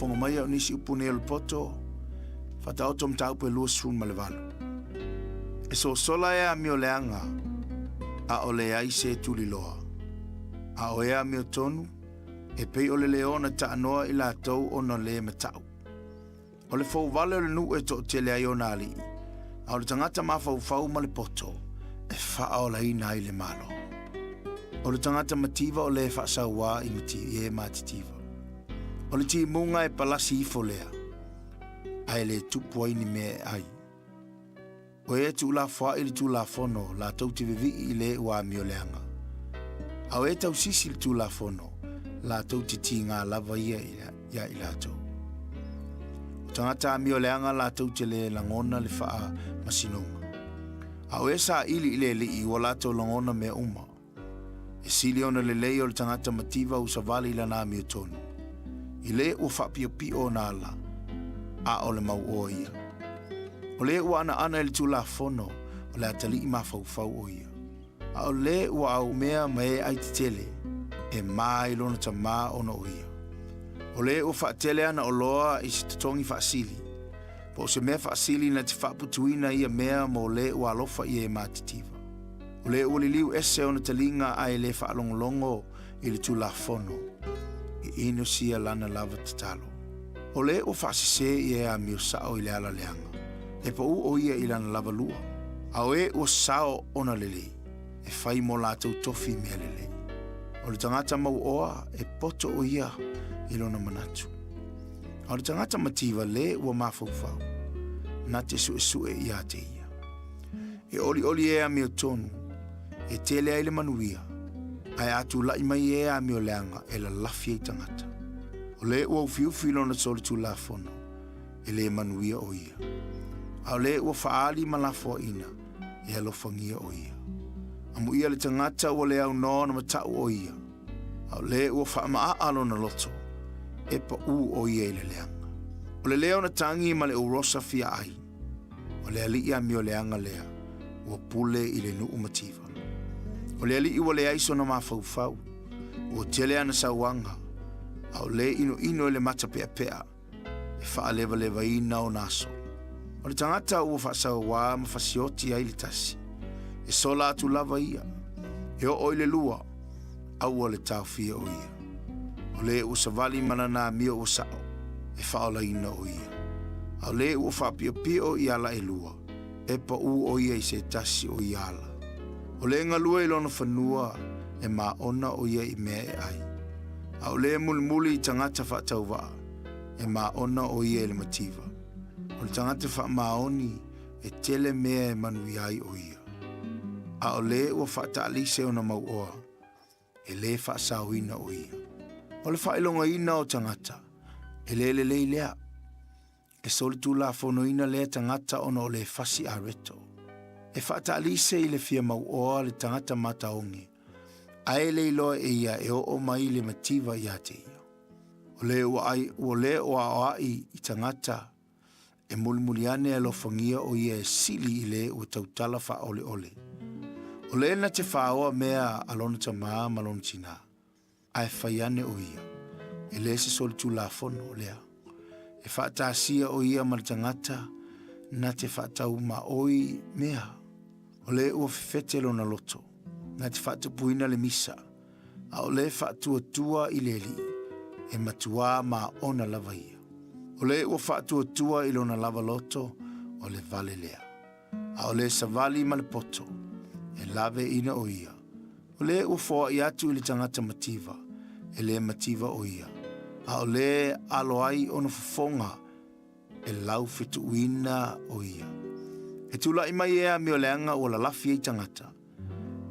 faafofoga mai a o nisi upu nei o le poto, Faataoto mataupu e 28. E sosola e amioleaga, a o leai se tuliloa. A o e amiotonu, e pei o le leona taanoa i latou ona le matau. O le fouvale o le nuu e toatele ai ona alii, a o le tagata mafaufau ma le poto e faaolaina ai le Malo. O le tagata mativa o le faasauā i mati, e matitiva. O le timuga e palasi ifo lea, ae le tupu ai ni mea e ai. O e tuulafoai le Tulafono latou te vivii i le ua amioleaga. A o e tausisi le Tulafono latou te tigā lava ia iā i latou. O tagata amioleaga latou te le lagona le faamasinoga. A o e saili i le Alii ua latou lagona mea uma. E sili ona lelei o le tagata mativa ua savali i lana amiotonu, i le ua faapiopio ona ala, a o le mauoa ia. O le ua anaana i le Tulafono, o le atalii mafaufau o ia. A o le ua aumea ma e ai tetele, e ma i lona tamā ona o ia. O le ua faatele ana oloa i se totogi faasili, po o se mea faasili na te faaputuina ia mea mo le ua alofa i e matitiva. O le ua liliu ese ona taliga ae le faalogologo i le Tulafono, e inosia lana lava tatalo. O le ua faasese i e amio sao i le ala leaga, e pau o ia i lana lava lua, a o e ua sao ona lelei, e fai mo latou tofi mea lelei. O le tagata mauoa e poto o ia i lona manatu. A o le tagata mativa le ua mafaufau, na te suesue ia te ia. E olioli e amiotonu, e tele ai le manuia, ae a tulai mai e amioleaga e lalafi ai tagata. O le ua ufiufi lona solitulafono, e le manuia o ia. A o le ua faaali ma lafoaina, e alofagia o ia. Amuia le tagata ua le aunoa ona matau o ia, a o le ua faamaaa lona loto, e pau o ia i le leaga. O le leo na tagi ma le urosa fia ai, O le alii amioleaga lea ua pule i le nuu mativa. O le alii ua leai sona mafaufau, ua tele ana sauaga, a o le inoino i le mata peapea e faalevalevaina ona aso. O le tagata ua faasauā ma fasioti ai le tasi, e sola atu lava ia, e oo i le lua, aua le taofia o ia. O le ua savali ma lana amio ua sao, e faaolaina o ia. A o le ua faapiopio i ala e lua, e pau o ia i se tasi o ia ala. O le galue i lona fanua, e maona o ia i mea e ai. A o le mulimuli i tagata faatauvaa, e maona o ia i le mativa. O le tagata faamaoni, e tele mea e manuia ai o ia. A o le ua faataalise ona mauoa, e lē faasaoina o ia. O le faailogaina o tagata, e le lelei lea. E solitulafonoina lea tagata ona o le fasi areto. E faataalise i le fia mauoa le tagata mataoge, ae le iloa e ia e oo mai le mativa ia te ia. O le ua ai, ua le ua aoai i tagata E mulimuli ane alofagia o ia e sili i le ua tautala faaoleole. O le na te faaoa mea a lona tamā ma lona tinā, ae fai ane o ia, e le se solitulafono lea. E faatasia o ia ma le tagata na te faataumaoi mea. O le ua fefete lona loto, na te faatupuina le misa, a o le faatuatua i le Alii, e matuā maona lava ia. O le ua faatuatua i lona lava loto, o le vale lea. A o le savali ma le poto, e lave ina o ia. O le ua foai atu i le tagata mativa, e le mativa o ia. A o le alo ai ona fofoga, e laufetuuina o ia. E tula'i mai e amioleaga ua lalafi ai tagata,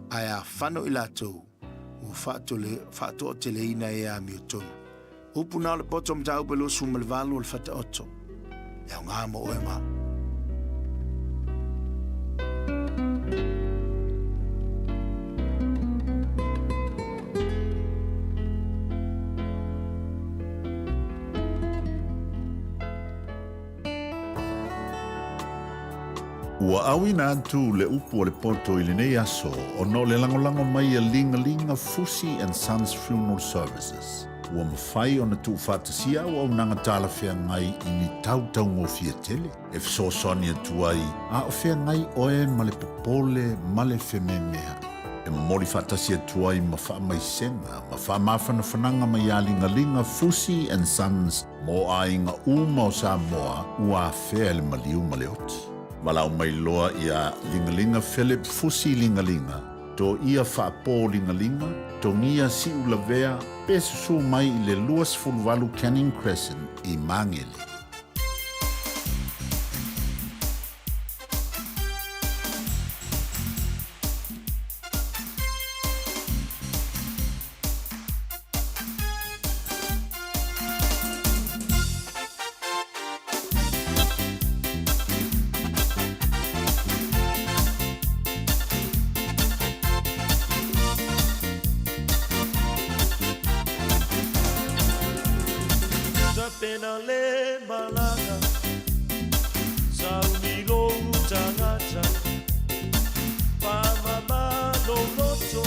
ae a fano i latou, ua faatoateleina e amiotonu. Upu na o le poto mataupu e 28 o le Fataoto. E aoga mo oe ma au. Ua auina atu le upu a le poto i lenei aso ona o le lagolago mai a Ligalinga Fusi and Sons Funeral Services. Ua mafai ona tuufaatasia auaunaga talafeagai i ni tau taugofie tele e fesoasoani atu ai a o feagai oe ma le popole ma le fememea'i. E momoli faatasi atu ai ma faamaisega ma faamafanafanaga mai iā Ligaliga Fusi and Sons mo aiga uma o Samoa ua afea e le maliu ma le oti. Valaau mai loa iā Ligaliga Philip Fusi Ligaliga, Toia Faapo Ligaliga, Togia Siulavea pe susu mai i le 28 Canning Crescent i Magele. Tapena le malaga, sauni lou tagata, faamama lou loto,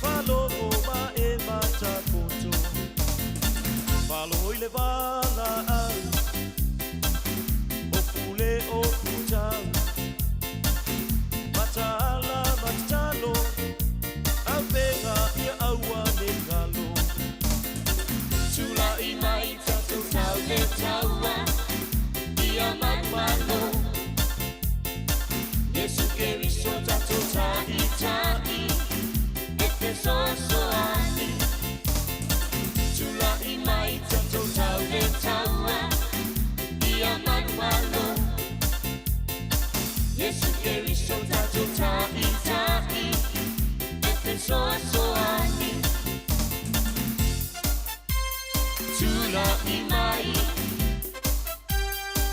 faalogo ma e matapoto, faalogo i le valaau, o pule o putau, mataala ma tatalo, avega ia aua ne galo. Tula'i mai tatou tau le taua, ia manumalo. Iesu Keriso tatou Taitai, e fesoasoani. Tula'i mai tatou tau le taua, ia manumalo. Iesu Keriso tatou Taitai, e fesoasoani. Tula'i mai,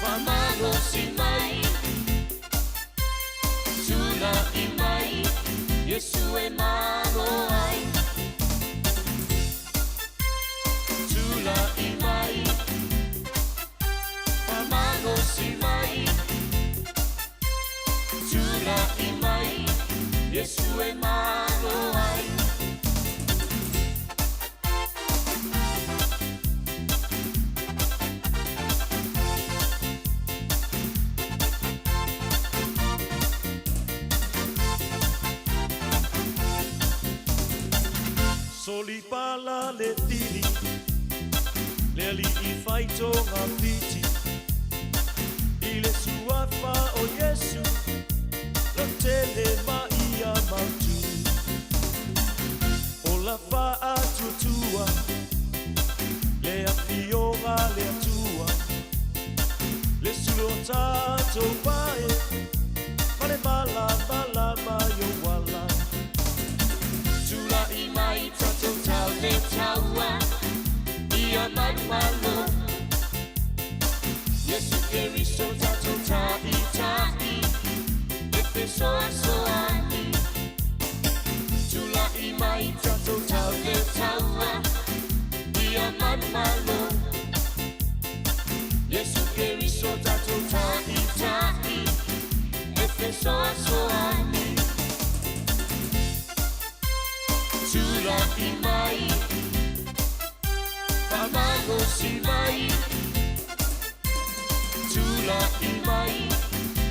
faamalosi mai, tula'i mai, Iesu e malo ai. Tula'i mai, faamalosi mai, tula'i mai, Iesu e malo ai. Solipala le tili, le alii faitogafiti, i le suafa o Iesu, lautele ma ia mautu. Ola faatuatua, le afioga a le Atua, le sulu o tatou pae, ma le malamalama i ou ala. Tula'i mai tatou tau le taua, ia manumalo. Iesu Keriso tatou Taitai, e fesoasoani. Tula'i mai tatou tau le taua, ia manumalo. Iesu Keriso tatou Taitai, e fesoasoani. Tula'i mai, faamalosi mai, tula'i mai,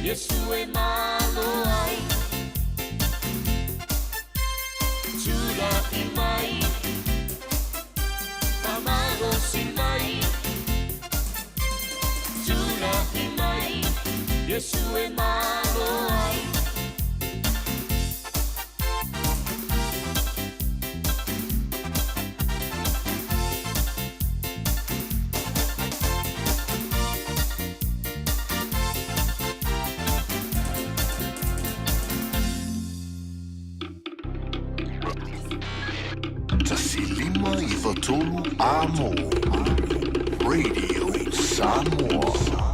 Iesu e malo ai. Tula'i mai, faamalosi mai, tula'i mai, Iesu e malo ai. 153 Amo Radio Samoa.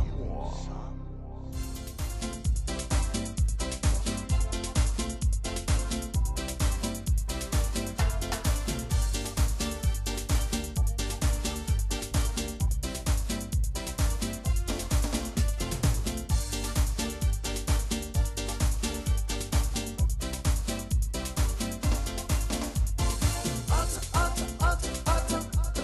Ata, ata, ata, ata.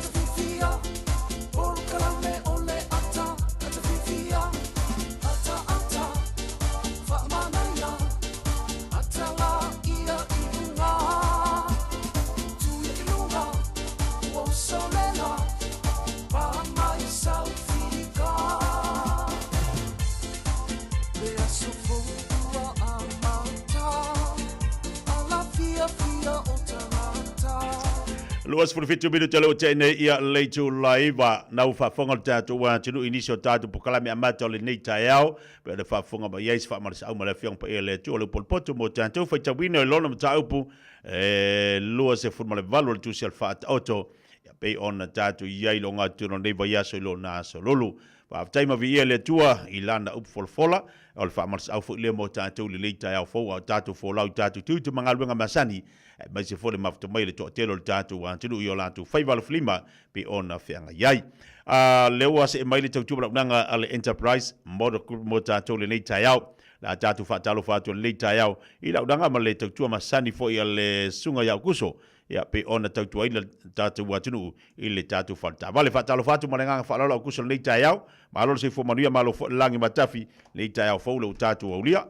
27 minute le o te nei ia le itula iva na ua faafofoga le tatou atunuu i nisi o tatou pokalame amata o lenei taeao pe o le faafofoga mai ai se faamalosiau ma le Afioga Paia le Atua o le Upolupotu mo tatou faitauina i lona mataupu e 28 o le Tusi a le Faataoto ia pei ona tatou i ai i le ogatotonu o lenei vaiaso i lona aso lulu. Faafetai ma viia le Atua i Lana upu folafola, o le faamalosiau foi lea mo tatou i lenei taeao fou a o tatou folau i tatou tiute ma galuega masani, aemaise foi le mafuta mai e le toatele o le tatou atunuu i o latou faiva alofilima pei ona feagai ai. A lea ua see mai le tautua valaaunaga a le Enterprise Model Group mo tatou i lenei taeao. O le a tatou faatalofa atu i lenei taeao i launaga ma le tautua masani foi a le Susuga ia Aukuso ia pei ona tautuaina le tatou atunuu i le tatou fale taavale. Faatalofa atu ma le agaga faaaloalo Aukuso i lenei taeao. Malo le soifua manuia, malo foi le lagi matafi lenei taeao fou le ua tatou aulia.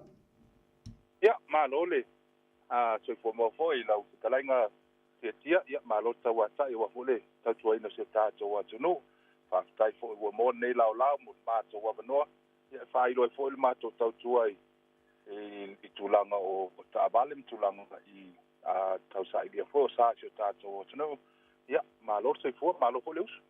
Ia, malo le soifua maua foi i lau fetalaiga Tiatia. Ia, malo le tauatai aua foi le tautuaina o si o tatou atunuu. Faafetai foi ua maua lenei laolao mo le matou avanoa, ia, e faailoa ai foi le matou tautua i i tulaga o taavale ma tulaga i tausailia foi o sa i si o tatou atunuu. Ia, malo le soifua, malo foi le usu.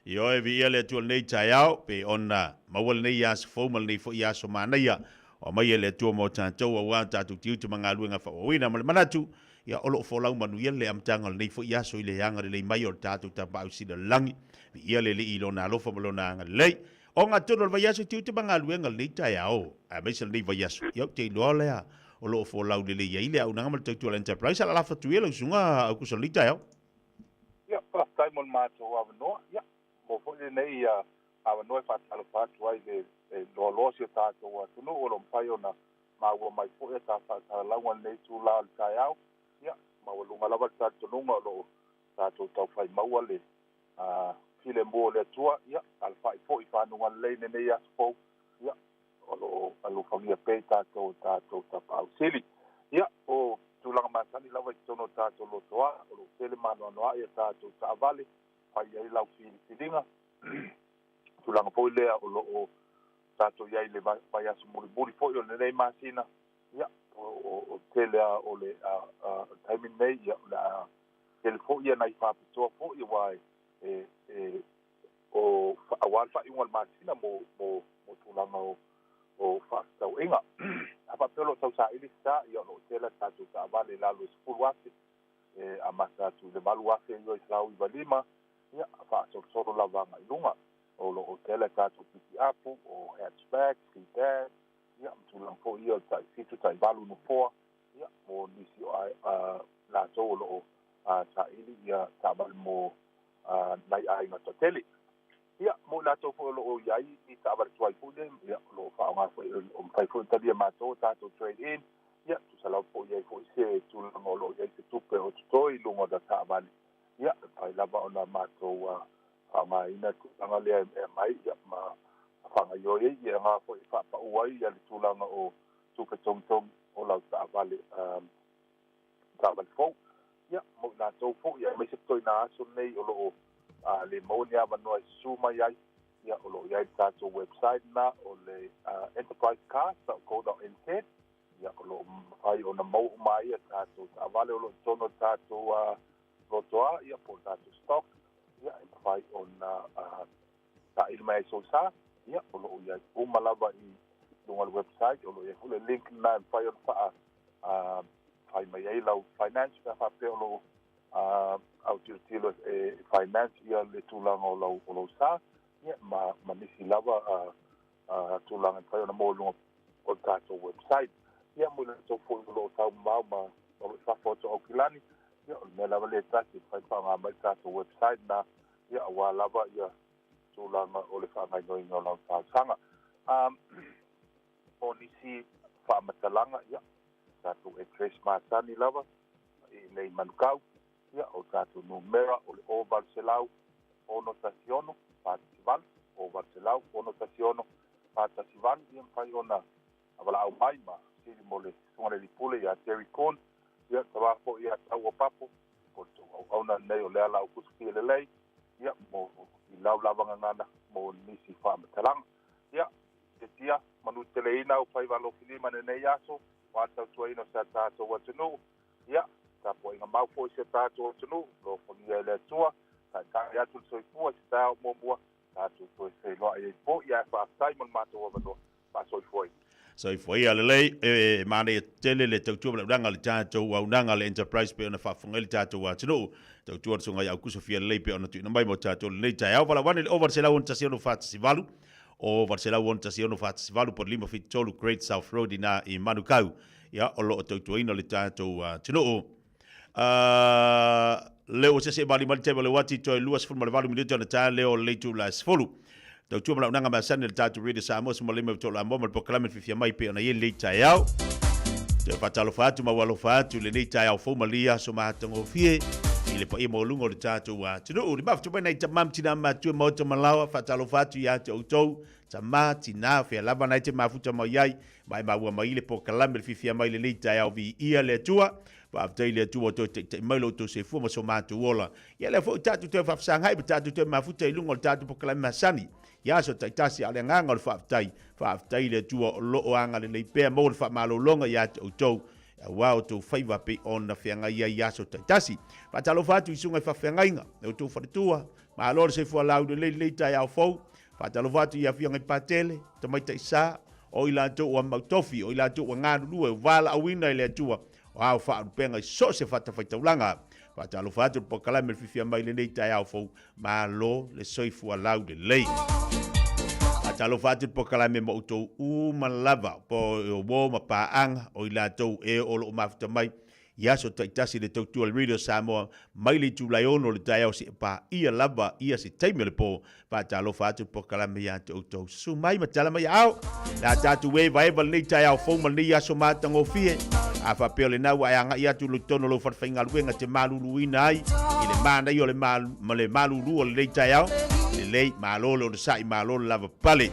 Ioe, viia le Atua i lenei taeao, pei ona maua lenei aso fou ma lenei foi aso manaia o aumai e le Atua mo tatou aua tatou tiute ma galuega faaauauina. Ma le manatu, ia o lo o folau manuia le amataga o lenei foi aso i le agalelei mai o le tatou Tapaau Sili o le Lagi. Viia le Alii i Lona alofa ma Lona agalelei. O gatonu o le vaiaso tiute ma galuega lenei taeao, aemaise lenei vaiaso, ia ou te iloa lea o lo o folau lelei ai le auaunaga ma le tautua a le Enterprise. A lalafo atu ia lau susuga Aukuso i lenei taeao. Ia, faafetai mo le matou avanoa. Ia, mo foi lenei avanoa e faatalofa atu ai i le loaloa o si o tatou atunuu o lo o mafai ona maua mai foi a ta faasalalauga i lenei itula o le taeao. Ia, maualuga lava le talitonuga o lo o tatou taufai maua le filemu o le Atua, ia, alafai foi i fanuga lelei i lenei aso fou, ia, o lo o alofagia pea i tatou e tatou Tapaau Sili. Ia, o tulaga masani lava i totonu o tatou lotoa, o lo o tele maanoanoa'i a tatou taavale, fai i ai lau filifiliga. Tulaga foi lea o lo o tatou i ai i le vaiaso mulimuli foi o lenei masina, ia, o tele lava o le taimi lenei, ia, o le a tele foi ia nai faapitoa foi aua e, e, o, aua le faaiuga o le masina mo, mo, mo tulaga o, o faafetauaiga. A faapea o lo o tausaili se sa, ia o lo o tele a tatou taavale i lalo i 10,000, e amata atu i le 8,995, ia, faasolosolo lava agai i luga. O lo o tele a tatou pikiapu, o hatchback, sedan, ia, ma tulaga foi ia o le tai 7, tai 8 nofoa, ia, mo nisi o latou o lo o saili ia taavale mo nai aiga toatele. Ia, mo i latou foi o lo o i ai ni taavale tuai foi lea, ia, o lo o faaaoga foi, o mafai foi ona talia e matou a tatou trade in, ia, tusa lava po o i ai foi se tulaga o lo o i ai se tupe o totoe i luga o le taavale, ia, e mafai lava ona matou faaaogaina le tulaga lea e aumai, ia, ma faagaoioi ai, ia, na foi e faapau ai le tulaga o tupe togitogi o lau taavale, taavale fou. Ia, mo i latou foi, aemaise totoina aso nei o lo o le maua ni avanoa e susu mai ai, ia, o lo o i ai le tatou website na o le enterprisecars.co.nz, ia, o lo o mafai ona maua uma ai a tatou taavale o lo o i totonu o le tatou lotoa, ia, po o le tatou stock, ia, e mafai ona saili mai ai sou sa, ia, o lo o i ai uma lava i luga o le website, o lo o i ai foi le link lena e mafai ona faa fai mai ai lau finance pe a faapea o lo o autilotilo e finance ia le tulaga o lau, o lou sa, ia, ma, ma nisi lava tulaga e mafai ona maua i luga o le tatou website. Ia, mo i latou foi o lo o taumamao ma o lo o i fafo atu o Aukilani, ia, o le mea lava lea e tasi e mafai ona faaaoga mai le tatou website lena, ia, aua lava ia tulaga o le faagaoioiga o lau talosaga. O nisi faamatalaga, ia, tatou address masani lava i inei i Manukau, ia, o tatou numera o le 0800 616 418, 0800 616 418, ia mafai ona valaau mai ma fesili mo le Susuga i le Alii Pule ia Terry Kuhn, ia, tama foi ia Tau o Papo, o le tou auauna lenei o Leala Aukuso Fialelei, ia, mo i lau lava gagana mo nisi faamatalaga. Ia, setia, Manuteleina au faiva alofilima i lenei aso, aua le tautuaina o si a tatou atunuu. Ia, tapuaiga mau foi i si o tatou atunuu, alofagia e le Atua, taitai atu le soifua i se taeao muamua, tatou toe feiloai ai foi, ae faafetai mo le matou avanoa. Faasoifua ia. Soifua ia lelei, e manaia tele le tautua ma le auaunaga a le tatou auaunaga a le Enterprise pei ona faafofoga ai le tatou atunuu. Tautua le Susuga ia Aukuso Fialelei pei ona tuuina mai mo tatou i lenei taeao. Valaau ane i le 0 861 418 0 861 418 po o le 573 Great South Road i ina i Manukau. Ia, o lo o tautuaina le tatou atunuu. Lea ua sese'e malima le taimi o le uati toe 28 minute ona ta lea o le itula e 10. Tautua ma launaga masani a le tatou Radio Samoa suma lima i Tolamoa ma le polokalame fifia mai pei ona i ai lenei taeao. Toe faatalofa atu ma ua alofa atu i lenei taeao fou malia aso matagofie i le paia maualuga o le tatou atunuu. Le mafuta mai nai tama ma tina matua maota malaoa, faatalofa atu ia te outou, tama, tina, fea lava nai te mafuta mai ai, ma e maua mai le polokalame le fifia mai lenei taeao viia le Atua. Faafetai i le Atua ua toe taitai mai lo outou soifua ma so matou ola. Ia lea foi ua tatou toe faafesagai ma tatou toe mafuta i luga o le tatou polokalame masani i aso taitasi, a o le agaga o le faafetai, faafetai i le Atua o lo o agalelei pea maua le faamalologa ia te outou aua outou faiva pei ona feagai ai i aso taitasi. Faatalofa atu i susuga i faafeagaiga, e outou faletua, malo le soifua laulelei lenei taeao fou. Faatalofa atu i afioga i Patele, Tamaitai Sa, o i latou ua mautofi, o i latou ua galulue, ua valaauina e le Atua, o ao faalupega i so o se fatafaitaulaga. Faatalofa atu le polokalame le fifia mai lenei taeao fou, malo le soifua laulelei. Faatalofa atu le polokalame ma outou uma lava, po o uo ma paaga, o i latou e o lo o mafuta mai i aso taitasi le tautua le Radio Samoa mai le itula e 6 o le taeao seia paia lava ia se taimi o le po. Faatalofa atu le polokalame ia te outou. Susu mai ma tala mai aao. Le a tatou evaeva lenei taeao fou ma lenei aso matagofie. A faapea o lena ua e agai atu i totonu o lou falefaigaluega e te maluluina ai i le manaia o le ma le malulu o lenei taeao, lelei, malo le onosai, malo le lavapapale.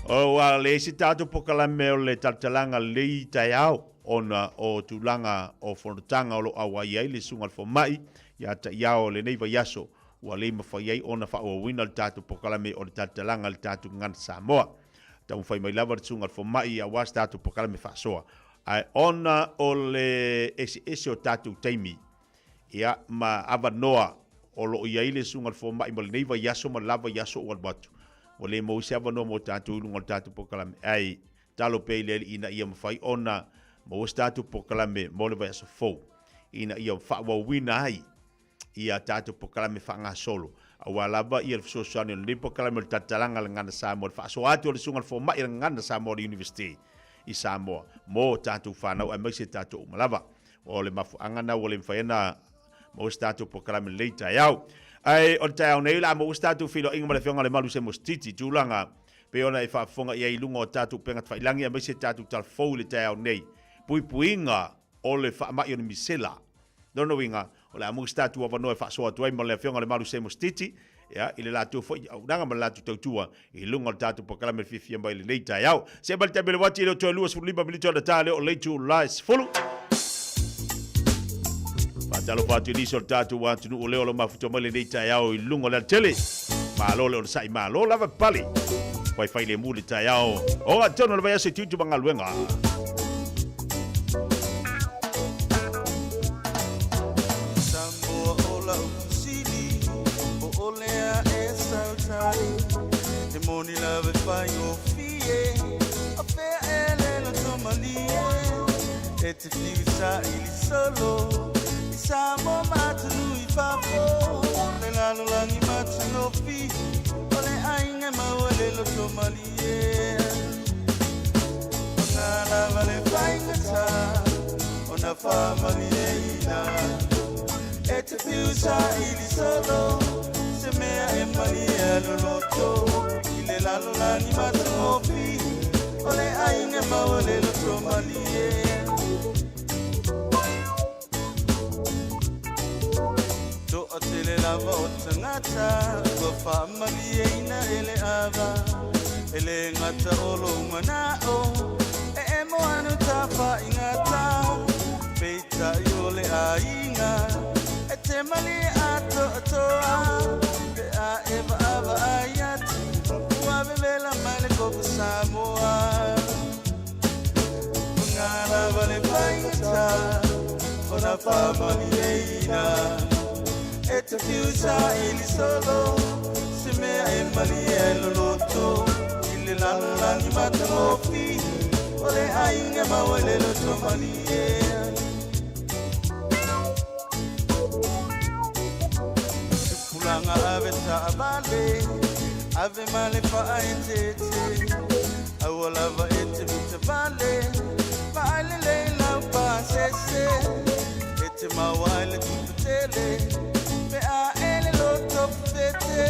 Ua leai se tatou polokalame o le talatalaga lenei taeao. ona o tulaga o fonotaga o lo o auai ai le Susuga i le Fomai ia Ta'iao o lenei vaiaso ua le mafai ai ona faaauauina le tatou polokalame o le talatalaga i le tatou Gagana Samoa. Taumafai mai lava le Susuga i le Fomai aua se tatou polokalame faasoa, ae ona o le eseese o tatou taimi ia ma avanoa o lo o i ai le Susuga i le Fomai mo lenei vaiaso ma le la vaiaso ua alu atu, ua le maua se avanoa mo tatou i luga o le tatou polokalame, ae Tatalo pea i le Alii ina ia mafai ona maua se tatou polokalame mo le vaiaso fou, ina ia faaauauina ai ia tatou polokalame faagasolo, aua lava ia le fesoasoani o lenei polokalame o le Talatalaga a le Gagana Samoa, le faasoa atu o le Susuga i le Fomai a le Gagana Samoa o le University i Samoa mo tatou fanau aemaise tatou uma lava. O le mafuaaga lena ua le mafai ona maua se tatou polokalame lenei taeao. Ae o le taeao nei o le a maua se tatou feiloaiga ma le Afioga i le Malu Semosititi, tulaga pei ona e faafofoga i ai i luga o tatou upega tafailagi aemaise tatou tala fou i le taeao nei, puipuiga o le faamai o le misela. Lona uiga, o le a maua se tatou avanoa e faasoa atu ai ma le Afioga i le Malu Semosititi, ia, i le latou foi auaunaga ma le latou tautua i luga o le tatou polokalame fiafia mai i lenei taeao. Se'e mai le taimi o le uati e le o toe 25 minute ona ta lea o le itula e 10. Faatalofa atu i nisi o le tatou atunuu o lea o lo o mafuta mai lenei taeao i luga o le alatele. Malo le onosai, malo lava pale. Faifai lemu le taeao. O atonu o le vaiaso i tiute ma galuega. Samoa o lau fesili po o lea e sautai E moni lava e faigofie O fea e le loto malie E te whiu saili solo I Samoa ma atunuu i fafo Le lalolagi matagofie O le aiga e maua le loto malie Ona lava le faigata Ona faamalieina E te whiu saili solo Se mea e malie ai lou loto I le lalolagi matagofie O le aiga e maua le loto malie Toatele lava o tagata ua faamalieina e le ava E le gata o lou manao e emo anu tafaigata Peitai o le aiga e te malie atoatoa Pe a e vaavaai atu ua vevela mai le koko Samoa. Ona faamalieina E te fiu saili solo Se mea e malie ai loloto I le lalolagi matagofie O le aiga maua i le loto malie Tupulaga ave taavale Ave ma le faaeteete Aua lava e te mitavale Vaai lelei lau pasese E te maua ai le tupe tele Pe a e le loto fetete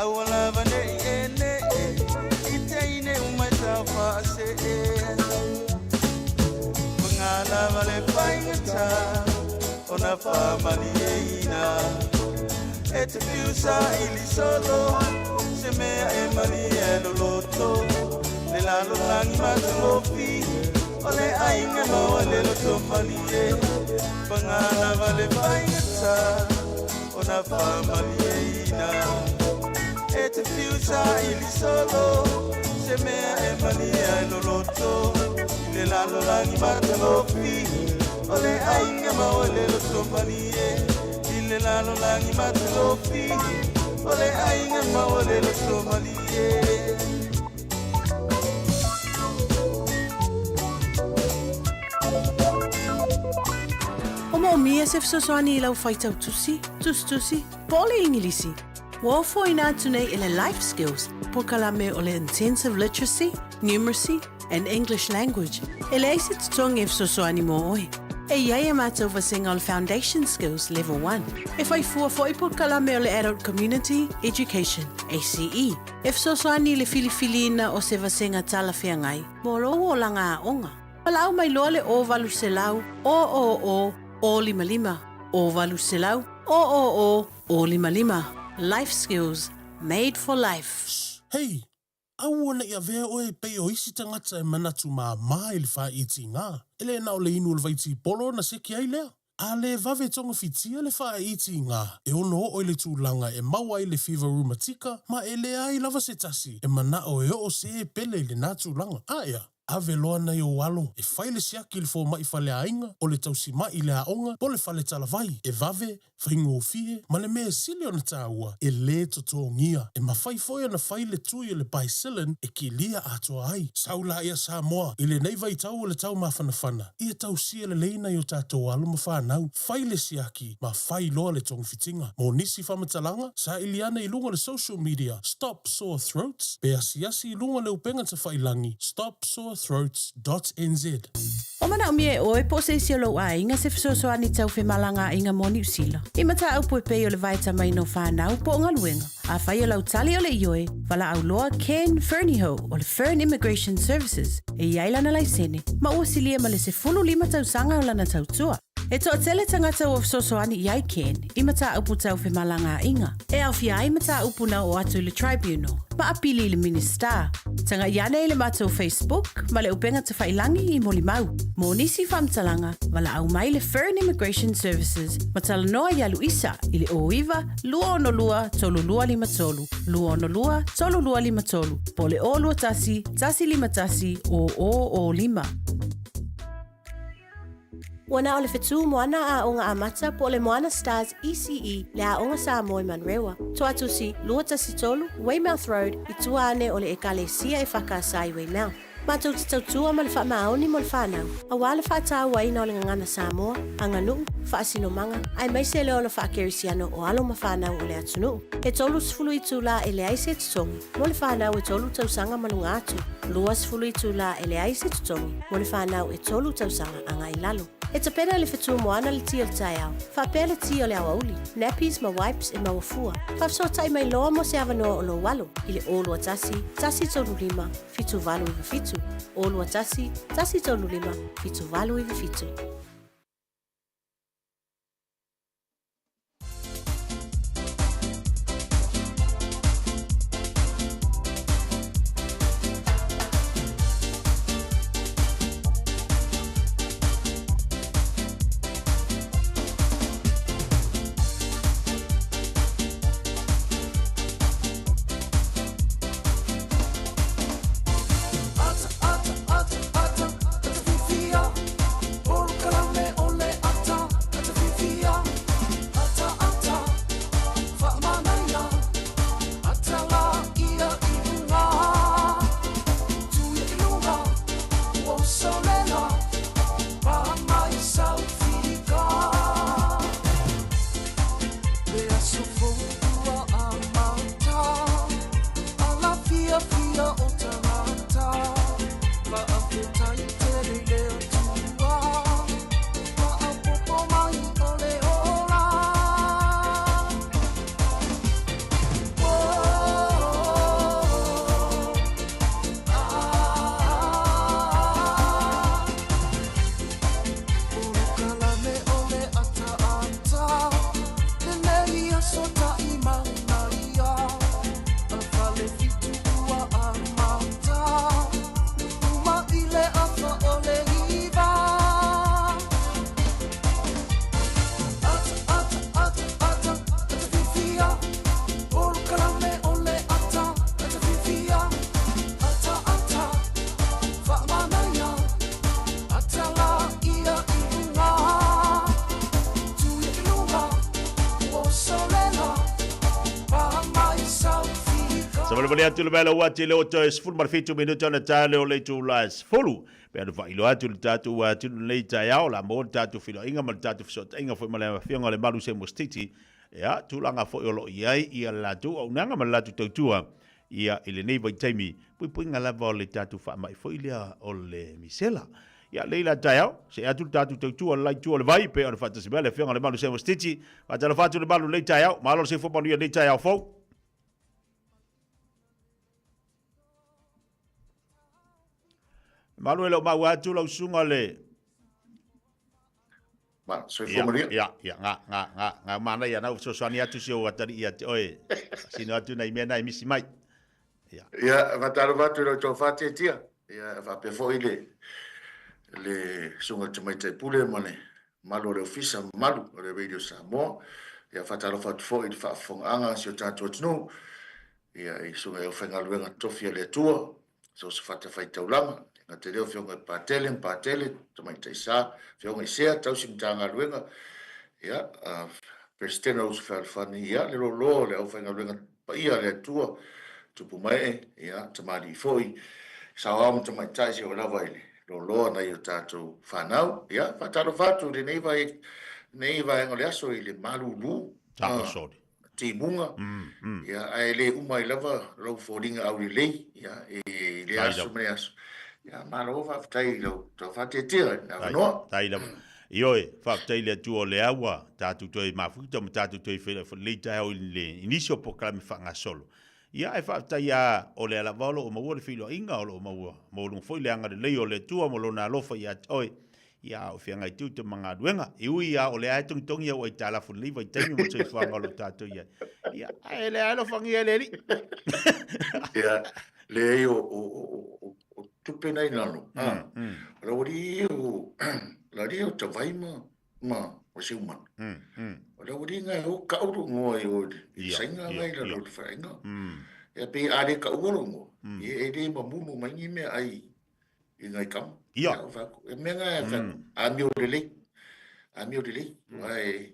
Aua lava nei e nee I teine uma e tau faasee Paga lava le faigata Ona faamalieina E te fiu saili solo Se mea e malie ai loloto Le lalolagi matagofie O le aiga maua le loto malie Paga lava le faigata Ona faamalieina E te fiu saili solo Se mea e malie ai loloto I le lalolagi matagofie O le aiga maua le loto malie I le lalolagi matagofie O le aiga maua le loto malie O moomia se fesoasoani i lau faitau tusi, tusitusi, po o le Igilisi. Ua ofoina atu nei e le Life Skills polokalame o le Intensive Literacy, Numeracy and English Language e leai se totogi e fesoasoani mo oe. E i ai a matou vasega o le Foundation Skills Level 1. E whai fua fo'i polokalame o le Adult Community Education, ACE, e fesoasoani i le filifiliina o se vasega talafeagai mo lou olaga aoga. Valaau mai loa le 0800 000 055, 0800 000 055. Life Skills, Made for Life. Shh! Hei! Aua ne i avea oe e pei o isi tagata e manatu māmā i le faaitiga. E le na o le inu o le vaitipolo ona seki ai lea. A le vave togafitia le faaitiga, e ono oo i le tulaga e maua ai le fiva rumatika ma e leai lava se tasi e manao e oo se pele i lena tulaga. Aea, ave loa nai ou alo e fai le siaki i le fomai faleaiga, o le tausimai i le aoga po o le fale talavai, e vave faigofie ma le mea sili ona taua, e lē totogia. E mafai foi ona fai le tui o le Bicillin e kilia atoa ai. Sau laia Samoa i lenei vaitau o le tau mafanafana, ia tausia lelei nai o tatou alo ma fanau, fai le siaki ma fai loa le togafitiga. Mo nisi faamatalaga, saili ane i luga o le social media Stop Sore Throats pe asiasi i luga o le upega tafailangi stopsorethroats dot nz. O manaomia e oe po o se isi o lou aiga se fesoasoani tau femalagaaiga mo Niu Sila. I mataupu e pei o le vaetamaina o fanau po o galuega. Afai o lau tali o le ioe, valaau loa Ken Fernihough o le Fern Immigration Services e i ai lana laisene ma ua silia ma le 15 tausaga o lana tautua. E toatele tagata ua fesoasoani i ai Ken i mataupu tau femalagaaiga, e aofia ai mataupu na oo atu i le Tribunal ma apili i le Minisita. Tagai ane i le matou Facebook ma le upega tafailangi i molimau. Mo nisi faamatalaga, valaau mai le Fern Immigration Services ma talanoa iā Luisa i le 09 262 3253, 262 3253, po o le 021 151 0005. Ua na o le fetu moana aoga amata po o le Moana Stars ECE le aoga Samoa i Manurewa. Toatusi, 213, Weymouth Road, i tua ane o le Ekalesia e Whakaasa i Weymouth. Matou te tautua ma le faamaoni mo le whanau, auā le faatauaina o le gagana Samoa, aganuu, faasinomaga, aemaise le ola faakerisiano o alo ma fanau o le atunuu. E 30 itulā e leai se totogi mo le fanau e tolu tausaga ma luga atu, 20 itulā e leai se totogi mo le fanau e tolu tausaga agai i lalo. E tapena le fetu moana le ti o le taeao, faapea le ti o le aoauli, nappies ma wipes e maua fua. Faafesootai mai loa mo se avanoa o lou alo i le 021 135 7897, 021 135 7897. Ata, ata, ata, ata, ata fifia. Faamalemale atu le mea ua ati le o toe 17 minute ona tale o le itula e 10. Pe anu faailoa atu le tatou atunuu lenei taeao, la maua le tatou feiloaiga ma le tatou fesootaiga foi ma le afioga le Malu Semo Stiti. Ia, tulaga foi o lo o i ai ia le latou auaunaga ma le latou tautua ia i lenei vaitaimi, puipuiga lava o le tatou faamai foi lea o le misela. Ia, lei la taeao, see atu le tatou tautua le la itu o le vai, pei ona faatasi mai le afioga le Malu Semo Stiti. Faatalofa atu le Malu lenei taeao, malo le soifua manuia lenei taeao fou. Malu e le o maua atu lau susuga le Ma, soifua manuia. Ia, ia, nga, nga, nga, nga manaia na fesoasoani atu si ou atalii ia te oe. Sino atu nai mea na e misi mai. Ia. Ia, faatalofa atu i lau tofa Tietia. Ia, faapea foi le, le susuga i le Tamaitai Pule ma le mamalu o le Ofisa mamalu o le Radio Samoa. Ia, faatalofa atu foi i le faafofogaaga a si o tatou atunuu, ia, i susuga i aufaigaluega totofi a le Atua, so o se fatafaitaulaga, e gata i lea o Afioga i Patele ma Patele, Tamaitai Sa, Afioga i Sea, Tausi Matagaluega, ia, Peresetene o Uso Fealofani, ia, le loaloa o le aufaigaluega paia a le Atua, Tupu Mae, ia, tamalii foi, saoao ma tamaitai seia oo lava i le loaloa nai o tatou fanau. Ia, faatalofa atu i lenei vaega o le aso i le malulu. Taposoli. Timuga, ia, ae le uma ai lava lou foliga aulelei, ia, i lea aso ma lea aso. Ia, malo faafetai i lau tau faatetea i le avanoa. Tai lava. Ioe, faafetai i le Atua o lea ua tatou toe mafuta ma tatou toe feiloai foi i lenei taeao i le i nisi o polokalame faagasolo. Ia, ae faafetai lava o lea lava o lo o maua le feiloaiga, o lo o maua maualuga foi le agalelei o le Atua ma Lona alofa ia te oe. Ia, a o feagai tiute ma galuega. E ui lava o lea e togitogi au aitalafu i lenei vaitaimi ma le soifuaga o lo o tatou i ai. Ia, ae le alofagia e le Alii. Ia, leai o, o, o, o tupe na i lalo, a, o le aualii o, le alii o Tavai ma, ma, ma Seumanu. O le aualii na e o kau lou igoa i o i le Saina na i lalo o le faleaiga. Ia, pei a le kaua lou igoa, ia e le mamulu mai ni meaai i ngai kama. Ia. E mea nga e whai, amio lelei. Amio lelei. Ai,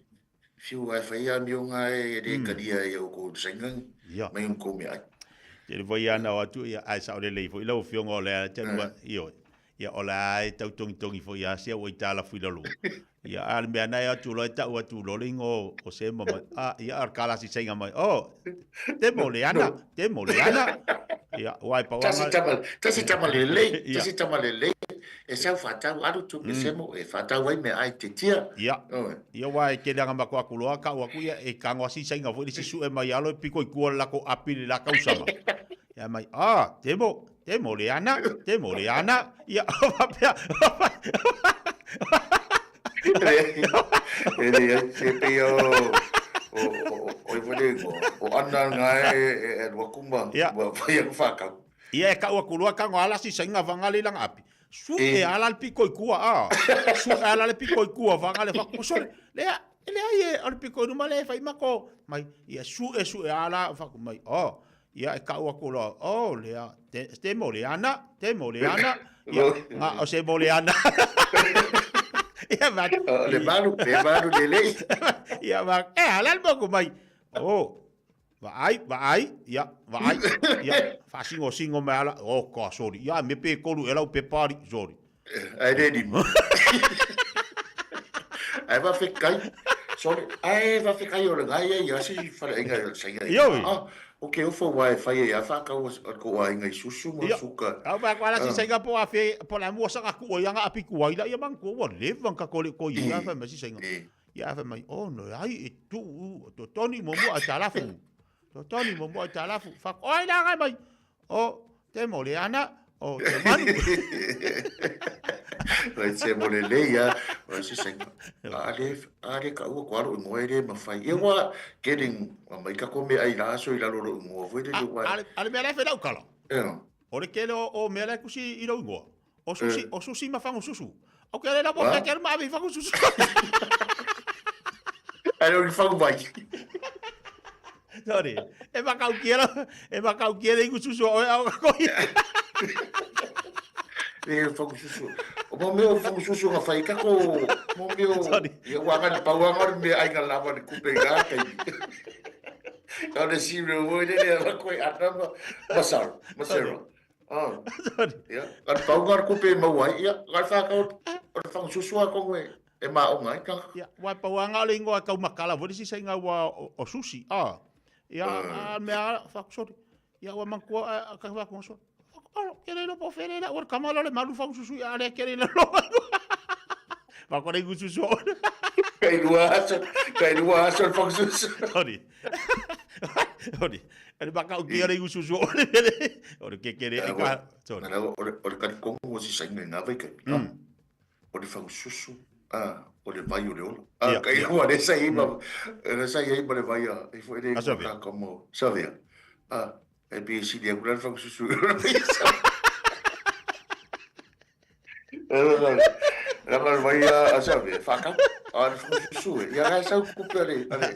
fiu ai whai amio nga e re karia e o kou saingangi. Ia. Mai un kou mea ai. Te le foi ana o atu, ia, ai sao lelei foi lau afioga o le te lua, ioe. Ia, o le a e tautongitongi foi ia sia ua i tala fui lalo. Ia, a le mea na e atu loa e tau atu loa le ingoa o Sema mai. A, ia, a le kalasi sainga mai. Oh, te mo le ana, te mo le ana. Ia, ua e pau anga. Tasi tama lelei, tasi tama lelei. E sau whātau aru tupe Semo, e whātau ai me ai te tia. Ia, ia ua e kele anga mako aku loa, kau aku ia, e kango asi sainga foi le si sue mai alo e piko i kua le lako api le laka usama. Ia mai, ah, te mo, Te mole ana, te mole ana. Ia, faapea. E leai, se pei o, o, o, o i wale ingoa, o ana ngā e, e, e alu aku ma, Ia. ma whai aku whākau. Ia e kau aku loa kango ala si sainga whanga le langa api. Su e ala le piko i kua, a. Su e ala le piko i kua whanga le whaku. Sorry, lea, e leai e, o le piko i numa le e whai mako. Mai, ia su e su e ala whaku mai. Oh, Ia e kau aku loa, oh lea, te, te mole ana, te mole ana. Ia, nga o se mole ana. Ia ma... Le malu, le malu le lei. Ia ma, e ala le moku mai. Oh, vaai, vaai, ia, vaai, ia, whaasingo singo mai ala, oh ka, sorry. Ia, me pe kolu e lau pepa ari, sorry. Ai le lima. Ai va fekai. Sorry. Ai va fekai o le ngai ai ia si fale inga i sa inga. Ioe. Ah, o ke ofo wa e fai ai a whakau o ko a inga i susu ma suka. Au ba ko ala si sa inga po a fe po la mua sanga ku o ia nga api ku ai la ia mang ku wa le van ka ko le ko ia fa ma si sa inga. Ia fa mai oh no ai e tu to toni mo mo a talafu. To toni mo mo a talafu. Fa ko ai la ngai mai. O te mole ana, o te manu. Oi te mole lei a, oi se senga. Ale, ale ka ua ko alo ingoa e le mawhai. E wa, getting, mai ka ko me ai la aso i lalo lo ingoa foi le le wa. Ale, ale mea la e whenau kala. Ea. O le kele o, o mea la e kusi i lo ingoa. O susi, o susi ma whango susu. O ke le la po ke ma ave whango susu. Ai o whango mai. Sorry. E makau kiera, e makau kiera i susu o au ko. E whango susu. O mo meo whango susu nga whai kako. Mo meo. Sorry. Ia wanga ni pauanga ni me ai nga lava ni kupe nga kai. O le cereal foi lele a lako e ana ma, ma Sarah, ma Sarah. Oh. Ia, ka pau ngā kupe e mau ai, ia, ka whākau o le whangasusu a kongo e, e māonga ai tanga. Ia, wai pau anga o le ingoa kau makala foi le sisa inga ua o, o sushi. Ah. Ia, a mea whaku sorry. Ia ua manatua a ka whaku sorry. Alo, ke le po fere la ua kama le malu whangususu ia ale ke le lo. Whako le ngususu o. Kai lua aso, kai lua aso le whangasusu. Sorry. Sorry. Ele baka o kia le ngususu o le mele. O le ke kere i ka. Sorry. O le o le kari kongo o si sainga i ngā vai kai. O le whangasusu, o le vai o le ola. Kai ua le sa i ma, le sa i ma le vai a, i fo ele ka kamo. Savea. E pi sili aku la le whangasusu. La ma le vai a Savea, whakau. A le whangasusu e. Ia gai sau kupe ale, ale,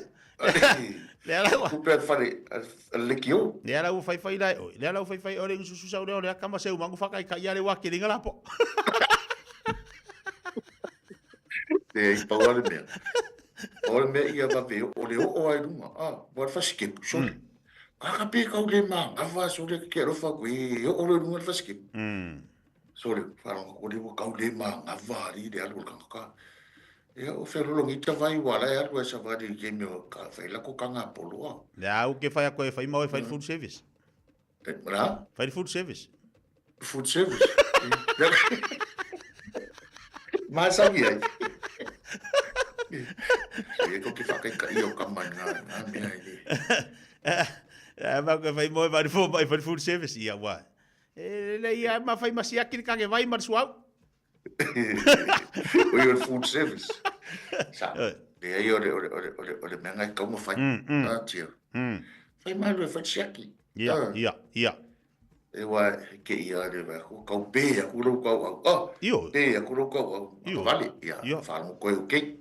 Lea la ua. Kupe a whare, a le kio. Lea la ua whai whai lai oi. Lea la ua whai whai ore ngususu sau lea o lea kama seu mangu whakai ka ia le wā kerenga la po. Le i pau ale mea. Pau ale mea ia wawe o le o ai runga. Ah, wa le whasikepu, sorry. Kaka pe kau le mā, ngawa sore ke alofa koe, e o le runga le whasikepu. Sore, wharonga ko le ua kau le mā, ngawa ari le alu o le kangaka. Ia, o wherolongi ta vai wala e alu e sawari i ke mea ka whai lako ka ngā polo a. Le au ke whai ako e whai mau e whai food service. E, ra? Whai food service. Food service. Māsangi ai. E ko ke whakaika i o ka mai ngā, ngā mea e le. E mau ke whai moe whai food, whai food service ia wā. E le ia ma whai masiaki le kake vai ma le suau. O ia o le food service. Sa. Le ai o le, o le, o le, o le, o le mea ngai kauma whai. Ah, tia. Whai malu e whai siaki. Ia, ia, ia. E wā, ke ia le wā, ko kau pē aku rau kau au. Oh, Io. pē aku rau kau au. Io. Vale, ia, Io. whango koe o kei.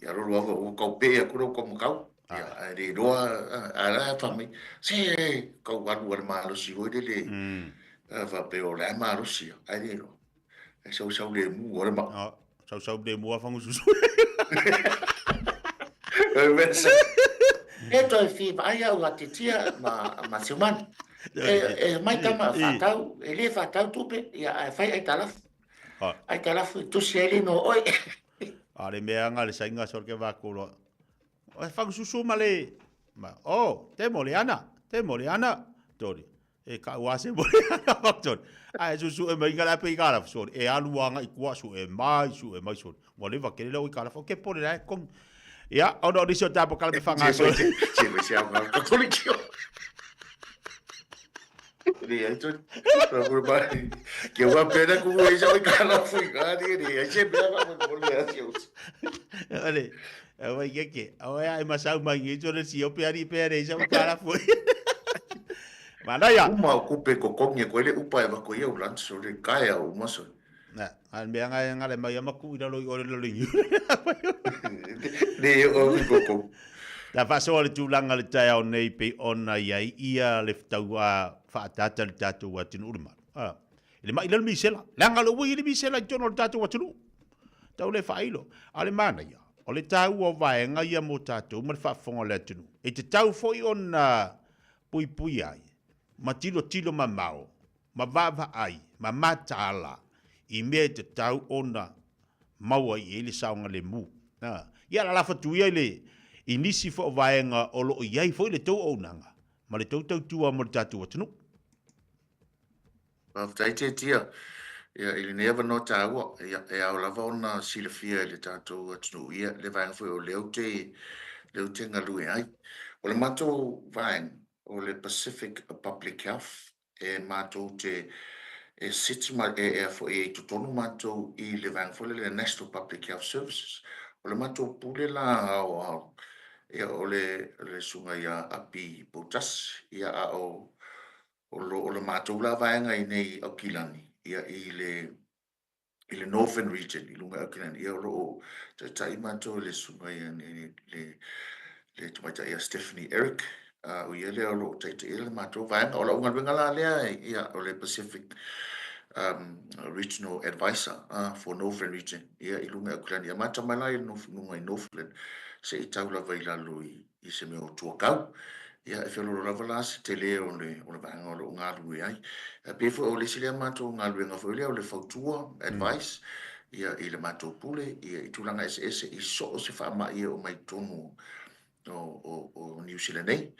Ia roro awa, o kau pē aku rau kau makau. Ia, a re roa, a la whamai. Se, kau alu ale malosi hoi le le. A whape o le malosi, ai le roa. E sau sau le mu o le ma. Ah, sau sau le mu a fangu susu. E mesa. E toi fi vai au a te tia ma ma siuman. E e mai tama whātau, e le whātau tupe, ia ai whai ai talafu. Ai talafu tusi ai le no oi. A le mea nga le sainga sor ke va kulo. O e fangu susu ma le ma oh, te mo le ana, te mo le ana. Tori. E ka ua se mo le ana faktori. Ai susu e mai ngala pe i kala sori. E alu anga i kua su e mai su e mai sori. Ua leva kele leo i kala fo ke pole la kong. Ia, ona o nisi o tapo kala me whanga sori. Se me se au ngā katolikio. Ni ai tu. Ke ua pena ku ua isa i kala fu i ngā ni ni. Ai se mea ma mo le asi o. Ale, wai keke. O ea e masau mai ngi tore si o pe ari pe ari isa i kala fu. Manaia. Uma o kupe ko kongi ko ele upa e wako ia u lunch o le kaea o uma so. Na, al mea ngai ngale mai ama ku ira loi ore loi ngi. Ne o mi ko ko. Ta whasoa le tūlanga le taeao nei pei ona i ai ia le whataua whaatata le tātou atunuu le malu. Ah. Le mai le misela. Leaga le ui le misela i tonu o le tātou atunuu. Tau le whailo. A le mana ia. O le tāua o vaenga ia mō tātou ma le whaafonga o le atunuu. E te tau foi ona pui pui ai. Ma tilo tilo ma mao. Ma vava ai. Ma mataala. I mea i te tau ona maua i e le saonga le mu. Ah. Ia la lafa tuia i le i nisi fo vaenga o lo i ai foi le tou auaunaga ma le tou tautua mo le tatou atunuu. Faafetai te tia. Ia, i lenei avanoa tāua, ia, e ao lava ona silafia e le tātou atunuu, ia, le vaega foi o lea ou te, lea ou te galue ai. O le matou vaega, o le Pacific Public Health, e matou te, e sit ma, e, e a foi e i totonu matou i le vaega foi lea le National Public Health Services. O le matou pule la aoao, ia, o le, o le susuga ia Api Poutasi, ia, a o, O lo, o le matou la vaega i nei i Aukilani, ia, i le, i le Northern Region, i lunga i Aukilani, ia, o lo o taitai matou i le susuga ia, le, le, le tamaitai ia Stephanie Eric, a o ia lea o lo o taitaia le matou vaega. O lau galuega la lea, ia, o le Pacific um, Regional Advisor for Northern Region, ia, i lunga i Aukilani. Ia, mata mai la i lunga i Northland, se i tau lava i lalo i, i se mea o Tuakau. Ia, e feoloolo lava la se tele o le, o le vaega o lo o galulue ai. E pei foi o le isi lea matou galuega foi lea o le fautua, advice, ia, i le matou pule, ia, i tulaga eseese i so o se faamai e oo mai i totonu o, o, o Niu Sila nei.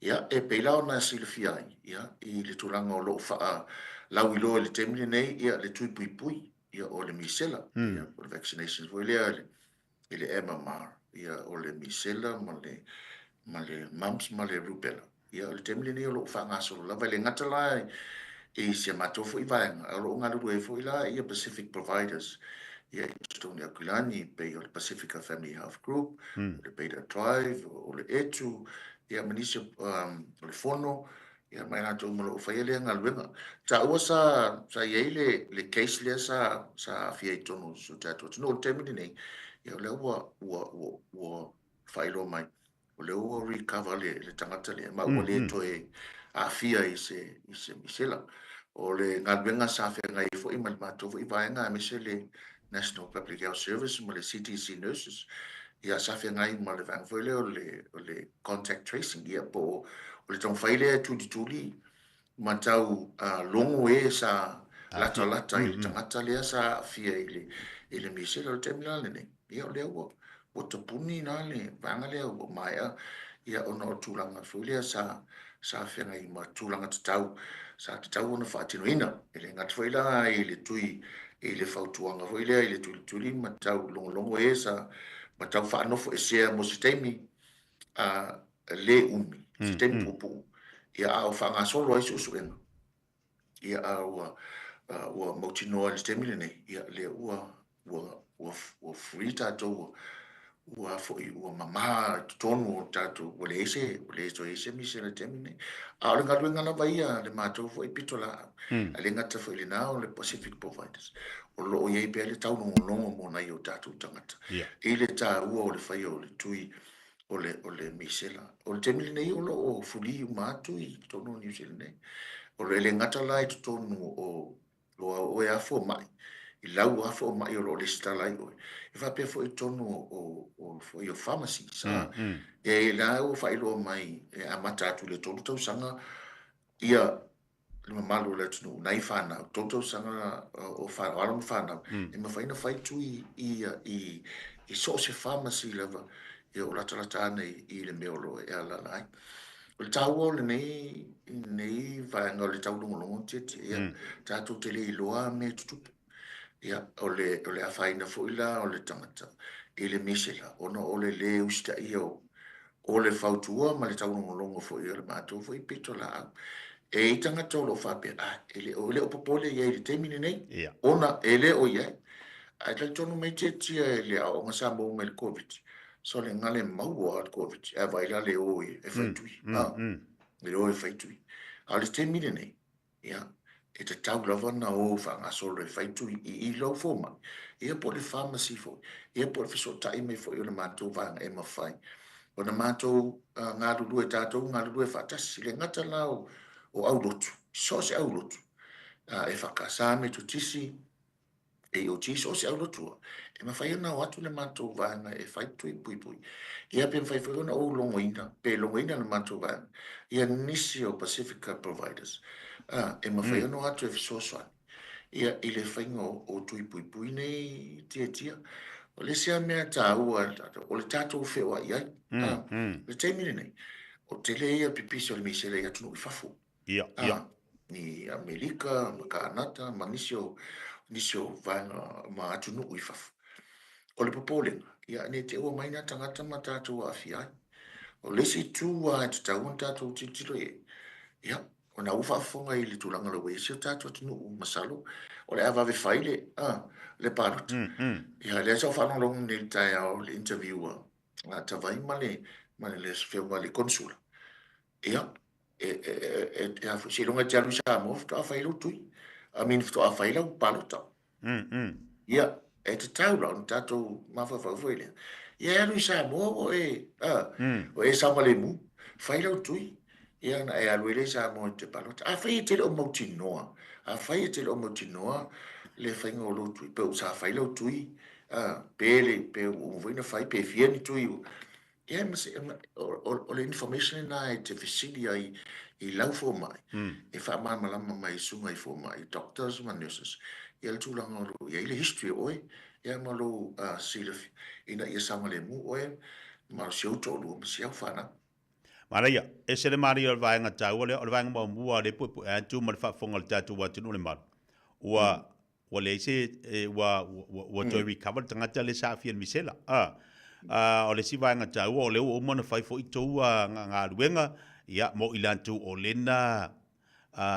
Ia, e pei la ona silafia ai, ia, i le tulaga o lo o faalauiloa i le taimi lenei, ia, le tui puipui, ia, o le misela, ia, o le vaccination foi lea, i le MMR, ia, o le misela ma le, ma le mumps ma le rubella. Ia, o le taimi lenei o lo o faagasolo lava, e le gata la i si a matou foi vaega, ae o lo o galulue ai foi la ia Pacific Providers, ia i totonu i Aukilani, pei o le Pacifica Family Health Group, o le Beta Drive, o le Etu, ia ma nisi o, um, o le Fono, ia ma i latou uma o lo o faia lea galuega. Taua sa, sa i ai le, le case lea sa, sa aafia i totonu o si o tatou atunuu. O le taimi lenei, ia o lea ua, ua, ua, ua faailoa mai, o lea ua recover le, le tagata lea, ma ua le toe aafia i se, i se misela. O le galuega sa feagai ai foi ma le matou foi vaega aemaise le National Public Health Service ma le CDC Nurses, ia sa feagai ma le vaega foi lea o le, o le contact tracing, ia po o le taumafai lea e tulituli ma tau logo e sa latalata i le tagata lea sa aafia i le, i le misela. O le taimi la lenei, ia o lea ua, ua tapuni la le vaega lea ua maea, ia ona o tulaga foi lea sa, sa feagai ma tulaga tatau, sa tatau ona faatinoina. E le gata foi la i le tui i le fautuaga foi lea i le tulituli ma tau logologo e sa ma tau faanofoesea mo se taimi a le umi, se taimi puupuu, ia a o faagasolo ai suesuega, ia a ua, ua mautinoa i le taimi lenei, ia lea ua, ua, ua, ua free tatou, ua, ua foi, ua mama i totonu o tatou, ua leai se, ua le toe i ai se misi i le taimi lenei. A o le galuega lava ia a le matou foi pitolaau, a le gata foi i lena o le Pacific Providers, o lo o i ai pea le taulogologo mo nai o tatou tagata i le taua o le faia o le tui o le, o le misela. O le taimi lenei o lo o fuli uma atu i totonu o Niu Sila nei. O le le gata la i totonu o o a oe a fomai, i lau a fomai o lo o lesitala ai oe, e faapea foi i totonu o, o, foi o pharmacies. Mm, mm. E la ua faailoa mai e amata atu i le 3 tausaga ia le mamalu o le atunuu, nai fanau, 3 tausaga o fanau, alo ma fanau, mm. e mafai ona fai tui i, i, i so o se pharmacy lava ia o latalata ana i, i le mea o lo o e alala ai. O le taua o lenei, lenei vaega o le taulogologo tietie, ia, mm. tatou te le iloa mea e tutupu. Ia, o le, o le afaina foi la o le tagata i le misela, ona o le le usitaia o, o le fautua ma le taulogologo foi o le matou foi pitolaau. E i ai tagata o lo o faapea, ah, e le o, e le o popole i ai i le taimi lenei, yeah. ona e le o i ai. Ae talitonu mai tietie i le aoaoga sa maua mai i le Koviti, so le gale maua a le Koviti, ae vaai la le o e fai tui. Ah, le o e fai tui. A o le taimi lenei, ia, e tatau lava ona o faagasolo e fai tui i i lou fomai, ia po o le pharmacy foi, ia po o le fesootai mai foi o le matou vaega e mafai ona matou galulue, tatou galulue faatasi. E le gata la o, o aulotu, so o se aulotu, EFKS, Metotisi, AOG, so o se aulotu lava, e mafai ona o atu le matou vaega e fai tui puipui. Ia pe mafai foi ona ou logoina, pe logoina le matou vaega, ia nisi o Pacifica Providers, e mafai ona o atu e fesoasoani ia i le faiga o tui puipui nei tiatia. O le isi lava mea taua o le tatou feoai ai. Le taimi lenei, o tele ia pipisi o le misela i atunuu i fafo. Ia, ia. I Amerika, ma Kanata, ma nisi o, nisi o vaega ma atunuu i fafo. O le popolega, ia ne i te i ua mai nā tagata ma tatou aafia ai. O le isi itu lava e tatau ona tatou tilotilo i ai, ia, ona ua faafofoga i le tulaga o le ua i ai si o tatou atunuu, masalo o le a vave fai le, a, le palota. Ia, lea sa ou faalogologo nei i le taeao i le interview a, a Tavai ma le, ma le, le afioga i le Konesula. Ia, e, e, e, e, a foi, seiloga e te alu i Samoa faatoa fai lau tui. I mean, faatoa fai lau palota. Ia, e tatau la ona tatou mafaufau foi lea. Ia e alu i Samoa ua e, a, ua e saogalemu, fai lau tui, ia ona e alu ai lea i Samoa e te palota. Afai e te le o mautinoa, afai e te le o mautinoa le faiga o lou tui, pe ua sa fai lau tui, a, pe le, pe ua uma foi ona fai, pe fia ni tui. Ia, ma se, ma, o, o, o le information lena e te fesili ai i lau fomai, e faamalamalama mai i susuga i fomai, doctors ma nurses, ia le tulaga o lo o i ai le history o oe, ia ma lou uh, silafia, ina ia saogalemu oe ma si ou toalua ma si au fanau. Manaia, ese le manaia o le vaega taua lea, o le vaega muamua lea e puepue atu ma le faafofoga a le tatou atunuu le malu, ua ua leai se, e, ua, ua, ua toe recover le tagata lea sa aafia i le misela. A, a, o le isi vaega taua, o lea ua uma ona fai foi tou galuega, ia, mo i latou o lea na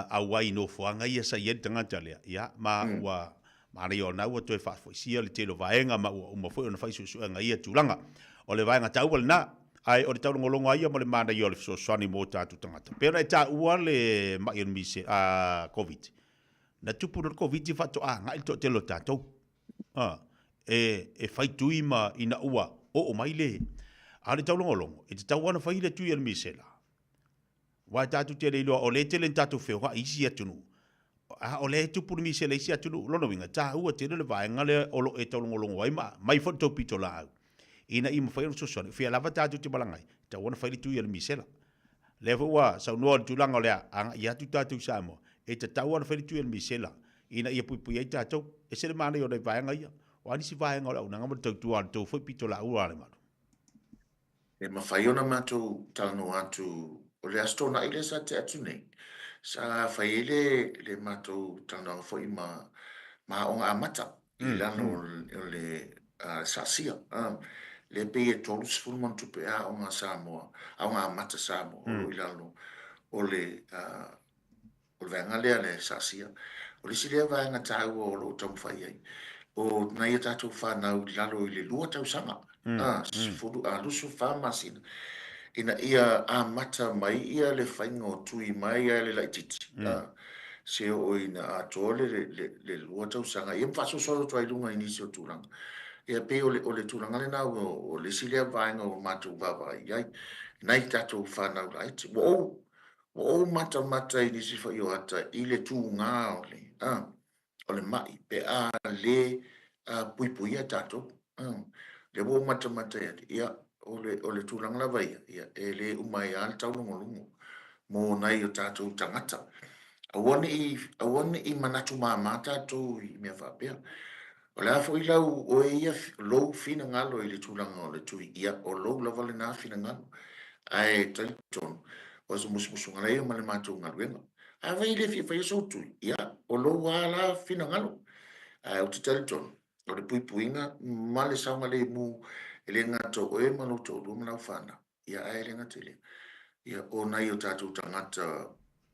auai i nofoaga ia sa i ai le tagata lea, ia, ma ua manaia o lena ua toe faafoisia le tele o vaega ma ua uma foi ona fai suesuega i ia tulaga. O le vaega taua lena, ae o le taulogologo lava ia ma le manaia o le fesoasoani mo tatou tagata. Pei ona e taua le mai o le mise, a, Koviti, Na tupu loa le Koviti faatoa agai le toatele o tatou. A, e, e fai tui ma ina ua oo mai le... A o le taulogologo, e tatau lava ona fai le tui a le misela. Aua e tatou te le iloa, o lea e tele ina tatou feoai i isi atunuu, a o lea e tupu le misela i isi atunuu. O lona uiga, e taua tele le vaega lea o lo o e taulogologo ai ma aumai foi le tou pitolaau ina ia mafai ona fesoasoani. O fea lava tatou te malaga ai, e tatau ona fai le tui a le misela. Lea foi ua saunoa i le tulaga o le a agai atu tatou i Samoa, e tatau lava ona fai le tui a le misela ina ia puipui ai tatou. E ese le manaia o nai vaega ia. O a nisi vaega o le auaunaga ma le tautua a le tou foi pitolaau a Lemalu? E mafai ona matou talanoa atu, o le Aso Toonai lea sa tea atu nei, sa fai ai le, le matou talanoaga foi ma, ma Aoga Amata i lalo o le SASIA, lea pei e 30 ma ona tupe ea aoga Samoa, aoga amata Samoa o lo o i lalo o le o le vaega lea a le SASIA. O le isi lea vaega taua o lo o taumafai ai, o nai a tatou fanau i lalo i le 2 tausaga, 24 masina, ina ia amata mai ia le faiga o tui mai lava i le laitiiti, se oo ina atoa le, le, le 2 tausaga, ia ma faasoasoa atu ai i luga i nisi o tulaga. Ia pei o le, o le tulaga lena o le isi lea vaega ua matou vaavaai i ai, nai tatou fanau laiti. Ua ou, ua ou matamata i nisi foi o ata i le tuga o le, a, o le mai pe a le puipuia tatou. Lea ua ou matamata i ai, ia, o le, o le tulaga lava ia, ia, e le uma ai lava le taulogologo mo nai o tatou tagata. Aua ne i, aua ne i manatu mama tatou i mea faapea. O le a foi lau, oe ia, lou finagalo i le tulaga o le tui, ia, o lou lava lena finagalo. Ae talitonu, o se musumusuga lea ma le matou galuega. Afai e le fia faia sou tui, ia, o lou lava la finagalo. Ae ou te talitonu, o le puipuiga ma le saogalemu e le gata o oe ma lou toalua ma lau fanau, ia, ae le gata i lea, ia, o nai o tatou tagata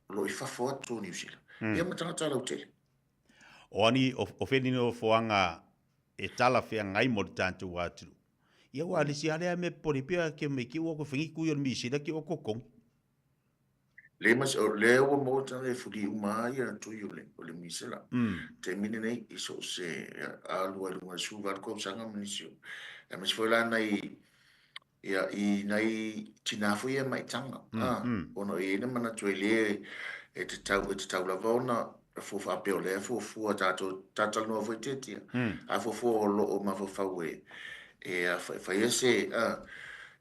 o lo o i fafo atu o Niu Sila, ia ma tagata lautele. O ani, o fea ni nofoaga e talafeagai mo le tatou atunuu? Ia ua alisi lava lea mea popole pea ke mai ke ua koe whangi kui o le misela ke ua kokongi. Le mas, o lea ua maua tala e fuli uma lava ia tui o le, o le misela. Taimi lenei, i so o se alu ai luga i le 18 tausaga ma nisi o, aemaise foi la nai, ia, i nai tinā foi ia maitaga, a, ona e i ai le manatu e le, e tatau, e tatau lava ona fua faapea o lea e fuafua tatou, talatalanoa foi Tietia, a fuafua o lo o mafaufau e, e, a, e faia se, a,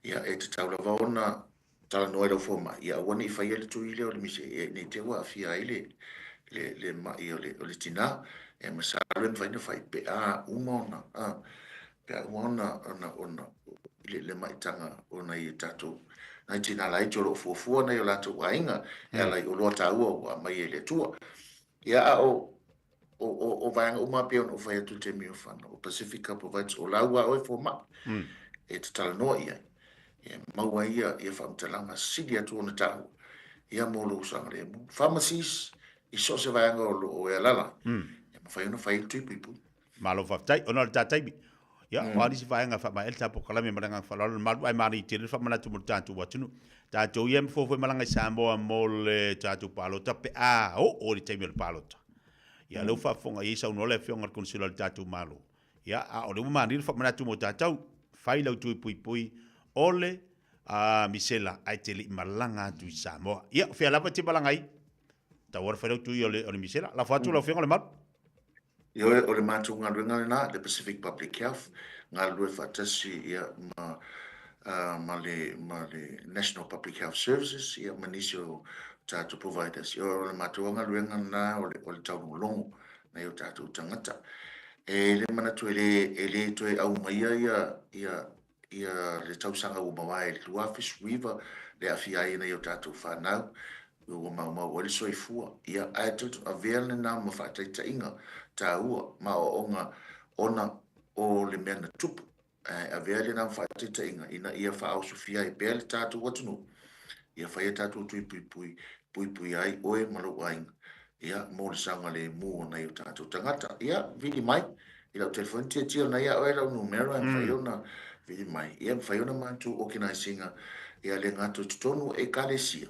ia, e tatau lava ona talanoa i lau fomai, ia aua ne i faia le tui lea o le mise, ne i te i ua aafia ai le, le, le mai o le, o le tinā. E masalo e mafai ona fai pe a uma ona, a, pe a uma ona, ona, ona, le, le maitaga o nai o tatou, nai tinā laiti o lo o fuafua nai o latou aiga e ala i oloa taua ua aumai e le Atua. Ia, a o, o, o, o vaega uma pei ona ou fai atu i le taimi o fana, o Pasifika Provides, o lau a oe fomai e te talanoa i ai, e maua ai ia, ia faamatalaga sili atu ona taua, ia mo lou saogalemu. Pharmacies, i so o se vaega o lo o e alaala ai, e mafai ona fai ai le tui puipui. Malo faafetai, ona o le ta taimi. Ia, o a nisi vaega e faamaea ai le ta polokalame ma le agaga faaaloalo le malu ae manaia tele le faamanatu mo le tatou atunuu. Tatou ia e mafua foi malaga i Samoa mo le tatou palota pe a oo i le taimi o le palota. Ia, lea ua faafofoga i ai saunoa le afioga i le Konesula o le tatou Malo. Ia, a o lea ua manaia le faamanatu mo tatou, fai lau tui puipui o le a, misela ae te le i malaga atu i Samoa. Ia, o fea lava e te malaga ai? Tau ora fai lau tui o le, o le misela. Lafo atu lau afioga Lemalu. Ioe, o le matou galuega lena, le Pacific Public Health, galulue faatasi ia ma ma le ma le National Public Health Services ia ma nisi o tatou providers. Ia o le matou galuega lena o le o le taulogologo nai o tatou tagata. E le manatu e le e le toe aumaia ia ia ia le tausaga ua mavae i le 2019 le aafia ai nai o tatou fanau ua maumau ai le soifua. Ia ae tatou avea lena ma faataitaiga taua ma aoaoga ona o le mea na tupu. Ae avea lena ma faataitaiga ina ia faaosofia ai pea le tatou atunuu, ia fai a tatou tui puipui, puipuia ai oe ma lou aiga, ia, mo le saogalemu o nai o tatou tagata. Ia, vili mai i lau telefoni, tietie ona ia oe lau numera e mafai ona vili mai, ia, mafai ona matou organise ina, ia le gata i totonu o Ekalesia,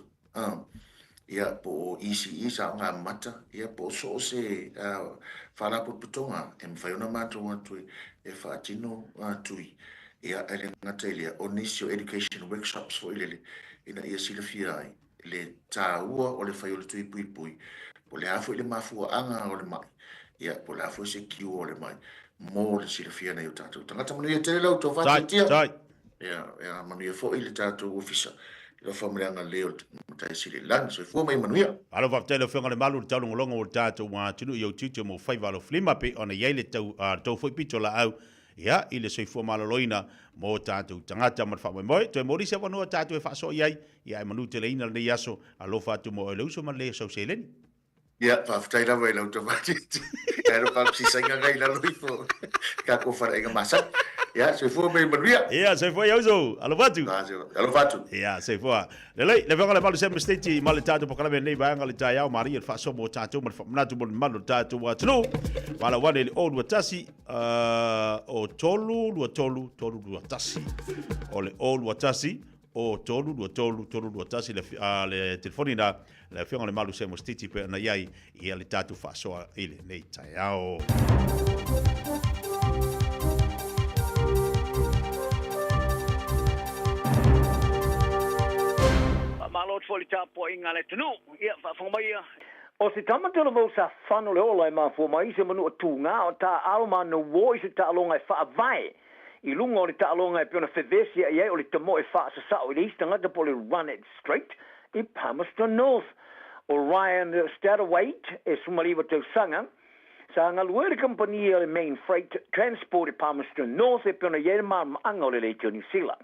Ia, po o ECE sa aoga amata, ia, po o so o se faalapotopotoga e mafai ona matou atu e faatino tui. Ia, ae le gata i lea, o nisi o education workshops foi lele, ina ia silafia ai le taua o le fai o le tui puipui, po o le a foi le mafuaaga o le mai, ia, po o le a foi se cure o le mai, mo le silafia e nai o tatou tagata. Manuia tele lau tofa, Tiatia. Ia, ia manuia foi le tatou ofisa i lau faamaliaga lelei o le Matai Sili i le Lagi. Soifua ma ia manuia. Malo faafetai lau Afioga i le Malu i le taulogologo o le tatou atunuu i ou tiute mo faiva alofilima pei ona i ai le tau, le tou foi pito laau ia i le soifua maloloina mo tatou tagata ma le faamoemoe. Toe moli se avanoa tatou e faasoa i ai, ia ae manuteleina lenei aso. Alofa atu mo oe le uso ma le lei o sau seleni. Ia, faafetai lava i lau tamaitiiti. Ae alo faapsisaiga ngai i lalo ifo tatou faleaiga masani. Ia, soifua ma ia manuia. Ia, soifua ia uso. Alofa atu. Alofa atu. Ia, soifua. Lelei, le afioga i le Malu Sema State ma le tatou polokalame lenei vaega o le taeao, maria le faasoa mo tatou ma le faamanatu mo le mamalu o le tatou atunuu. Valaau ane i le 021 o 3 2 3 3 2 1. O le 021 o 3 2 3 3 2 1 le, le telefoni na le Afioga i le Malu Semo Stiti pei ona i ai ia le tatou faasoa i lenei taeao. Faamalo atu foi i le tapuaiga a le atunuu. Ia, faafofoga maia. O se tama talavou sa fano le ola e mafua mai i se manua tūgā o taaalo ma nouō i se taaloga e faavae i luga o le taaloga e pei ona fevesiaʻi ai o le tamoe faasasao i le isi tagata po o le run it straight i Palmerston North. ʻO Ryan Satterthwaite e 19 tausaga, sa galue i le kamupani a le Main Freight Transport i Palmerston North e pei ona i ai le malamalamaaga o le leitio Niu Sila.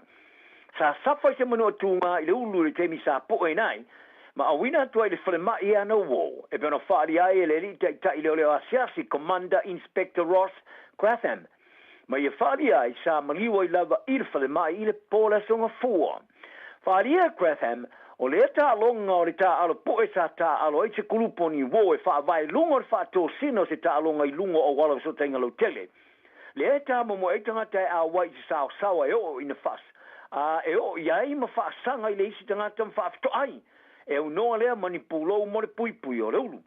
Sa safa i se manua tūgā i le ulu i le taimi sa pueina ai, ma auina atu ai i le falemai i ana uō, e pei ona faaalia ai e le alii taitai leoleo asiasi Commander Inspector Ross Gratham. Ma ia faaalia ai, sa maliu ai lava i le falemai i le po o le Aso Gafua. Faaalia e Gratham, o lea taaloga o le taaalo poe sa taaalo ai se kulupu o ni uō e faavae i luga o le faatosina o se taaloga i luga o auala fesootaiga lautele. Lea e tāmomoe ai tagata e ʻauai i se saosaoa e oo ina faas, a e oo i ai ma faasaga i le isi tagata ma faafetoai. E aunoa lea ma ni pulou mo le puipui o le ulu.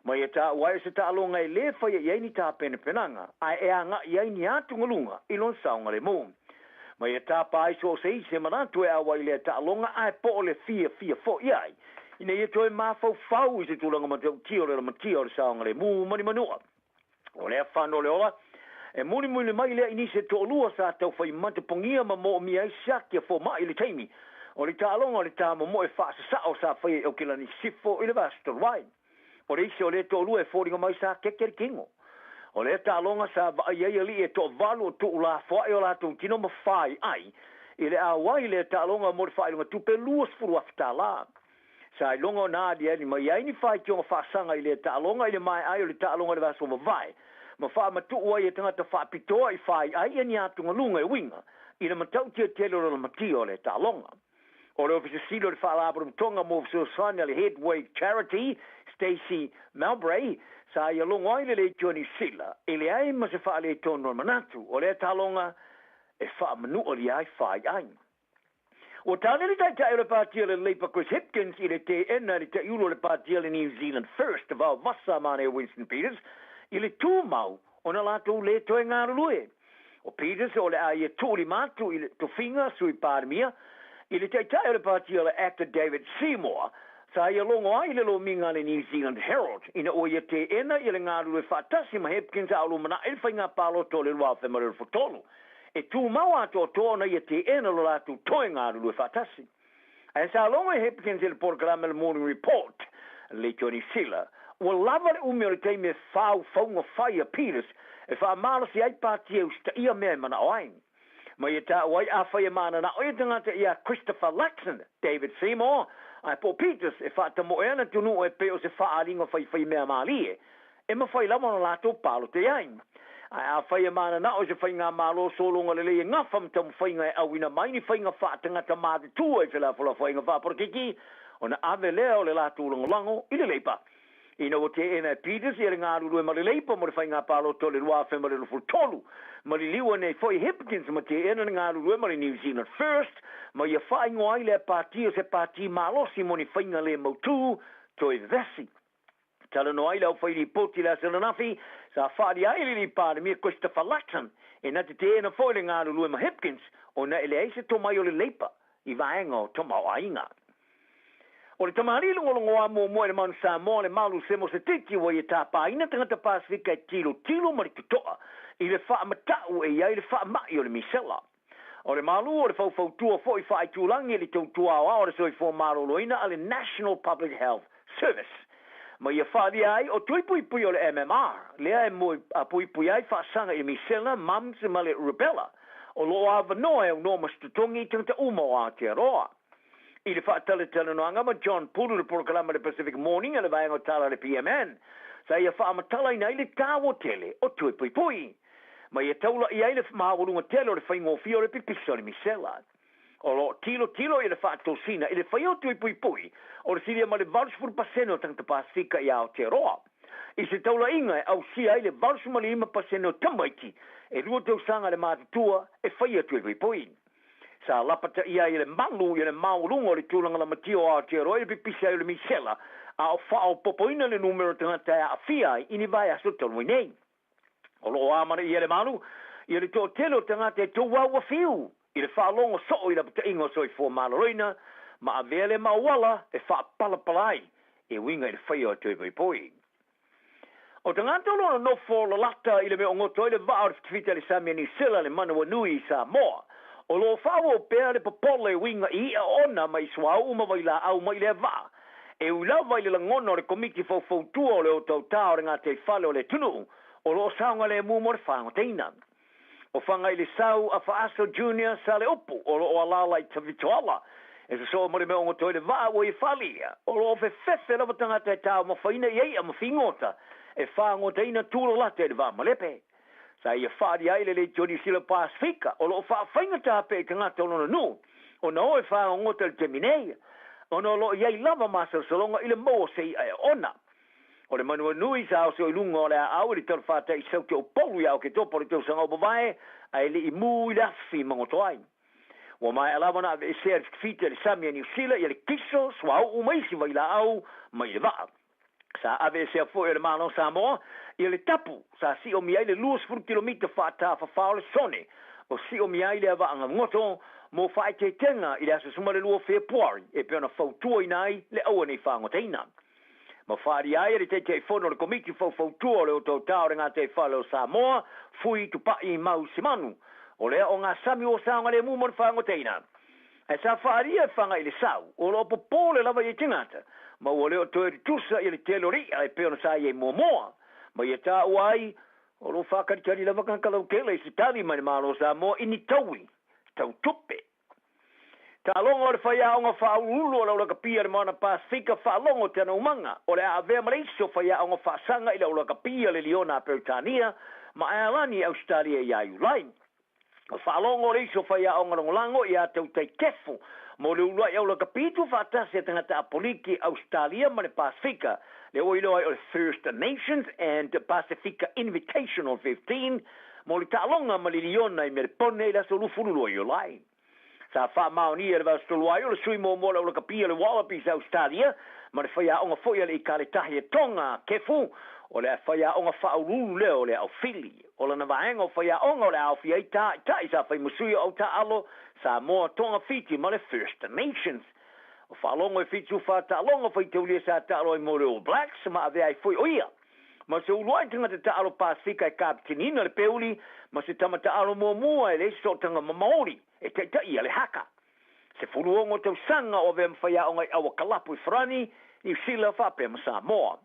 Ma ia taua ai o se taaloga e lē faia i ai ni tapenapenaga, ae e agaʻi ai ni atugaluga i lona saogalemu. Ma ia tapa ai so o se isi e manatu e ʻauai i lea taaloga ae po o le fiafia foʻi ai, ina ia toe mafaufau i se tulaga matautia o le lamatia o le saogalemu ma ni manua. O lea fano o le ola, e mulimuli mai lea i nisi e toalua sa taufai matapogia ma moomia ai siaki a fomai i le taimi o le taaloga o le tāmomoe faasasao sa faia i Aukilani Sisifo i le vaiaso talu ai. O le isi o lea toalua e foliga mai sa keke le kino. O lea taaloga sa vaai ai alii e toavalu o tuulafoai o latou tino ma fai ai i le auai i lea taaloga mo le faailoga tupe 20,000 tālā. Sa iloga ona aliali mai ai ni faitioga faasaga i lea taaloga i le maea ai o le taaloga i le vaiaso mavae, ma faamatuu ai e tagata faapitoa i fai ai ia ni atugaluga e uiga i le matautia tele o le lamatia o lea taaloga. O le Ofisa Sili o le Faalapotopotoga mo Fesoasoani a le Headway Charity, Stacey Mowbray, sa ia logo ai le leitio a Niu Sila e leai ma se faaletonu o le manatu o lea taaloga e faamanualia ai fai ai. Ua tali le Taitai o le Pāti a le Labour Chris Hipkins i le teena e le Taiulu o le Pāti a le New Zealand First Vao Vasa Mane Winston Peters i le tumau ona latou lē toe galulue. O Peters o le a ia tuulima atu i le tofiga Sui Palemia i le Taitai o le Pāti a le Act David Seymour sa ia logo ai le lomiga a le New Zealand Herald ina ua ia teena ia le galulue faatasi ma Hipkins a o lumanaʻi le faiga palota o le 2023. E tumau atoatoa ona ia teena lo latou toe galulue faatasi. Ae sa logo e Hipkins i le polokalame o le Morning Report, Leitio Niu Sila, ua lava le umi o le taimi e faufauga fai a Peters e faamalosi ai pati e usitaia mea e manao ai. Ma ia taua ai afai e mananao ia tagata ia Christopher Luxon, David Seymour, ae po o Peters e faatamoe ana atunuu e pei o se faaaliga faifaimea malie e mafai lava ona latou palota i ai. Ae afai e mananao i se faigamalo sologa lelei e gafa ma taumafaiga e auina mai ni faiga faatagata matutua i felafolafoaiga faapolokiki, ona ave lea o le latou lagolago i le Leipa. Ina ua teena e Peters ia le galulue ma le Leipa mo le faiga palota o le 2023, maliliu nei foi Hipkins ma teena le galulue ma le New Zealand First, ma ia faaigoa ai lea pati o se pati malosi mo ni faiga le mautū toe vevesi. Talanoa ai le aufailipoti i le aso ananafi, sa faaalia ai le Alii Palemia Christopher Luxon e na te teena foi le galulue ma Hipkins ona e leai se tomai o le Leipa i vaega o tamaoaiga. O le tamalii logologoa muamua i le Manu Samoa le Malu Semo Setiti ua ia tapaina tagata Pasefika e tilotilo ma le totoa i le faamatau e i ai le faamai o le misela. O le malu o le faufautua foi faaitulagi i le tautua aoao a le Soifua Maloloina a le National Public Health Service ma ia faaalia ai o tui puipui o le MMR lea e puipui ai faasaga i le misela, mumps ma le rubella o lo o avanoa e aunoa ma se totogi i tagata uma o Aotearoa. I le faatalatalanoaga ma John Pulu i le polokalama Le Pacific Morning a le vaega o Tala a le PMN, sa ia faamatalaina ai le taua tele o tui puipui. Ma ia taula'i ai le maualuga tele o le faigofie o le pipisa o le misela. O lo o tilotilo i le faatosina i le faia o tui puipui o le silia ma le 80% o tagata Pasefika i Aotearoa. I se taula'iga e ausia ai le 85% o tamaiti e lua tausaga le matutua e faia tui puipui. Sa lapataia ai e le malu i le maualuga o le tulaga lamatia o Aotearoa i le pipisi ai o le misela, a o faaopoopoina le numera o tagata e aafia ai i ni vaiaso talu ai nei. O lo o amanaia e le malu ia le toatele o tagata e touau ua fiu i le faalogo soo i lapataiga o soifua maloloina ma avea lea ma auala e faapalapala ai e uiga i le faia o toe poipoi. O tagata o lo o nonofo lalata i le mea o goto ai le vaa o le fitafita i le sami a Niu Sila le manawanui i Samoa, o lo o faaauau pea le popole e uiga i i'a ona mai suauu ma vailaau mai lea vaa E ui lava i le lagona o le Komiti Faufautua o le Otaota o le Gataifale o le Atunuu o lo o saogalemu mo le faagotaina. O Fagailesau Afaaso Junior Saleupu o lo o alaala i Tafitoala e sosoo ma le mea o goto ai le vaa ua ia faaliia, o lo o fefefe lava tagata e taumafaina i i'a ma figota e faagotaina tulalata i le vaa malepe. Sa ia faaalia ai le Leitio Niu Sila Pasefika o lo o faafaigata pea i tagata o lona nuu ona o e fagogota i le taimi nei, ona o lo o i ai lava masalosaloga i le maua o se i'a e oona. O le manuanui sa oso i luga o le aau i le talafatai i Saute o Upolu ia Oketopa o le tausaga ua mavae, ae le i mū i le afi magoto ai. Ua maea lava ona aveesea e le fitafita i le sami a Niu Sila ia le kiso, suauu ma isi vailaau mai le vaa. Sa aveesea foi e le Malo o Samoa ia le tapu sa siomia ai le 20 kilomita faatafafao o le sone o siomia ai lea vaa gagoto mo faaeteetega i le aso 12 o Fepuari e pei ona fautuaina ai le aua nei fagotaina. Ma faaalia ai e le Taitaifono o le Komiti Faufautua o le Otaota o le Gataifale o Samoa, Fui Tupai Mau Simanu, o lea o gasami ua saogalemu mo le fagotaina. Ae sa faaalia e faga i le sau, o lo o popole lava ia tagata, ma ua le o toe tutusa ia le tele o le i'a e pei ona sa i ai muamua. Ma ia taua ai, o lo o faatalitali lava tagata lautele i se tali mai le Malo o Samoa i ni taui tau tupe. Taaloga o le faiaoga faauluulu o le aulakapia i le Moana Pasefika faalogo te ana umaga o le a avea ma le isi o faiaoga faasaga i le aulakapia le Liona a Peretania ma Aealani i Ausetalia ia Iulai. O faalogo le isi o faiaoga lagolago ia Tautai Kefu mo le uluai aulakapi tuufaatasi a tagata Apoliki, Ausetalia ma le Pasefika, lea ua iloa ai o le First Nations and Pasifika Invitational 15 mo le taaloga ma le liona i Melepone i le aso 22 Iulai. Sa faamaonia e le Vaostolu ai o le sui muamua o le aulakapi o le Wallabies a Ausetalia ma le faiaoga foi a le Ikaletahi e Tonga, Kefu, o le faiaoga faauluulu lea o le Aufili. O lana vaega o faiaoga o le a aofia ai tāita'i sa fai ma sui o Auta'alo, Samoa, Tonga, Fiti ma le First Nations. O faalogo e 74 taaloga faitaulia sa taalo ai mo le All Blacks ma avea ai foi o ia. Ma se uluai tagata taaalo Pasefika e kapiteniina le peuli ma se tama taaalo muamua e leai se sootaga ma Maori e taitaia le haka. 16 tausaga o avea ma faiaoga i aua kalapu i Farani, Niu Sila faapea ma Samoa.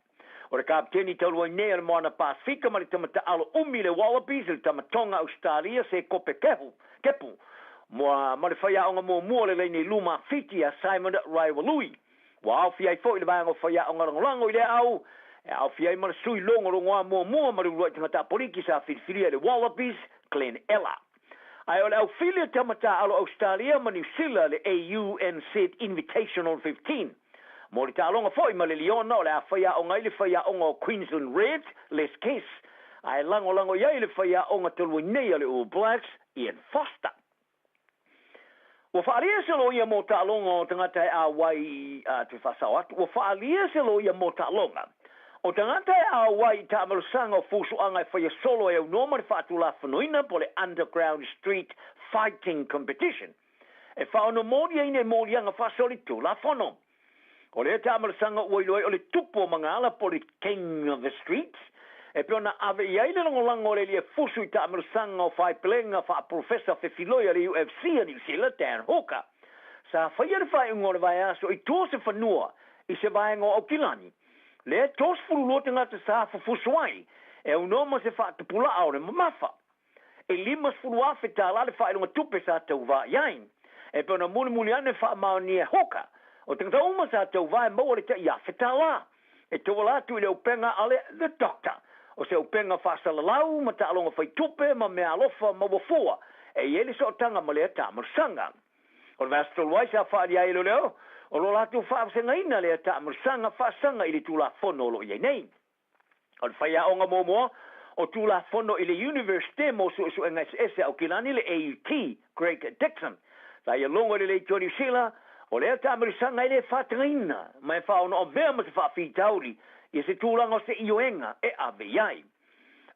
O le kapiteni talu ai nei a le Moana Pasefika ma le tama taaalo umi i le Wallabies le tama Tonga Ausetalia Sekope Kehu, Kepu, ma le faiaoga muamua o le laina i luma a Fiti ia Simon Raiwalui. Ua aofia ai foi le vaega o faiaoga lagolago i lea au, e aofia ai ma le sui logologoa muamua ma le uluai tagata apoliki sa filifilia i le Wallabies, Glenn Ella. Ae o le au fili o tama taaalo Ausetalia ma Niu Sila le AUNZ Invitational 15. Mo le taaloga foi ma le Liona o le a faiaoga ai le faiaoga o Queensland Reds, Les Kiss, ae lagolago i ai le faiaoga talu ai nei a le All Blacks, Ian Foster. Ua faaalia se loia mo taaloga o tagata e auai i, a, toe faasao atu, ua faaalia se loia mo taaloga o tagata e auai i taamalosaga o fusuaga e faia solo e aunoa ma le faatulafonoina po o le Underground Street Fighting Competition e faaonomoliaina i moliaga faasolitulafono. O lea taamalosaga ua iloa ai o le tupu o Magaala po o le King of the Streets, e pei ona ave i ai le lagolago a le alii e fusu i taamalosaga o faepelega faapolofesa fefiloi a le UFC a Niu Sila, Dan Hooker. Sa faia le faaiuga o le vaiaso i tua o se fanua i se vaega o Aukilani, lea e 32 tagata sa fufusu ai, e aunoa ma se faatupula'a o le mamafa. E $50,000 tala le faailoga tupe sa tauva i ai. E pei ona mulimuli ane faamaonia e Hawker, o tagata uma sa tauva e maua le tai $1,000. E tauala atu i le upega a le The Doctor, o se upega faasalalau ma taaloga fai tupe ma meaalofa maua fua e i ai le sootaga ma lea taamalosaga. O le vaiaso talu ai sa faaalia ai e leoleo, o lo latou faavasegaina lea taamalosaga faasaga i le Tulafono o lo o i ai nei. O le faiaoga muamua o Tulafono i le Universite mo Suesuega Eseese a Aukilani, le AUT, Greg Dixon, sa ia logo i le Leitio Niu Sila, o lea taamalisaga e le faatagaina ma e faaonoavea ma se faafitauli ia se tulaga o se ioega e ave i ai.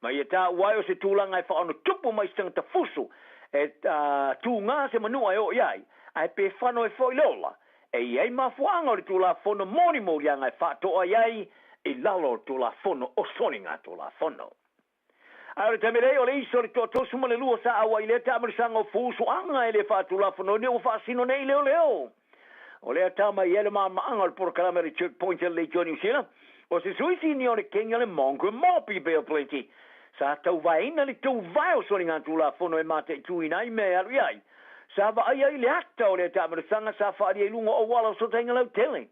Ma ia taua ai o se tulaga e faaonotupu mai se tagata fusu e tūgā se manua e oo i ai, ae pe fano ai foi le ola, E i ai mafuaaga o le Tulafono mo ni moliaga e faatoa i ai i lalo o le Tulafono o Soligatulafono. Ae o le taimi nei, o le iso o le toatosu ma le lua sa auai lea taamalisaga o fuusuaga e le faatulafonoina ua faasino nei i leoleo. O lea tama i ai le maamaaga o le polokalame a le Checkpoint a le Leitio a Niu Sila, o se sui sinia o le Kenya le Mongrel Mob i Bay of Plenty, sa tauvaeina le tauvae o soligatulafono e mataituina ai mea e alu i ai. Sa vaai ai le ata o lea taamalosaga sa faaalia i luga o auala o Sotaiga Lautele.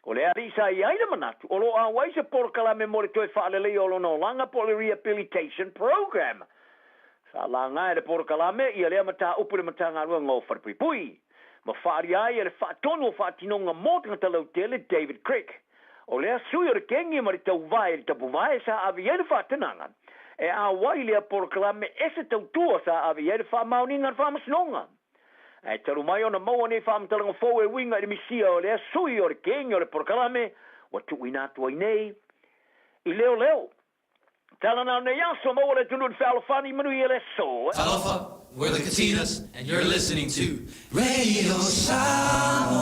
O le alii sa i ai le manatu o lo o auai se polokalame mo le toe faaleleia o lona olaga po o le Rehabilitation Program. Sa laga e le polokalame ia lea mataupu i le Matagaluega o Falepuipui ma faaalia ai e le Faatonu o Faatinoga mo Tagata Lautele David Crick. O lea sui o le kengi ma le tauvae i le tapuvae sa ave i ai le faatanaga e auai lea polokalame ese tautua sa ave i ai le faamaoniga a le Faamasinoga. Ae talu mai ona maua nei faamatalaga fou e uiga i le misia o lea sui o le kengi o le polokalame ua tuuina atu ai nei i leoleo. Tala na o nei aso, maua le atunuu i le fealofani, manuia le aso. Talofa, we're the Katinas and you're listening to Radio Samoa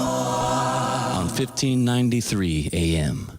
on 1593 AM.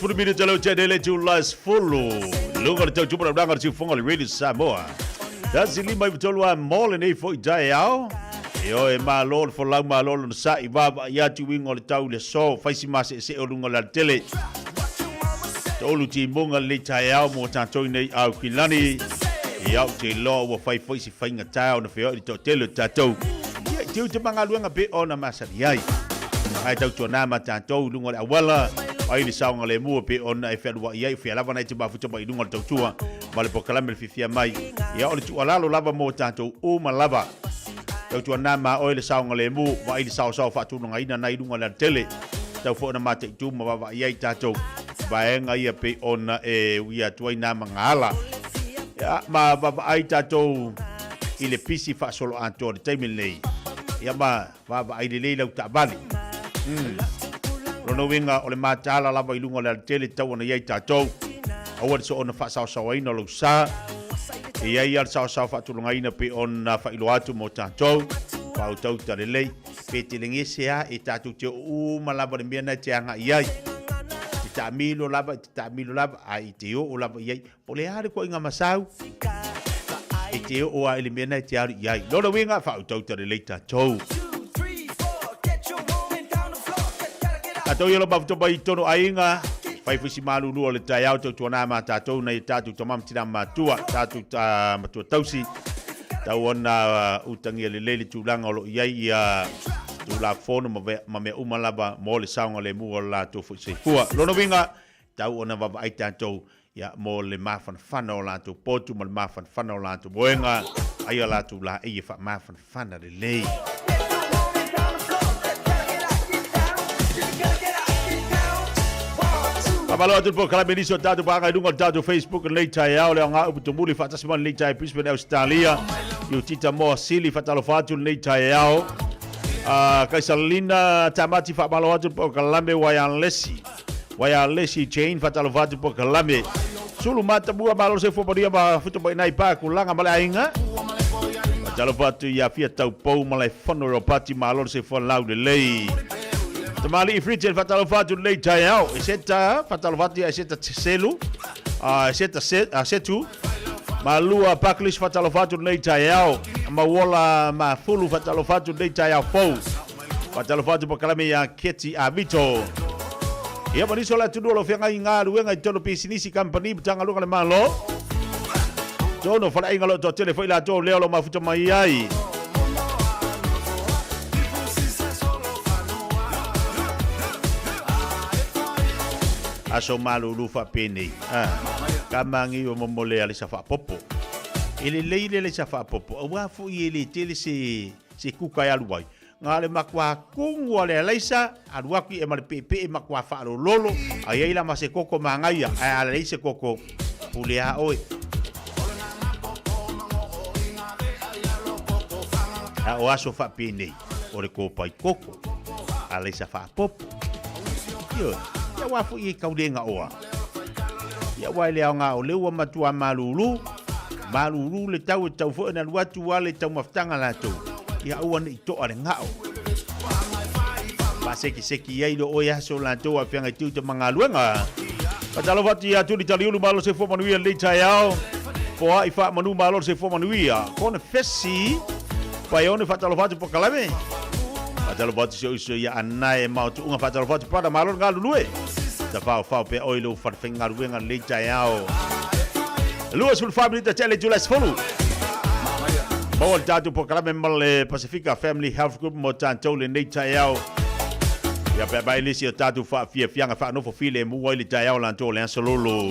20 minute leo tene le tu las fulu. Lunga le tau tupuna ranga le tufonga le Radio Samoa. Tasi lima i tolu a mole nei fo i tae ao. E oe malo le folau malo le sa i vava i atu wingo le tau le so faisi mase se o lunga le tele. Tolu timuga lenei taeao mo tatou nei au ki lani. Ia ou te iloa ua fai foi se faigata ona feoai le toatele o tatou. Ia, i tiu te magaluega pe ona masani ai. Ae tautuana ma tatou i luga o le auala, ai le saogalemu e pei ona e fealuai ai, o fea lava na e te mafuta mai i luga o le tautua ma le polokalame le fiafia mai. Ia, o le tuualalo lava mo tatou uma lava. Tautuana ma oe le saogalemu, vaai le saosao faatulagaina na i luga o le alatele. Tatau foi ona mataitu ma vaavaai ai tatou vaega ia pei ona e uia atu ai nā magaala. Ia, ma vaavaai tatou i le pisi faasoloatoa i le taimi lenei. Ia ma vaavaai lelei lau taavale. Mm. Lona uiga o le mataala lava i luga o le alatele tatau ona i ai tatou. Aua le soona faasaosaoaina o lou sa. E i ai lava le saosao faatulagaina pei ona faailoa atu mo tatou. Faautauta lelei. Pe te legese a e tatou te oo uma lava le mea na e te agai ai. Te taamilo lava, te taamilo lava, a i te oo lava i ai. Po o le a le koiga masau, e te oo a i le mea na e te alu i ai. Lona uiga, faautauta lelei tatou. Tatou ia lo mafuta mai i tonu aiga, fai foi si malulu o le taeao tautuana ma tatou nai tatou tama ma tina matua, tatou ta, matua tausi. Tau ona utagia lelei le tulaga o lo o i ai ia Tulafono ma mea uma lava mo le saogalemu o le latou foi soifua. Lona uiga, tau ona vaavaai tatou ia mo le mafanafana o latou potu ma le mafanafana o latou moega, ai a latou laei e faamafanafana lelei. Faamalo atu le polokalame nisi o tatou paaga i luga o le tatou Facebook i lenei taeao le aoga upu tumuli faatasi mai lenei taeao i Brisbane, Australia. Iutita Moa Sili faatalofa atu lenei taeao. Kaisalina Tamati faamalo atu le polokalame Waialesi. Waialesi Jane faatalofa atu le polokalame. Sulu Matamua malo le soifua manuia ma futa mai nai pa kulaga ma le aiga. Faatalofa atu ia Fia Taupou ma le Fono Ropati malo le soifua laulelei. Tamalii Fritz faatalofa atu lenei taeao. E seta faatalofa atu ia e seta Selu, e seta Setu. Malua Paklis faatalofa atu lenei taeao. Mauola Mafulu faatalofa atu lenei taeao fou. Faatalofa atu polokalame ia Keti Avito. Ia ma nisi o le atunuu o lo o feagai i galuega i totonu o pisinisi, kamupani, Matagaluega a le Malo. Totonu o faleaiga o lo o toatele foi latou lea o lo o mafuta mai ai. Aso malulu faapenei. Ah, ka magi o momo le alisa faapopo. E lelei le alisa faapopo, auā foi e le tele se, se kuka e alu ai. Nga le makuā kugu a le alaisa, alu atu i e ma le peepee makuā faalololo, a i ai la ma se koko magaia, ae a leai se koko, pule a oe. A o aso faapenei, o le kopai koko, alaisa faapopo. Ioe, ia auā foi e kaulega oa. Ia aua e le aoga o lea ua matua malulu, malulu le tau e tatau foi ona alu atu lava le taumafataga latou, ia aua ne i toa le gao. Faasekiseki ai lo oe aso latou a feagai tiute ma galuega. Faatalofa atu ia Tuli Taliulu malo soifua manuia lenei taeao. Foai faamanu malo soifua manuia. Kona fesi Paione faatalofa atu Pokalame. Faatalofa atu si ou uso ia Anae Maotuuga faatalofa atu Brother malo le galulue. Tafaofao pea oe i lou falefaigaluega lenei taeao. 24 minita tea le itula e 10. Maua le tatou polokalame ma le Pasifika Family Health Group mo tatou lenei taeao. Ia pe a mai le isi o tatou faafiafiaga faanofo filemu ai le taeao latou o le aso lolo.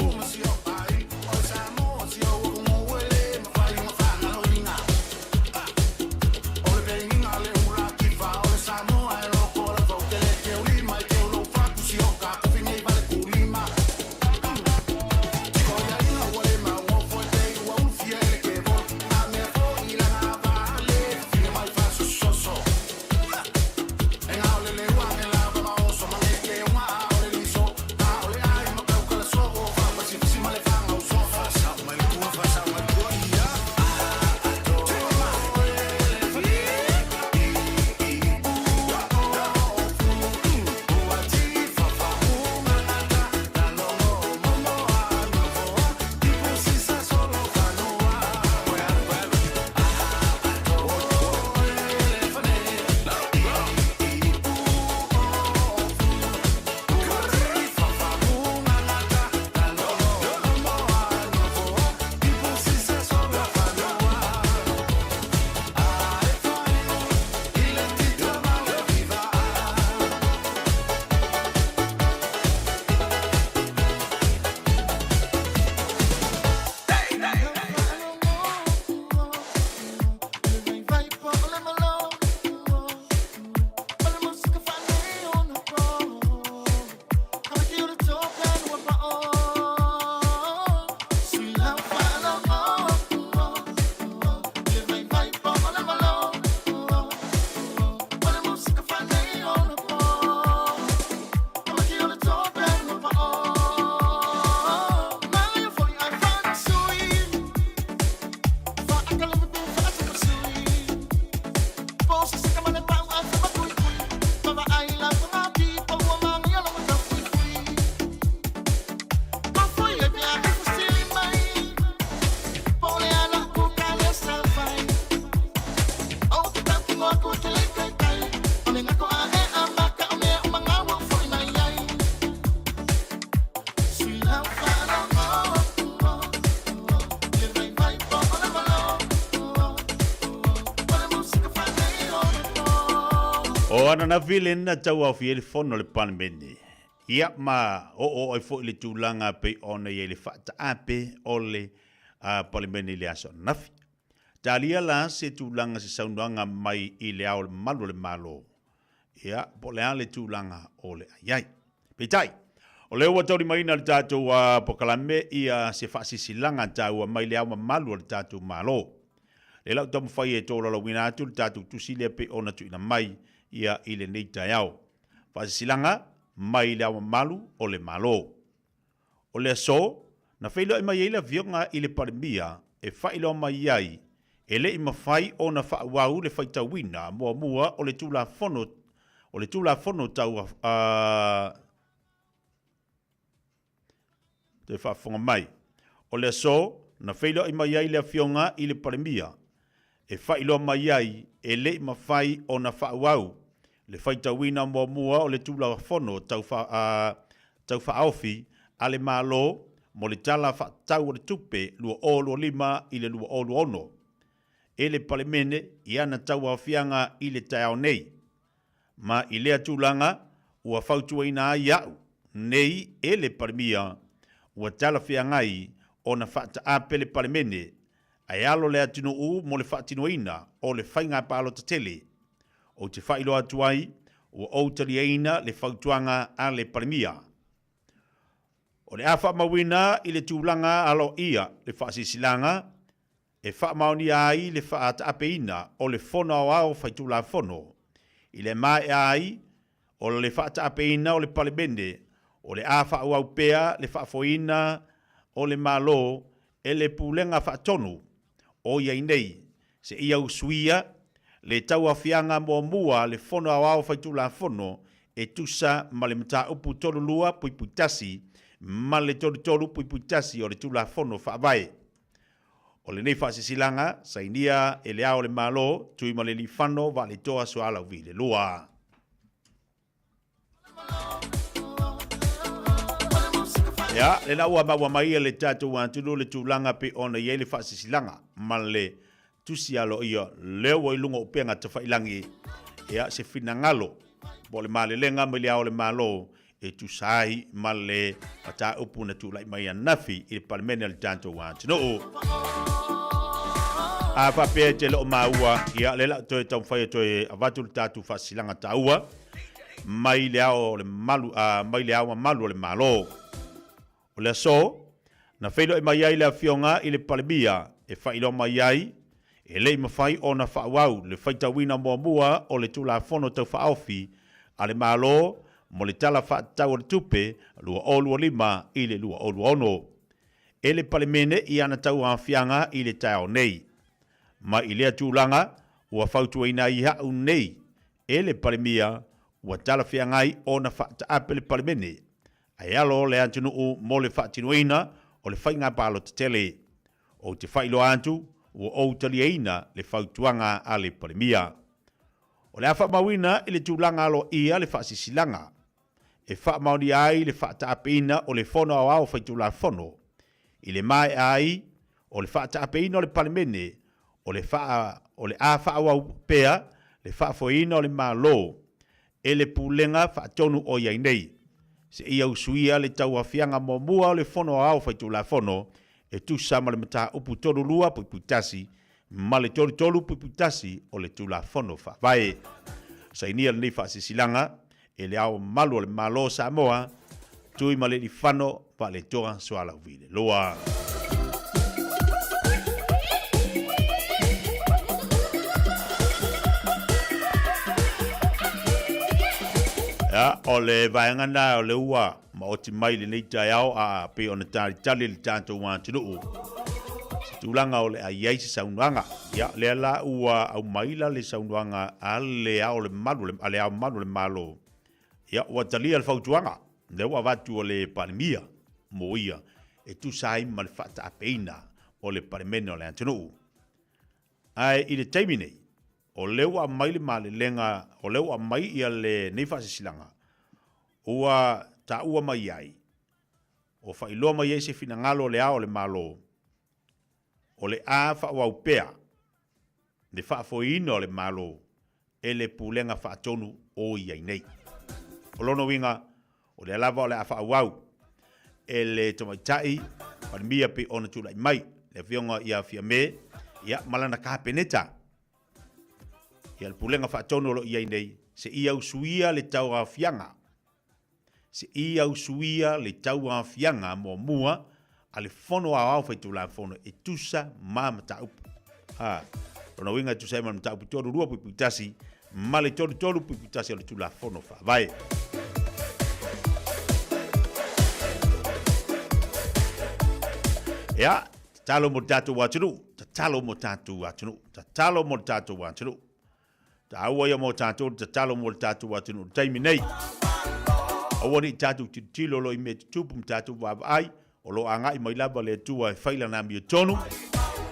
O ananafi le na tauaofi ai le fono a le Palemene. Ia ma oo ai foi le tulaga pei ona i ai le faataape o le Palemene i le aso ananafi. Talia la se tulaga se saunoaga mai i le Ao Mamalu o le Malo, ia, po o le a le tulaga o le a i ai. Peitai, o lea ua taulimaina le tatou polokalame ia se faasilasilaga taua mai le Ao Mamalu o le tatou Malo. Lea la ou taumafai e tolaulauina atu le tatou tusi lea pei ona tuuina mai ia i lenei taeao. Faasilasilaga mai le Ao Mamalu o le Malo. O le aso, na feiloai mai ai le Afioga i le Palemia e faailoa mai ai e le i mafai ona faaauau le faitauina muamua o le Tulafono o le Tulafono Tau Toe faafofoga mai. O le aso, na feiloai mai ai le Afioga i le Palemia e faailoa mai ai e le i mafai ona faaauau le faitauina muamua o le Tulafono Tau Faaofi a le Malo mo le Tala Faatatau o le Tupe 2025 i le 2026 e le Palemene i ana tauaofiaga i le taeao nei. Ma i lea tulaga ua fautuaina ai a'u nei e le Palemia ua talafeagai ona faataape le Palemene ae alo le atunuu mo le faatinoina o le faiga palota tele. Ou te faailoa atu ai, ua ou taliaina le fautuaga a le Palemia. O le a faamauina i le tulaga aloaia le faasilasilaga e faamaonia ai le faataapeina o le Fono Aoao Faitulafono i le maea ai o le faataapeina o le Palemene o le a faaauau pea le faafoeina. o le Malo e le Pulega Faatonu o i ai nei, seia usuia le tauaofiaga muamua a le Fono Aoao Faitulafono e tusa ma le Mataupu 32.1 ma le 33.1 o le Tulafono Faavae. O lenei faasisilaga, sainia e Le Ao o le Malo, Tuimalealiifano Vaaletoa Sualauvi le 2. Ia, lena ua maua mai e le tatou atunuu le tulaga pei ona i ai le faasisilaga ma le tusi aloaia lea ua i luga o upega tafailangi, ia, se finagalo po o le malelega mai le Ao o le Malo e tusa ai ma le mataupu na tulai mai ananafi i le Palemene a le tatou atunuu. A faapea e te le o maua, ia lea la toe taumafai e toe avatu le tatou faasilaga taua mai le ao le malu, mai le ao mamalu o le Malo. O le aso, na feiloai mai ai le Afioga i le Palemia e faailoa mai ai, e le i mafai ona faaauau le faitauina muamua o le Tulafono Tau Faaofi a le Malo mo le Tala Faatatau o le Tupe 2025 i le 2026 e le Palemene i ana tauaofiaga i le taeao nei. Ma i lea tulaga, ua fautuaina ai au nei e le Palemia ua talafeagai ona faataape le Palemene Ae alo le atunuu mo le faatinoina o le faiga palota tele. Ou te faailoa atu, ua ou taliaina le fautuaga a le Palemia. O le a faamauina i le tulaga aloaia le faasisilaga e faamaonia ai le faataapeina o le Fono Aoao Faitulafono i le maea ai o le faataapeina o le Palemene o le o le a faaauau pea le faafoeina o le Malo e le Pulega Faatonu o i ai nei, seia usuia le tauaofiaga muamua o le Fono Aoao Faitulafono e tusa ma le Mataupu 32.1 ma le 33.1 o le Tulafono Faavae. Sainia lenei Faasilasilaga e Le Ao Mamalu o le Malo o Samoa, Tuimalealiifano Vaaletoa Sualauvi le Loa. Ia, o le vaega na o le ua maoti mai lenei taeao a pei ona talitali le tatou atunuu se tulaga o le a i ai se saunoaga. Ia, lea la ua aumai la le saunoaga a le Ao le Malu, a le Ao Mamalu o le Malo. Ia, ua talia le fautuaga, lea ua avatu e le Palemia mo ia e tusa ai ma le faataapeina o le Palemene o le atunuu. Ae i le taimi nei, o lea ua aumai le malelega, o lea ua aumai ia lenei faasisilaga, ua taua mai ai, ua faailoa mai ai se finagalo o le Ao o le Malo, o le a faaauau pea le faafoeina o le Malo e le Pulega Faatonu o i ai nei. O lona uiga, o lea lava o le a faaauau e le Tamaitai Palemia pei ona tulai mai, le Afioga ia Fiame, ia, ma lana Kapeneta, ia le Pulega Faatonu o lo o i ai nei, seia usuia le tauaofiaga Seia usuia le tauaofiaga muamua a le Fono Aoao Faitulafono e tusa ma mataupu. A, lona uiga e tusa ai ma le mataupu 32.1 ma le 33.1 o le Tulafono Faavae. Ia, tatalo mo le tatou atunuu, tatalo mo tatou atunuu, tatalo mo le tatou atunuu. Taua ia mo tatou le tatalo mo le tatou atunuu i le taimi nei. Aua ne i tatou tilotilo loa i mea tutupu ma tatou vaavaai, o lo o agai mai lava le Atua e fai lana amiotonu,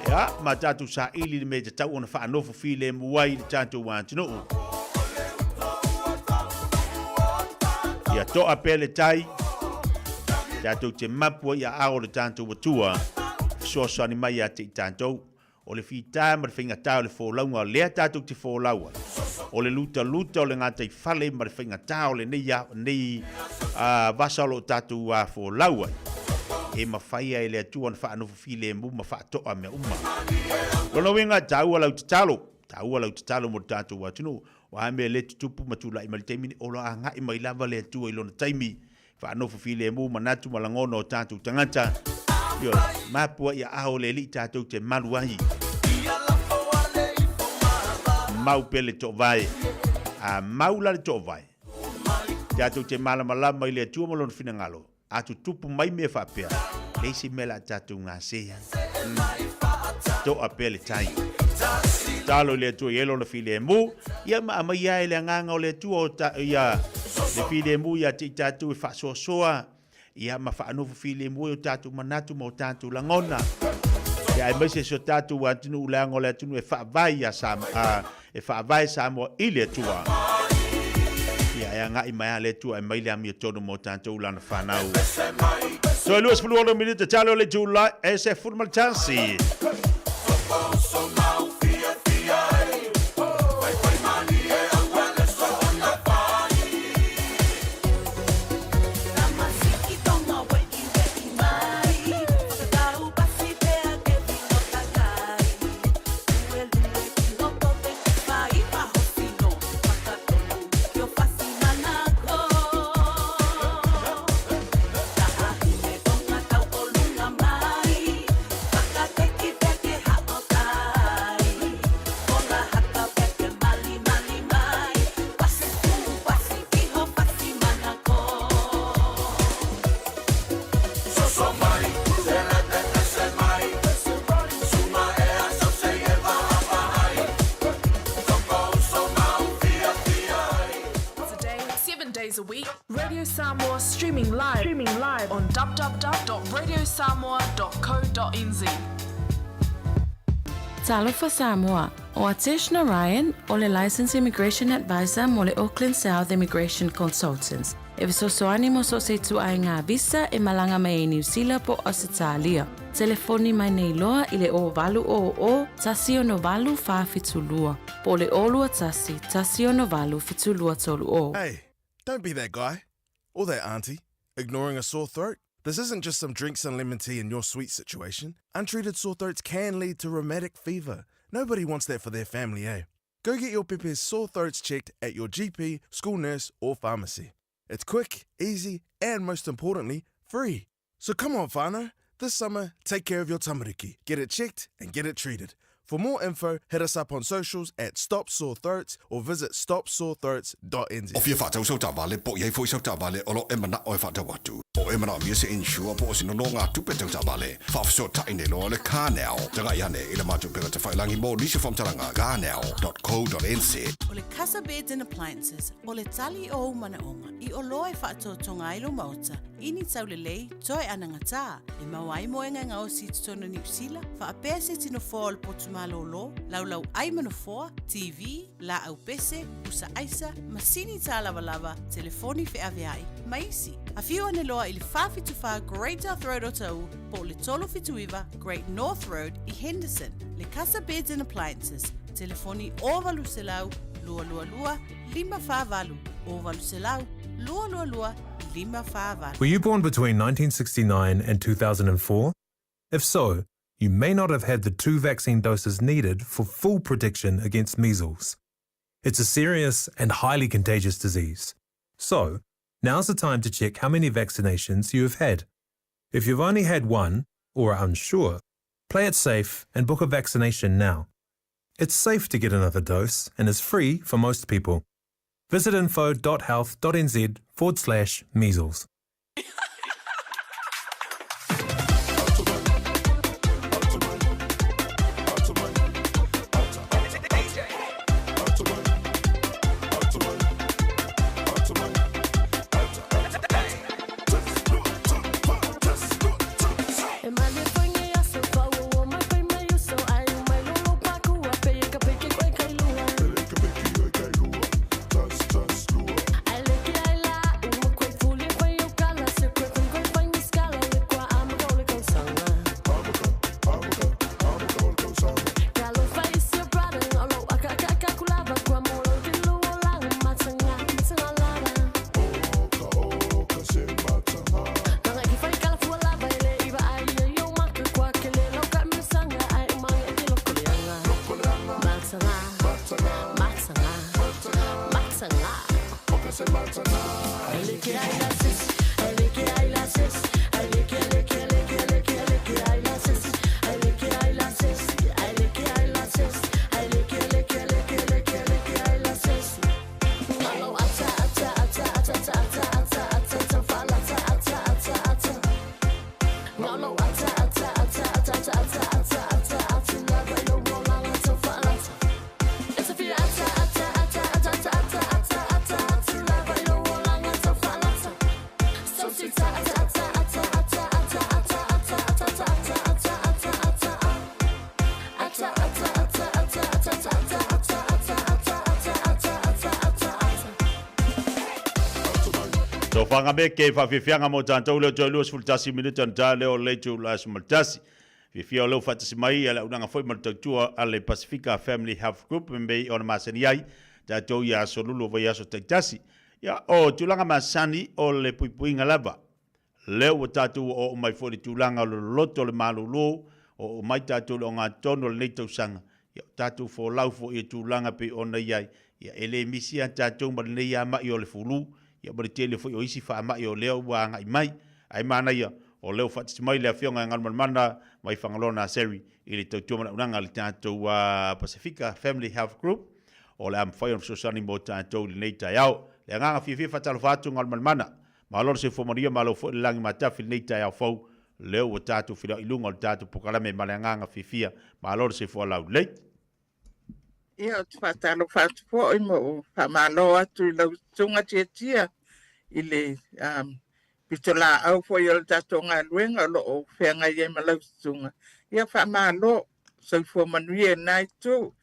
ia, ma tatou saili le mea e tatau ona faanofo filemu ai le tatou atunuu. Ia toa pea le tai, tatou te mapu ai i aao o le tatou Atua, fesoasoani mai ia te i tatou. O le fita ma le faigata o le folauga o lea tatou te folau ai, o le lutaluta o le gataifale ma le faigata o lenei, lenei vasa o lo o tatou folau ai, e mafai ai e le Atua ona faanofo filemu ma faatoa mea uma. Lona uiga, e taua lau tatalo, taua lau tatalo mo le tatou atunuu. O a mea le tutupu ma tulai mai le taimi nei, o lo o agai mai lava le Atua i lona taimi Faanofo filemu manatu ma lagona o tatou tagata. Ioe, mapua i aao le Alii tatou te malu ai. Mau pea le toovae. A mau la le toovae, tatou te malamalama i le Atua ma Lona finagalo, a tutupu mai mea faapea. Le isi mea le a tatou gasea. To'a pea le tai. Tatalo i le Atua i ai lona filemu, ia ma aumaia ai le agaga o le Atua o ta, ia, le filemu ia te i tatou e faasoasoa, ia ma faanofo filemu ai o tatou manatu ma o tatou lagona. Ia aemaise si o tatou atunuu leaga o le atunuu e faavae ia Sam, a, e faavae Samoa i le Atua. Ia e agai mai lava le Atua e mai le amiotonu mo tatou lana fanau. Toe 26 minute talo le itula e 11. Today, seven days a week, Radio Samoa streaming live, streaming live on www.radiosamoa.co.nz. Talofa Samoa, ʻO Atesh Narayan, o le Licensed Immigration Advisor mo le Auckland South Immigration Consultants, e fesoasoani mo so o se ituaiga visa e malaga mai ai i Niu Sila po o Ausetalia. Telefoni mai nei loa i le 0800 168 472 po o le 021 168 7230. Hey, don't be that guy. Or that auntie. Ignoring a sore throat? This isn't just some drinks and lemon tea in your sweet situation. Untreated sore throats can lead to rheumatic fever. Nobody wants that for their family, eh? Go get your pepe's sore throats checked at your GP, school nurse, or pharmacy. It's quick, easy, and most importantly, free. So come on, whānau. This summer, take care of your tamariki. Get it checked and get it treated. For more info, hit us up on socials at Stop Sore Throats or visit stopsorethroats.nz. O fia whaatau sau taavale, po o i ai foi sau taavale o lo o e manao e whaatau atu. Po o e manaomia se insure po o se nonogatupe tau taavale, faafesootai nei loa le CarNow. Tagai ane i le matou upega tafailangi mo nisi o faamatalaga, carnow.co.nz. O le Casa Beds and Appliances, o le tali o ou manaoga i oloa e faatoatoga ai lou maota i ni taulelei toe anagatā, e maua ai moega e gaosi i totonu o Niu Sila, faapea se tino foa o le potu malōlō, laulau ʻai ma nofoa, TV, lāʻau pese, pusa ʻaisa, masini tālavalava, telefoni feʻaveaʻi, ma isi. Afio ane loa i le 474 Great South Road o Taʻu po o le 379 Great North Road i Henderson. Le Casa Beds and Appliances, telefoni 0800 222 548, 0800 222 548. Were you born between 1969 and 2004? If so, you may not have had the two vaccine doses needed for full protection against measles. It's a serious and highly contagious disease. So, now's the time to check how many vaccinations you have had. If you've only had one, or are unsure, play it safe and book a vaccination now. It's safe to get another dose and is free for most people. Visit info.health.nz forward slash measles. Tofaga me ke faafiafiaga mo tatou leo toe 21 minute ona ta leo o le itula 11. Fiafia o leo faatasi mai a le aunaga foi ma le tautua a le Pasifika Family Health Group me mei ona masani ai tatou i aso lulu o vaiaso taitasi. Ia, o tulaga masani o le puipuiga lava. Lea ua tatou oo mai foi i le tulaga o le loloto o le malolo, oo mai tatou i le ogatotonu o lenei tausaga, ia o tatou folau foi i tulaga e pei ona i ai, ia e le misi lava tatou ma lenei amai o le fulu, ia ma le tele foi o isi faamai o lea ua agai mai. Ae manaia, o lea ua faatasi mai le Afioga ia Galumalemana mai Fagaloa Naseri i le tautua manaonaga a le tatou Pasifika Family Health Group, o le a mafai ona fesoasoani mo tatou i lenei taeao. Le agaga fiafia faatalofa atu Galumalemana. Malo le soifua manuia, malo foi le lagi matafi i lenei taeao fou, lea ua tatou feiloai i luga o le tatou polokalame ma le agaga fiafia. Malo le soifua laulelei. Ia, ou te faatalofa atu foi ma ou faamalo atu i lau Susuga Tiatia i le um, pitolaau foi o le tatou galuega o lo o feagai ai ma lau Susuga. Ia, faamalo, soifua manuia i lena itu.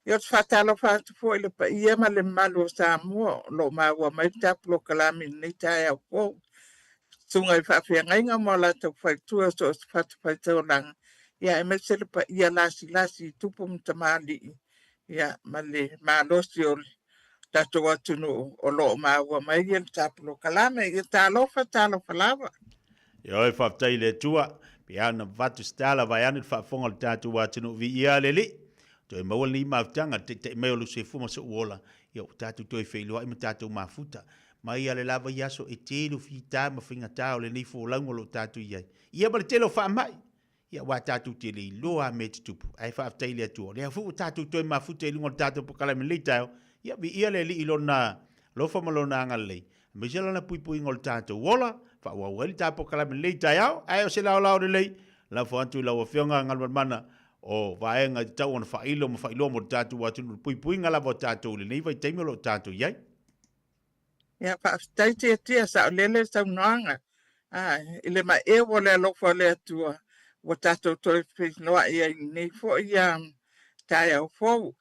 Ia, ou te faatalofa atu foi i le paia ma le mamalu o Samoa o lo o maua mai le ta polokalame i lenei taeao fou. Susuga i faafeagaiga ma o latou faletua i so o se fatafaitaulaga, ia aemaise le paia lasilasi i tupu ma tamalii, ia ma le malosi o le tatou atunuu o lo o maua mai le ta polokalame. Ia talofa, talofa lava. Ioe, faafetai i le Atua. Pei lava ona avatu se tala vaeane le faafofoga o le tatou atunuu viia le Alii. Toe maua lenei mafutaga, le taitai mai o lou soifua ma so'u ola, ia ua tatou toe feiloai ma tatou mafuta. Mai a le la vaiaso e tele o fita ma faigata o lenei folauga o lo o tatou i ai. Ia ma le tele o faamai, ia aua tatou te le iloa a mea e tutupu. Ae faafetai i le Atua, o lea foi ua tatou toe mafuta i luga o le tatou polokalame i lenei taeao, ia viia le Alii i Lona alofa ma Lona agalelei, aemaise Lana puipuiga o le tatou ola, faaauau ai le tatou polokalame i lenei taeao. Ae o se laolao lelei, lafo atu i lau Afioga Galumalemana o vaega e tatau ona faailo ma faailoa mo le tatou atunuu, le puipuiga lava o tatou i lenei vaitaimi o lo o tatou i ai. Ia, faafetai Tiatia, saolele le saunoaga. A, i le maeu o le alofa o le Atua, ua tatou toe feiloai ai i lenei foi taeao fou.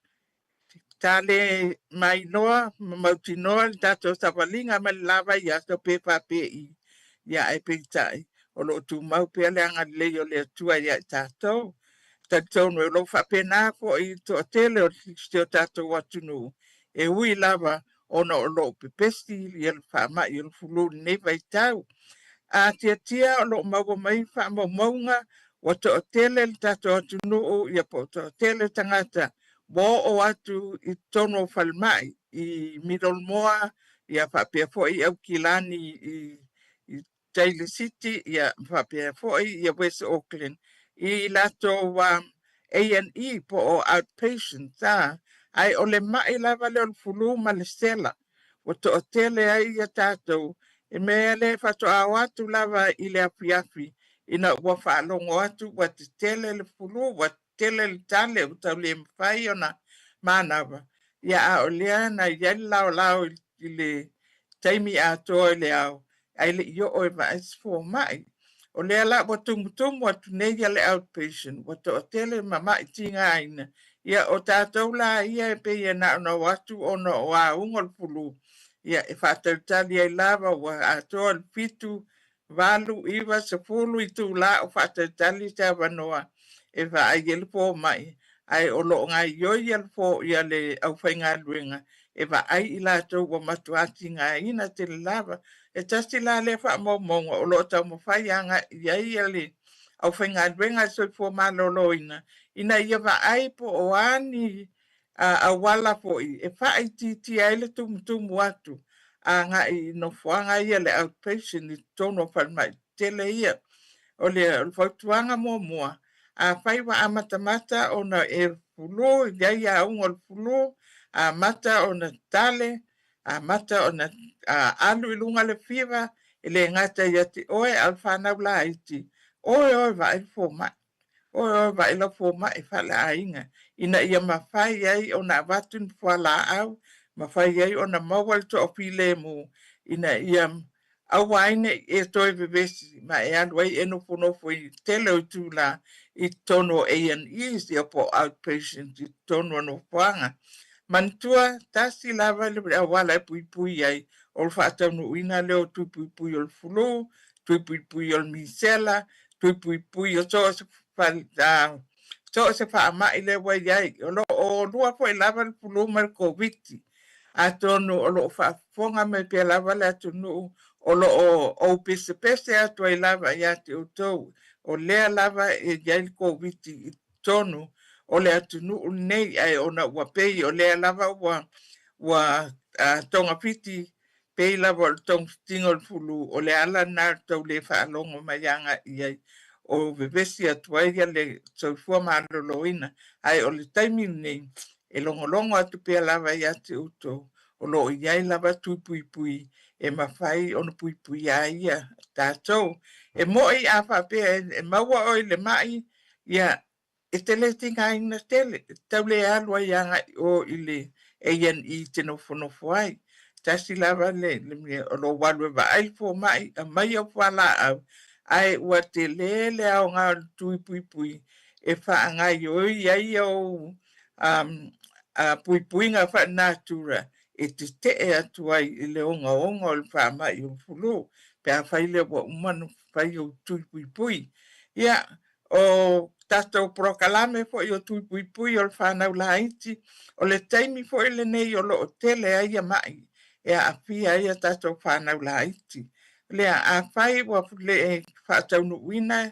Sa le mailoa ma mautinoa le tatou savaliga mai le la vaiaso pe faapei, ia ae peitai o lo o tumau pea le agalelei o le Atua ia i tatou. E talitonu o lo o faapena foi le toatele o si o tatou atunuu, e ui lava ona o lo o pepesi le faamai o le fulu i lenei vaitau. A tiatia o lo o maua mai faamaumauga ua toatele le tatou atunuu ia po o toatele tagata ua oo atu i totonu o falemai i Middlemore ia faapea foi i Aukilani i Taylor City ia faapea foi ia West Auckland i latou A&E po o outpatients ae o le mai lava lea o le fulu ma le sela ua toatele ai ia tatou e mea lea faatoa o atu lava i le afiafi ina ua faalogo atu ua tetele le fulu ua tele le tale ua tau le mafai ona manava, ia a o lea na i ai le laolao i le taimi atoa i le ao, ae le i oo e vaai se fomai. O lea la ua tumutumu atu nei ia le outpatient, ua toatele ma mai tigaina. Ia o tatou la ia e pei e na ona o atu ona o auga o le fulu, ia e faatalitali ai lava ua atoa le 7 8, 9, 10 itula o faatalitali se avanoa e vaai ai le fomai, ae o lo o gaoioi ia le ia le aufaigaluega e vaai i latou ua matua tigaina tele lava. E tasi la lea faamaumauga o lo o taumafai agai i ai ia le aufaigaluega a le Soifua Maloloina ina ia vaai po o a ni auala foi e faaitiitia ai le tumutumu atu agai i nofoaga ia le outpatient i totonu o falemai tetele ia. O le fautuaga muamua, afai ua amatamata ona e fulu, i ai auga o le fulu, amata ona tale, amata ona alu i luga le fiva, e le gata ia te oe a o le fanau laiti, oe oe vaai le fomai. Oe oe vaai lau fomai faaleaiga ina ia mafai ai ona avatu ni fualaau, mafai ai ona maua le toafilemu ina ia aua ai ne i e toe vevesi ma e alu ai e nofonofo i le tele o itula i totonu o A&Es ia po o outpatient i totonu o nofoaga. Manatua, tasi lava le auala e puipui ai, O le faataunuuina lea o tui puipui o le fulu, tui puipui o le misela, tui puipui o so o se so o se faamai lea ua i ai. O lo o lua foi lava le fulu ma le Koviti. Atonu o lo o faafofoga mai pea lava le atunuu o lo o ou pesepese atu ai lava ia te outou, o lea lava e i ai le Koviti i totonu o le atunuu lenei, ae ona ua pei o lea lava ua ua togafiti pei lava o le togafitiga o le fulu, o le ala lena o le tou le faalogo mai agai i ai o vevesi atu ai le soifua maloloina. Ae o le taimi lenei, e logologo atu pea lava ia te outou, o lo o i ai lava tui puipui e mafai ona puipuia ai ia tatou. E mo'i a faapea e maua oe i le ma'i, ia e te le tigaina tele, e tau le alu ai agai i o i le A&E te nofonofo ai. Tasi lava le mea o lou alu e vaai le fomai, aumai au fualaau, ae ua tele le aoga o le tui puipui e faagaoioi ai ou puipuiga faalenatura e tetee atu ai i le ogaoga o le faamai o le fulu pe afai lea ua uma ona fai ou tui puipui. Ia, o tatou polokalame foi o tui puipui o le fanau laiti, o le taimi foi lenei o lo o tele ai ia mai e aafia ai a tatou fanau laiti. Lea, afai ua le faataunuuina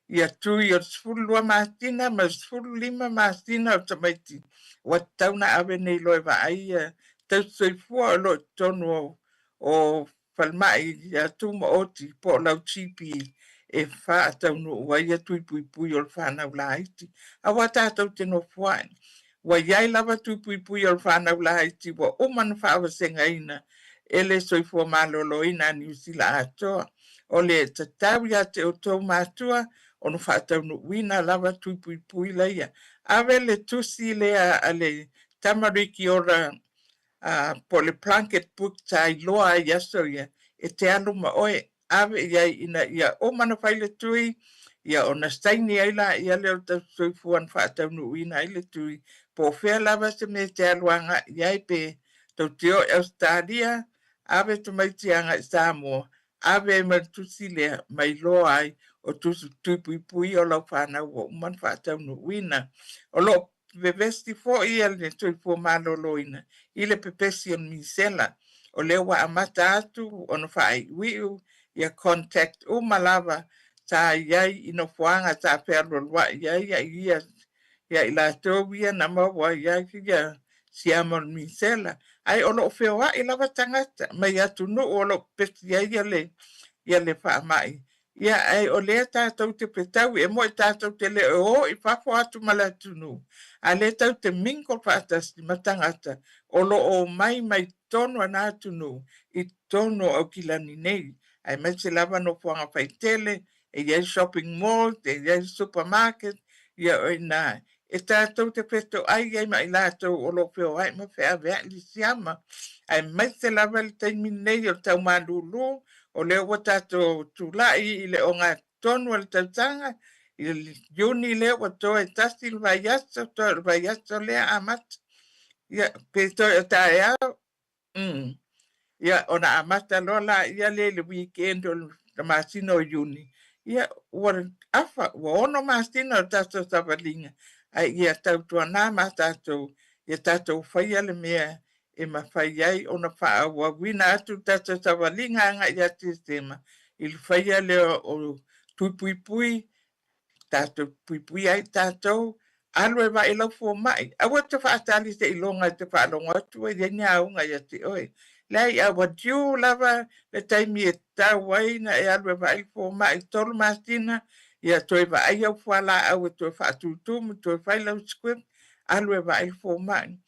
ia tui o le 12 masina ma le 15 masina o tamaiti, ua tatau ona ave nei loa e vaai ia tausisoifua o lo o i totonu o falemai ia tumaoti po o lau GP e faataunuu ai ia tui puipui o le fanau laiti. Aua tatou te nofoai. Ua i ai lava tui puipui o le fanau laiti ua uma ona faavasegaina e le Soifua Maloloina a Niu Sila atoa. O le tatau ia te outou matua ona faataunuuina lava tui puipui laia. Ave le tusi lea a le Tamariki Ora po o le Plunket Book sa iloa ai i aso ia, e te alu ma oe, ave i ai ina ia uma ona fai le tui, ia ona saini ai laia lea o le tausisoifua na faataunuuina ai le tui, po o fea lava se mea e te alu agai i ai, pe tou te o i Ausetalia, ave tamaiti agai i Samoa, ave ai ma le tusi lea ma iloa ai o tusi tui puipui o lau fanau ua uma ona faataunuuina. O lo o vevesi foi le soifua maloloina i le pepesi o le misela. O lea ua amata atu ona faaiuiu ia contact uma lava sa i ai i nofoaga sa fealualuai ai ia ia i latou ia na maua ai ia siama o le misela. Ae o lo o feoai lava tagata mai atunuu o lo o pepesi ai ia le faamai. Ia, ae o lea tatou te fetaui, e moe tatou te le o i fafo atu ma le atunuu, a lea tatou te mingle faatasi ma tagata o lo o omai mai totonu o na atunuu i totonu o Aukilani nei, aemaise lava nofoaga faitele, e i ai shopping mall, e i ai supermarket, ia o i ina e tatou te fetoai ai ma i latou o lo o feoai ma feaveai le siama. Aemaise lava le taimi nei o le tau malūlū, o lea ua tatou tulai i le ogatotonu o le tausaga, i le Iuni lea ua toe tasi le vaiaso, toe o le vaiaso lea amata. Ia, pe toe o taeao, Mm. Ia, ona amata loa laia lea i le weekend o le masina o Iuni, ia, ua afa, ua ono masina o le tatou savaliga, ae ia tautuana ma tatou, ia tatou faia le mea e mafai ai ona faaauauina atu le tatou savaliga agai ia Tesema i le faia lea o tui puipui tatou puipuia ai tatou, alu e vaai lau fomai. Aua te faatali seiloga e te faalogo atu ua i ai ni auga ia te oe. Leai, a ua due lava le taimi e tatau ai na e alu e vaai le fomai i tolu masina, ia toe vaai au fualaau e toe faatūtū ma toe fai lau script, alu e vaai le fomai.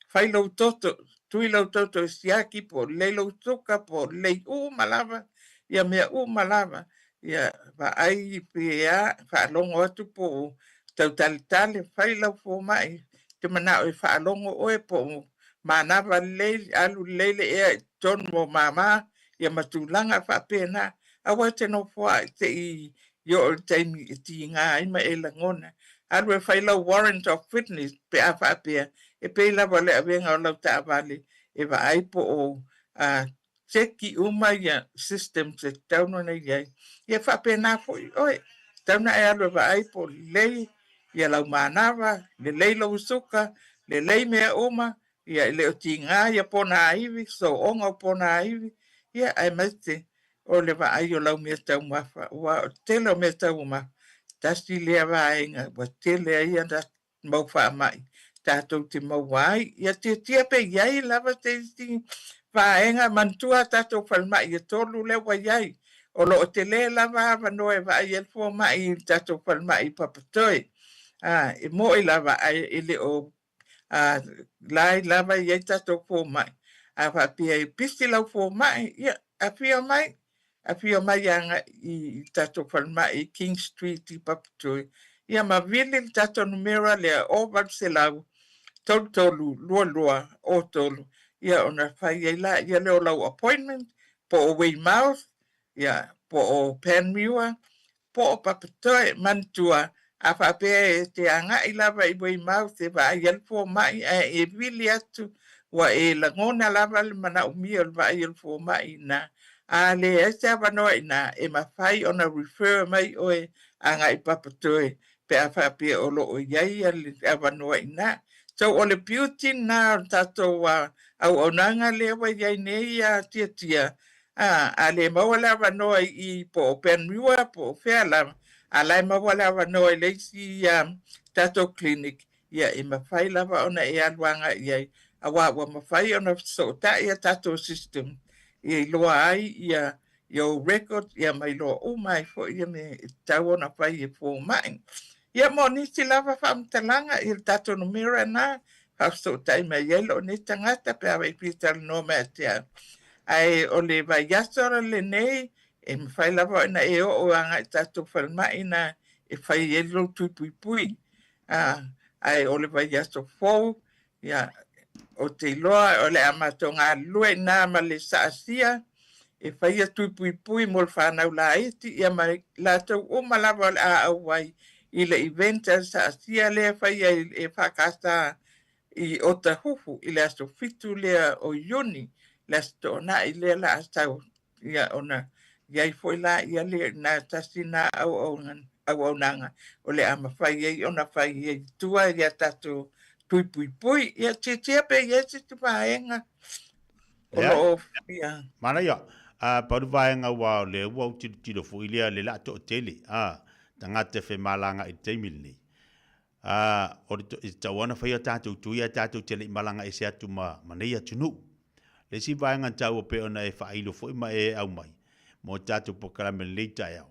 Fai lou toto, tui lou toto e siaki po o lelei lou suka, po o lelei uma lava, ia mea uma lava. Ia vaai pe a, faalogo atu po o tautaletale, fai lau fomai, te manao e faalogo oe po o manava lelei, alu lelei le ea i totonu o mama, ia ma tulaga faapena. Aua e te nofoai se i oo i le taimi e tiga ai ma e lagona. Alu e fai lau warrant of fitness pe a faapea e pei lava o le avega o lau taavale e vaai po o Cheki uma ia systems e tatau ona i ai. Ia faapena foi oe, tatau ona e alu e vaai po o lelei ia lau manava, lelei lou suka, lelei mea uma, ia e le o tiga ia ponaivi, sooga o ponaivi, ia aemaise o le vaai o lau mea taumafa, aua o le tele o mea taumafa, tasi lea vaega ua tele ai ana mau faamai tatou te maua ai. Ia tiatia pe i ai lava se isi vaega, manatua a tatou falemai e tolu lea ua i ai. O lo o tele lava avanoa e vaai ai le fomai i le tatou falemai i Papatoe. A, e mo'i lava ae e le o a, lai lava i ai tatou fomai. A faapea e pisi lau fomai, ia, afio mai, Afio mai agai i le tatou falemai i King Street i Papatoe, ia ma vili le tatou numera lea 0800 33 22 03, ia ona fai ai laia lea o lau appointment po o Weymouth, ia po o Panmure, po o Papatoe. Manatua, a faapea e te agai lava i Weymouth e vaai ai le fomai ae e vili atu ua e lagona lava le manaomia o le vaai o le fomai i ina, a leai se avanoa i ina, e mafai ona refer mai oe agai i Papatoe pe a faapea o lo o i ai le avanoa i ina. So o le beauty lena o le tatou auaunaga lea ua i ai nei a Tiatia, A, a le maua le avanoa i i po o Panmure po o fea lava, a la e maua le avanoa i le isi tatou clinic, ia e mafai lava ona e alu agai i ai, aua ua mafai ona fesootai a tatou system e iloa ai ia ou record ia ma iloa uma ai foi ia mea e tatau ona fai e fomai. Ia mo nisi lava faamatalaga, ia le tatou numera lena faafesootai mai ai lou nei tagata pe a e fia talanoa mai ia te au. Ae o le vaiaso lenei, e mafai lava ona e oo agai i tatou falemai ina e fai ai lou tui puipui. Ae o le vaiaso fou, ia, ou te iloa o le a matou galulue i ina ma le saasia e faia tui puipui mo le fanau laiti, ia ma latou uma lava o le a auai i le event a le saasia lea e faia e EFKS i Otahuhu i le aso 7 lea o Iuni, le Aso Toonai lea la a sau, ia ona i ai foi la ia lea ina tasi na auaunaga o le a mafai ai ona fai ai i tua ia tatou tui puipui. Ia tiatia pe i ai se isi vaega o lo o ia. Manaia, a pau le vaega aua o lea ua ou tilotilo foi lea le laa toatele a tagata e femalaga i le taimi lenei. A o le e tatau lava ona fai a tatou tui ae tatou te le i malaga ese atu ma ma nei atunuu. Le isi vaega taua pei ona e faailo foi ma e aumai mo tatou polokalame i lenei taeao,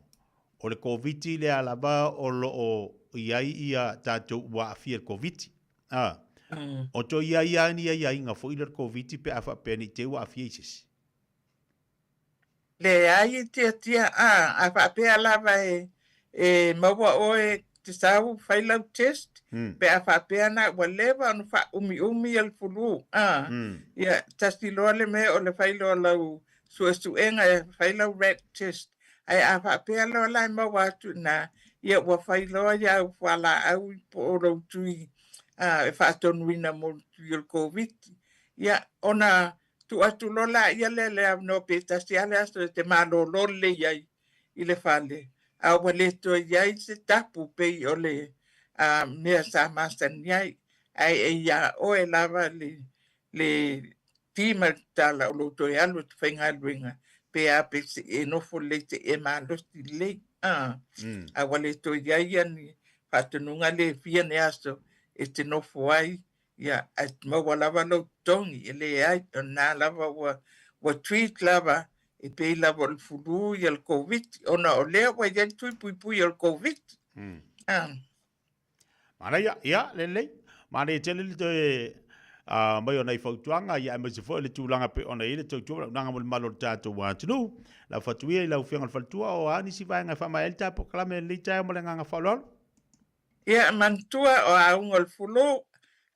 o le Koviti lea lava o lo o i ai ia tatou ua aafia i le Koviti. A, o toe i ai lava ni aiaiga foi lea o le Koviti pe a faapea ne i te i ua aafia i se isi. Leai e tiatia, a, a faapea lava e, e maua oe te sau fai lau test, pe a faapea na ua leva ona faaumiumi ia le fulu, a, ia, tasi loa le mea o le fai loa o lau suesuega e fai lau rat test. Ae a faapea loa la e maua atu i ina, ia ua fai loa ia au fualaau po o lou tui a, e faatonuina mo le tui o le Koviti. Ia, ona tuu atu loa laia lea le avanoa pe tasi lava le aso e te malolo lelei ai i le fale, a ua le toe i ai se tapu pei o le a, mea sa masani ai. Ae e iā oe lava le, le ti ma le tatala o lou toe alu e te faigaluega, pe a pe se i e nofo lelei se i e malosi lelei. A, a ua le toe i ai ia ni faatonuga le fia ni aso e te nofo ai, ia, ae maua lava lou totogi, e leai, o lena lava ua, ua treat lava e pei lava o le fulu ia le Koviti, ona o lea ua i ai le tui puipui o le Koviti. Ah. Manaia, ia, lelei. Manaia tele le toe uh, mai o nai fautuaga, ia aemaise foi le tulaga pe ona i ai le tautua ma le auaunaga mo le malo o le tatou atunuu. Lau fatuia i lau Afioga i le Faletua, o a nisi vaega e faamaea ai le tatou polokalame i lenei taeao ma le agaga faaaloalo? Ia, manatua o auga o le fulu,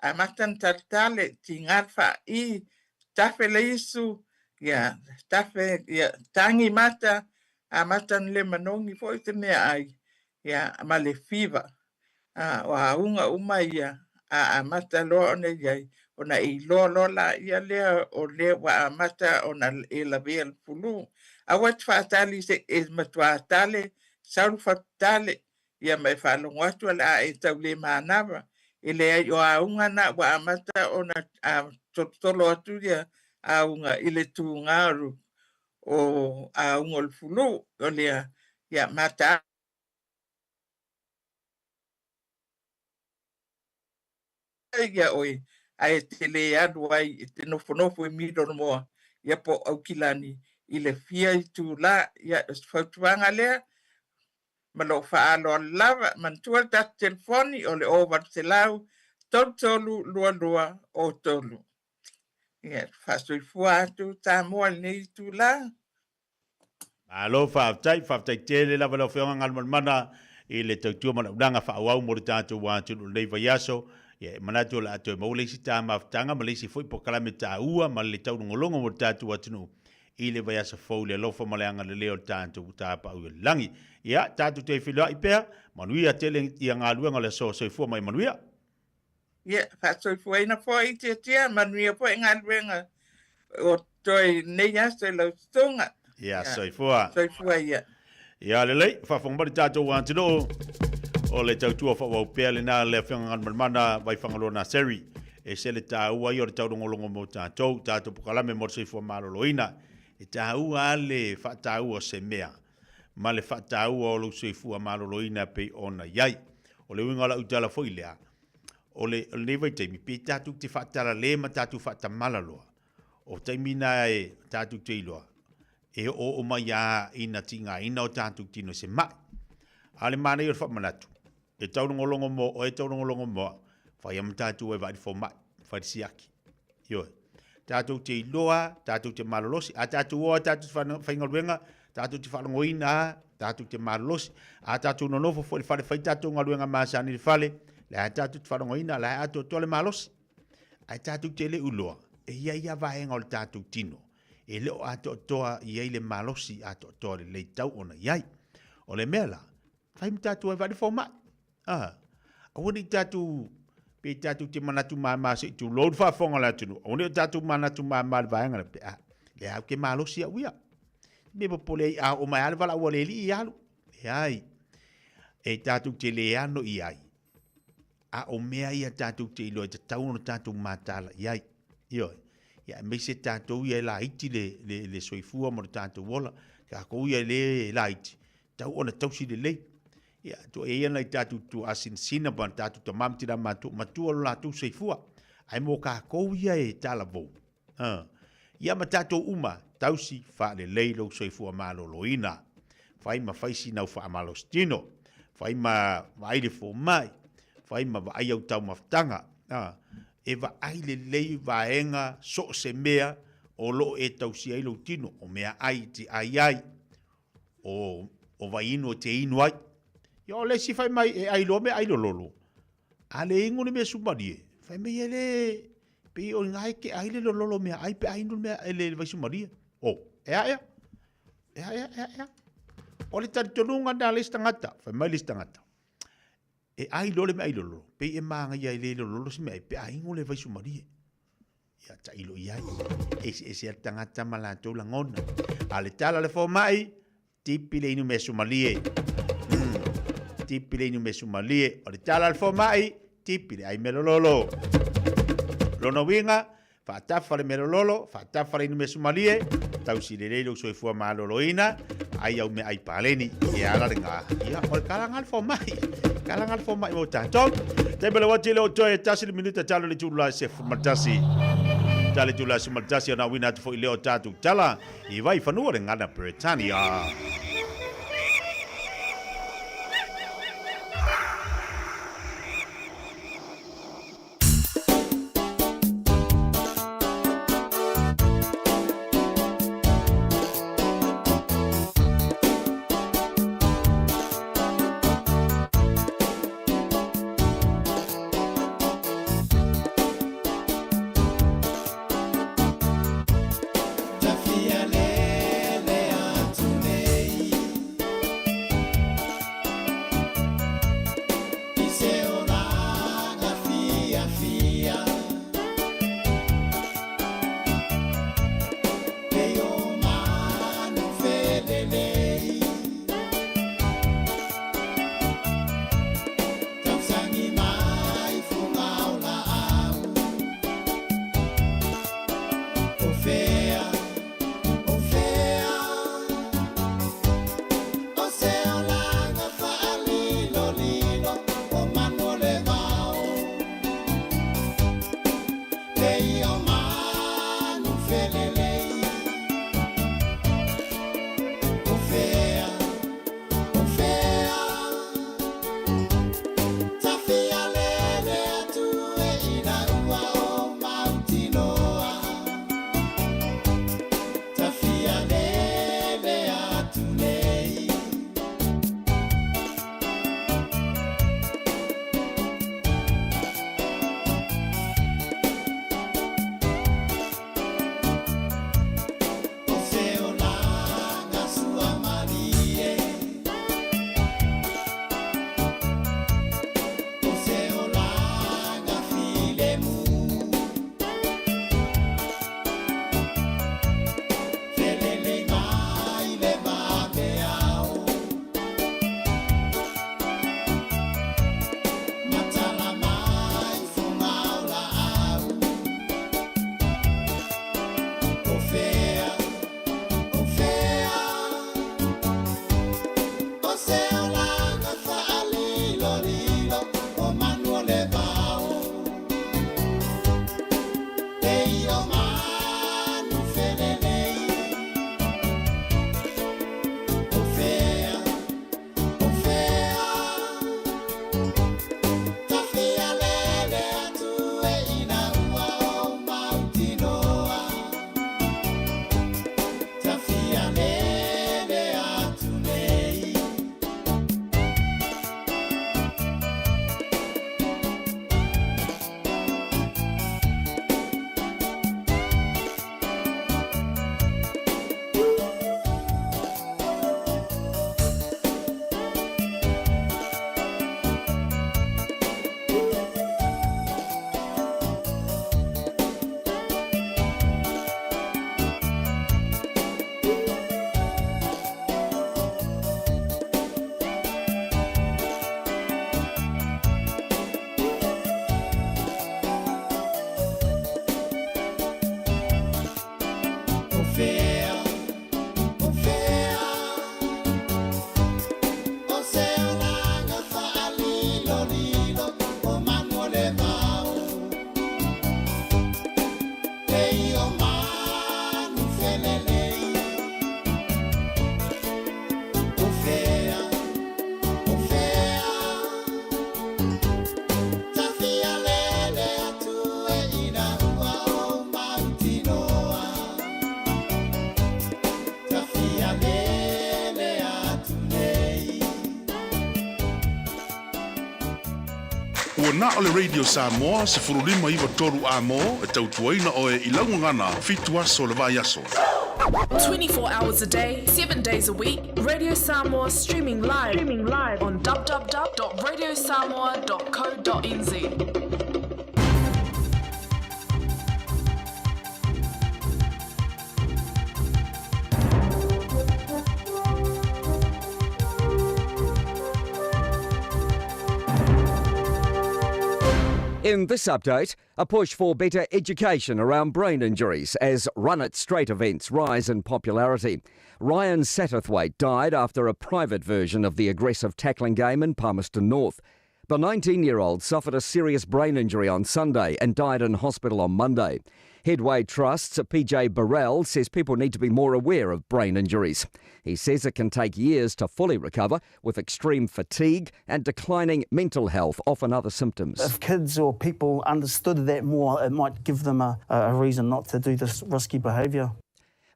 amata ona taletale, tiga le faai, tafe le isu, ia, tafe, ia, tagi mata, amata ona le manogi foi se meaai, ia, ma le fever. A, o auga uma ia, a amata loa ona i ai, Ona e iloa loa laia lea o lea ua amata ona e lavea le fulu. Aua e te faatali se i e matuā tale, sau le fatutale, ia ma e faalogo atu o le a e tau le manava. E leai o auga na ua amata ona tolotolo atu ia auga i le tuga o auga o le fulu. O lea, ia mata ia oe, ae e te le alu ai e te nofonofo i Middlemoa ia po o Aukilani i le fia itulā. Ia, o se fautuaga lea ma lou faaaloalo lava. Manatua le tatou telefoni o le 0800 33 22 03. Ia, faasoifua atu Samoa i lenei itulā. Malo faafetai, faafetai tele lava lau Afioga Galumalemana i le tautua ma le auaunaga faaauau mo le tatou atunuu i lenei vaiaso. Ia, e manatu o le a toe maua le isi ta mafutaga ma le isi foi polokalame taua ma le taulogologo mo le tatou atunuu i le vaiaso fou i le alofa ma le agalelei o le tatou Tapaau i le lagi. Ia, tatou toe feiloai pea, manuia tele ia galuega o le aso, soifua ma ia manuia. Ia, faasoifuaina foi Tiatia, manuia foi galuega o toe nei aso i lau susuga. Ia, soifua. Soifua ia. Ia, lelei, faafofoga mai le tatou atunuu, o le tautua faaauau pea lena a le Afioga Galumalemana Vaifagaloa Naseri. E ese le taua ia o le taulogologo mo tatou, tatou polokalame mo le soifua maloloina. E taua lava le faataua o se mea ma le faataua o lou soifua maloloina e pei ona i ai. O le uiga o lau tala foi lea, o le, o lenei vaitaimi, pe tatou te faatalale ma tatou faatamala loa, o taimi na e tatou te iloa, e oooo mai lava ina tigaina o tatou tino i se mai. A o le manaia o le faamanatu, e taulogologo mo oe, taulogologo mo au, fai lava ma tatou e vaai le fomai, fai le siaki. Ioe. Tatou te iloa, tatou te malolosi, a tatou o lava tatou te faigaluega, tatou te faalogoina lava, tatou te malolosi. A tatou nonofo foi i le fale fai tatou galuega masani i le fale, la e tatou te faalogoina, la e atoatoa le malosi. Ae tatou te le iloa, e i ai lava vaega o le tatou tino e le o atoatoa i ai le malosi atoatoa lelei tau ona i ai. O le mea la, fai ma tatou ai vaai le fomai. Ah, aua ne i tatou pe tatou te manatu māmā se i tulou le faafofoga a le atunuu, aua ne i o tatou manatu māmā i le vaega lea, pe a, lea ou te malosi au ia. Me popole ai a oo mai lava le valaau a le Alii e alu. Leai, e tatou te le ano i ai, a o mea ia tatou te iloa e tatau ona tatou mataala i ai. Ioe. Ia, aemaise tatou ia e laiti le, le, le soifua ma le tatou ola, tatou ia e le laiti, tau ona tausi lelei. Ia, tua i ai nai tatou tuaasinasina ma tatou tama ma tina matua, matua lo latou soifua. Ae mo kākou ia e talavou. Ha. Ia ma tatou uma, tausi faalelei lou soifua maloloina. Fai ma fai sina au faamalositino. Fai ma vaai le fomai. Fai ma vaai au taumafataga. Ha. E vaai lelei vaega so o se mea o lo o e tausia ai lou tino, o meaai e te ai ai, o, o vaiinu e te inu ai. Ia o le isi fai mai e ai loa meaai lololo, a le inu le mea sumalie, fai mai e le, pei o ina e te ai le lololo meaai pe a inu le mea, le vaisumalie. O, e a ea? E a ea, e a ea? O le talitonuga lena a le isi tagata, fai mai le isi tagata, e ai loa le meaai lololo, pei e magaia e le lololo se meaai pe a inu le vaisumalie. Ia tailo i ai. Eseese a le tagata ma latou lagona. A o le tala a le fomai, tipi le inu mea sumalie. Tipi le inu mea sumalie. O le tala a le fomai, tipi le ai mea lololo. Lona uiga, faatafa le mea lololo, faatafa le inu mea sumalie, tausi lelei lou soifua maloloina, ai au meaai paleni. E ala lena. Ia, o le kalaga a le fomai. Kalaga a le fomai mo tatou. Taimi o le uati le o toe tasi le minuta talo le itula se 11. Talo itula 11 ona auina atu foi lea o tatou tala i Vaifanua le gana Peretania. Ua na o le Radio Samoa 15 9 3 Amo e tautuaina oe i lau gagana fitu aso o le vaiaso. 24 hours a day, 7 days a week, Radio Samoa streaming live, streaming live on www.radiosamoa.co.nz. In this update, a push for better education around brain injuries as Run It Straight events rise in popularity. Ryan Satterthwaite died after a private version of the aggressive tackling game in Palmerston North. The 19 year old suffered a serious brain injury on Sunday and died in hospital on Monday. Headway Trust's PJ Burrell says people need to be more aware of brain injuries. He says it can take years to fully recover, with extreme fatigue and declining mental health often other symptoms. If kids or people understood that more, it might give them a, a reason not to do this risky behaviour.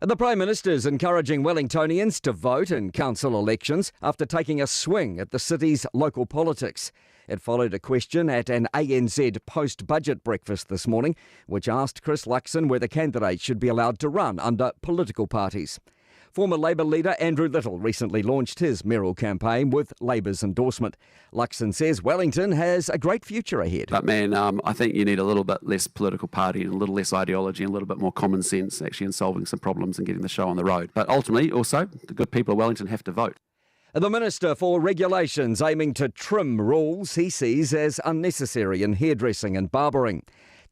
The Prime Minister is encouraging Wellingtonians to vote in council elections after taking a swing at the city's local politics. It followed a question at an ANZ post budget breakfast this morning, which asked Chris Luxon whether candidates should be allowed to run under political parties. Former Labor leader Andrew Little recently launched his mayoral campaign with Labor's endorsement. Luxon says Wellington has a great future ahead. But man, um, I think you need a little bit less political party and a little less ideology and a little bit more common sense actually in solving some problems and getting the show on the road. But ultimately, also, the good people of Wellington have to vote. The Minister for Regulations aiming to trim rules he sees as unnecessary in hairdressing and barbering.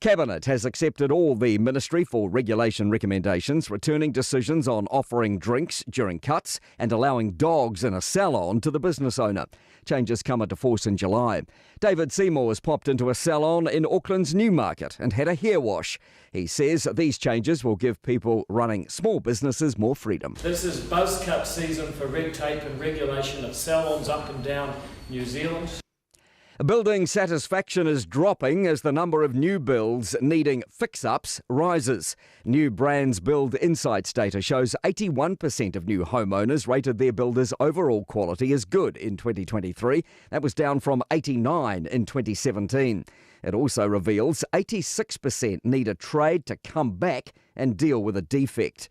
Cabinet has accepted all the Ministry for Regulation recommendations, returning decisions on offering drinks during cuts and allowing dogs in a salon to the business owner. Changes come into force in July. David Seymour has popped into a salon in Auckland's Newmarket and had a hair wash. He says these changes will give people running small businesses more freedom. This is buzz cut season for red tape and regulation of salons up and down New Zealand. Building satisfaction is dropping as the number of new builds needing fix ups rises. New Brands Build Insights data shows 81% of new homeowners rated their builder's overall quality as good in 2023. That was down from 89 in 2017. It also reveals 86% need a trade to come back and deal with a defect.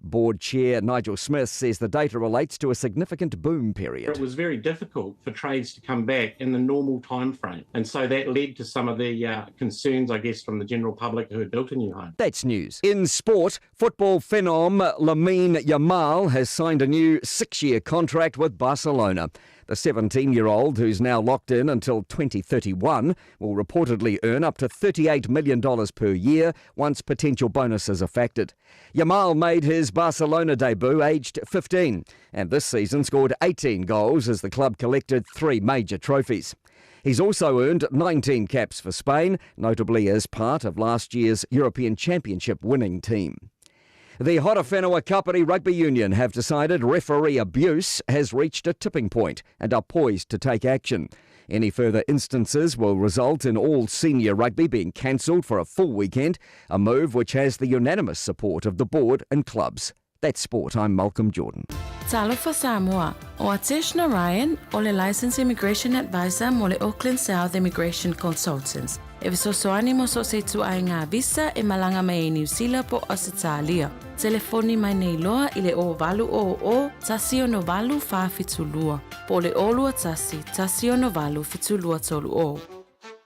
Board Chair Nigel Smith says the data relates to a significant boom period. It was very difficult for trades to come back in the normal time frame. And so that led to some of the uh, concerns, I guess, from the general public who had built a new home. That's news. In sport, football phenom Lamine Yamal has signed a new six-year contract with Barcelona. The 17 year old, who's now locked in until 2031, will reportedly earn up to $38 million per year once potential bonuses are factored. Yamal made his Barcelona debut aged 15 and this season scored 18 goals as the club collected three major trophies. He's also earned 19 caps for Spain, notably as part of last year's European Championship winning team. The Horowhenua Kapiti Rugby Union have decided referee abuse has reached a tipping point and are poised to take action. Any further instances will result in all senior rugby being cancelled for a full weekend, a move which has the unanimous support of the board and clubs. That's sport. I'm Malcolm Jordan. Talofa Samoa. O Atesh Narayan, o le Licensed Immigration Advisor mo le Auckland South Immigration Consultants. E fesoasoani mo so se ituaiga visa e malaga mai ai Niu Sila po o Ausetalia. Telefoni mai nei loa i le 0800 168 472 po o le 021 168 7230.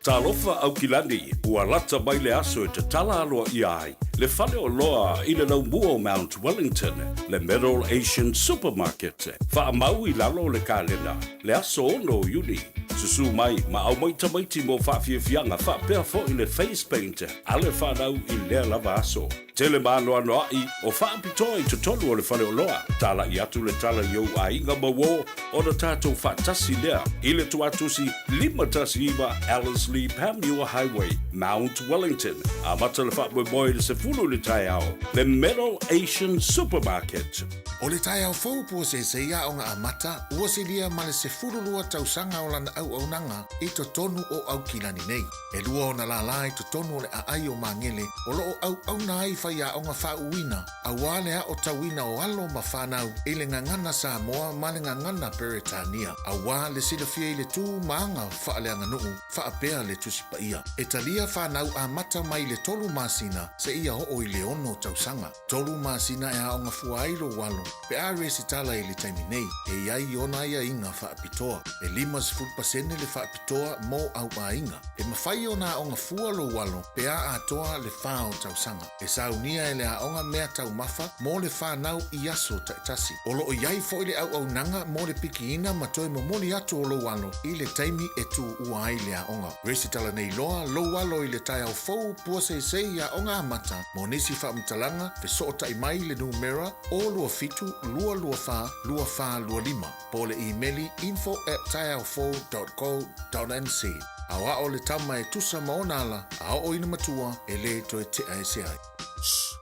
Talofa Aukilani, ua lata mai le aso e tatala aloaia ai le faleoloa i le laumua o Mount Wellington, le Middle Asian Supermarket. Faamau i lalo o le kalena, le aso 6 o Iuni. Susu mai ma aumai tamaiti mo faafiafiaga faapea fo'i le face paint a le fanau i lea lava aso. Tele maanoanoa'i o faapitoa i totonu o le faleoloa. Tala'i atu le tala i ou aiga ma uō ona tatou faatasi lea i le Tuatusi 519 Ellerslie Panmure Highway, Mount Wellington. Amata le faamoemoe i le 12 10 i le taeao, le Middle Asian Supermarket. O le taeao fou puaseisei Aoga Amata ua silia ma le 12 tausaga o lana auaunaga i totonu o Aukilani nei. E lua ona lālā i totonu o le aai o Magele o lo o auauna ai faiaoga faauuina aua le aotauina o alo ma fanau i le gagana Samoa ma le gagana Peretania aua le silafia i le tu ma aga faaleaganuu faapea le Tusi Paia. E talia fanau amata mai le tolu masina seia oo i le ono tausaga. Tolu masina e aoga fua ai lou alo pe a resitala i le taimi nei, e i ai ona aiaiga faapitoa. E 50% le faapitoa mo au aiga. E mafai ona aoga fua lou alo pe a atoa le fa o tausaga. E saunia e le aoga mea taumafa mo le fanau i aso taitasi. O lo o i ai foi le auaunaga mo le pikiina ma toe momoli atu o lou alo i le taimi e tuua ai le aoga. Resitala nei loa lou alo i le taeao fou puaseisei i Aoga Amata mo nisi faamatalaga fesootai mai i le numera 027 224 2425 po o le imeli info at taeaofou dot co dot nz. Aoao le tama e tusa ma ona ala a oo ina matua e lē toe tea ese ai.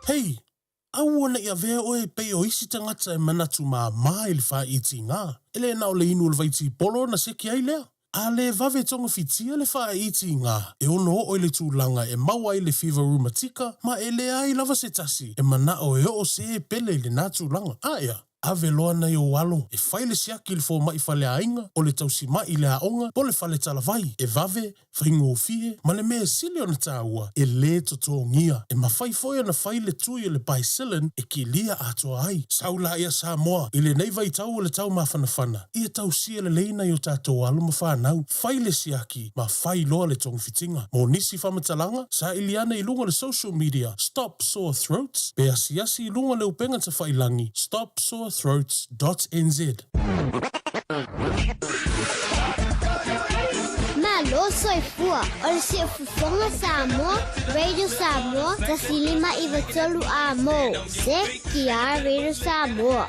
Hei! Aua ne i avea oe e pei o isi tagata e manatu māmā i le faaitiga. E le na o le inu o le vaitipolo ona seki ai lea. A le vave togafitia le faaitiga, e ono oo i le tulaga e maua ai le fiva rumatika ma e leai lava se tasi e manao e oo se pele i lena tulaga. Aea, ave loa nai ou alo e fai le siaki i le fomai faleaiga, o le tausimai i le aoga po o le fale talavai, e vave faigofie ma le mea sili ona taua, e lē totogia. E mafai foi ona fai le tui o le Bicillin e kilia atoa ai. Sau laia Samoa i lenei vaitau o le tau mafanafana, ia tausia lelei nai o tatou alo ma fanau, fai le siaki ma fai loa le togafitiga. Mo nisi faamatalaga, saili ane i luga o le social media Stop Sore Throats pe asiasi i luga o le upega tafailangi stopsorethroats dot nz. Malo soifua, o le Siufofoga Samoa, Radio Samoa, 1593 A mo, CKR Radio Samoa.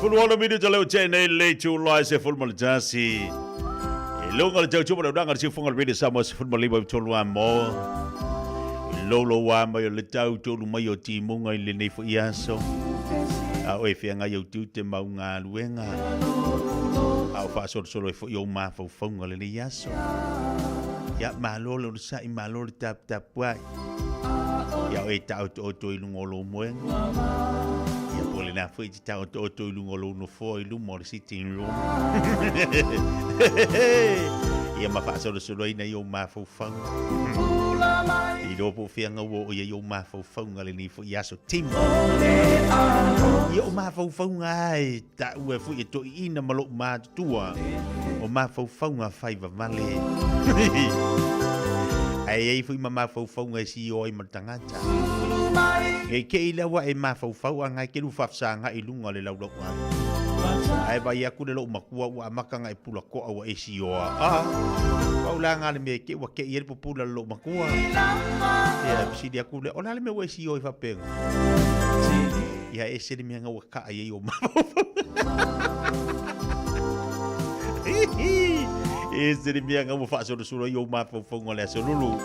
16 minuta leo te nei le itula e 11. I luga o le tautua ma le unaga le siufoga o le Radio Samoa 15 i tolu a mo. I lolo a mai o le tau tolu mai o timuga i lenei foi aso. A o e feagai au tiute ma au galuega. A o faasolosolo ai foi ou mafaufauga lenei aso. Ia, malo le onosai, malo le taputapuai. Ia o e taotooto i luga o lou moega. Ia po o lena foi e te taotooto i luga o lou nofoa i luma o le sitting room. Ia ma faasolosoloina i ou mafaufauga. Iloa po o fea gaua o i ai ou mafaufauga lenei foi aso Tim. Ia o mafaufauga lava e taua foi e toeaiina ma lou matutua, o mafaufauga fai vavale. Ae i ai foi ma mafaufauga e sio ai ma le tagata. Nei te i lea ua e mafaufau a ngai ke lu faafesagai i luga o le laulau atu. Ae vaai atu le lou matua ua amata ona e pula toa ua e sioa. Ah, pau la nga le mea ke ua ke i ai le pupula le lou matua. Ia, fesili atu lea, o le a le mea ua e sio ai faapena? Ia, e ese le mea nga ua kaa i ai o mafaufau. E ese le mea nga ua faasolosolo ai ou mafaufauga o le aso lulu.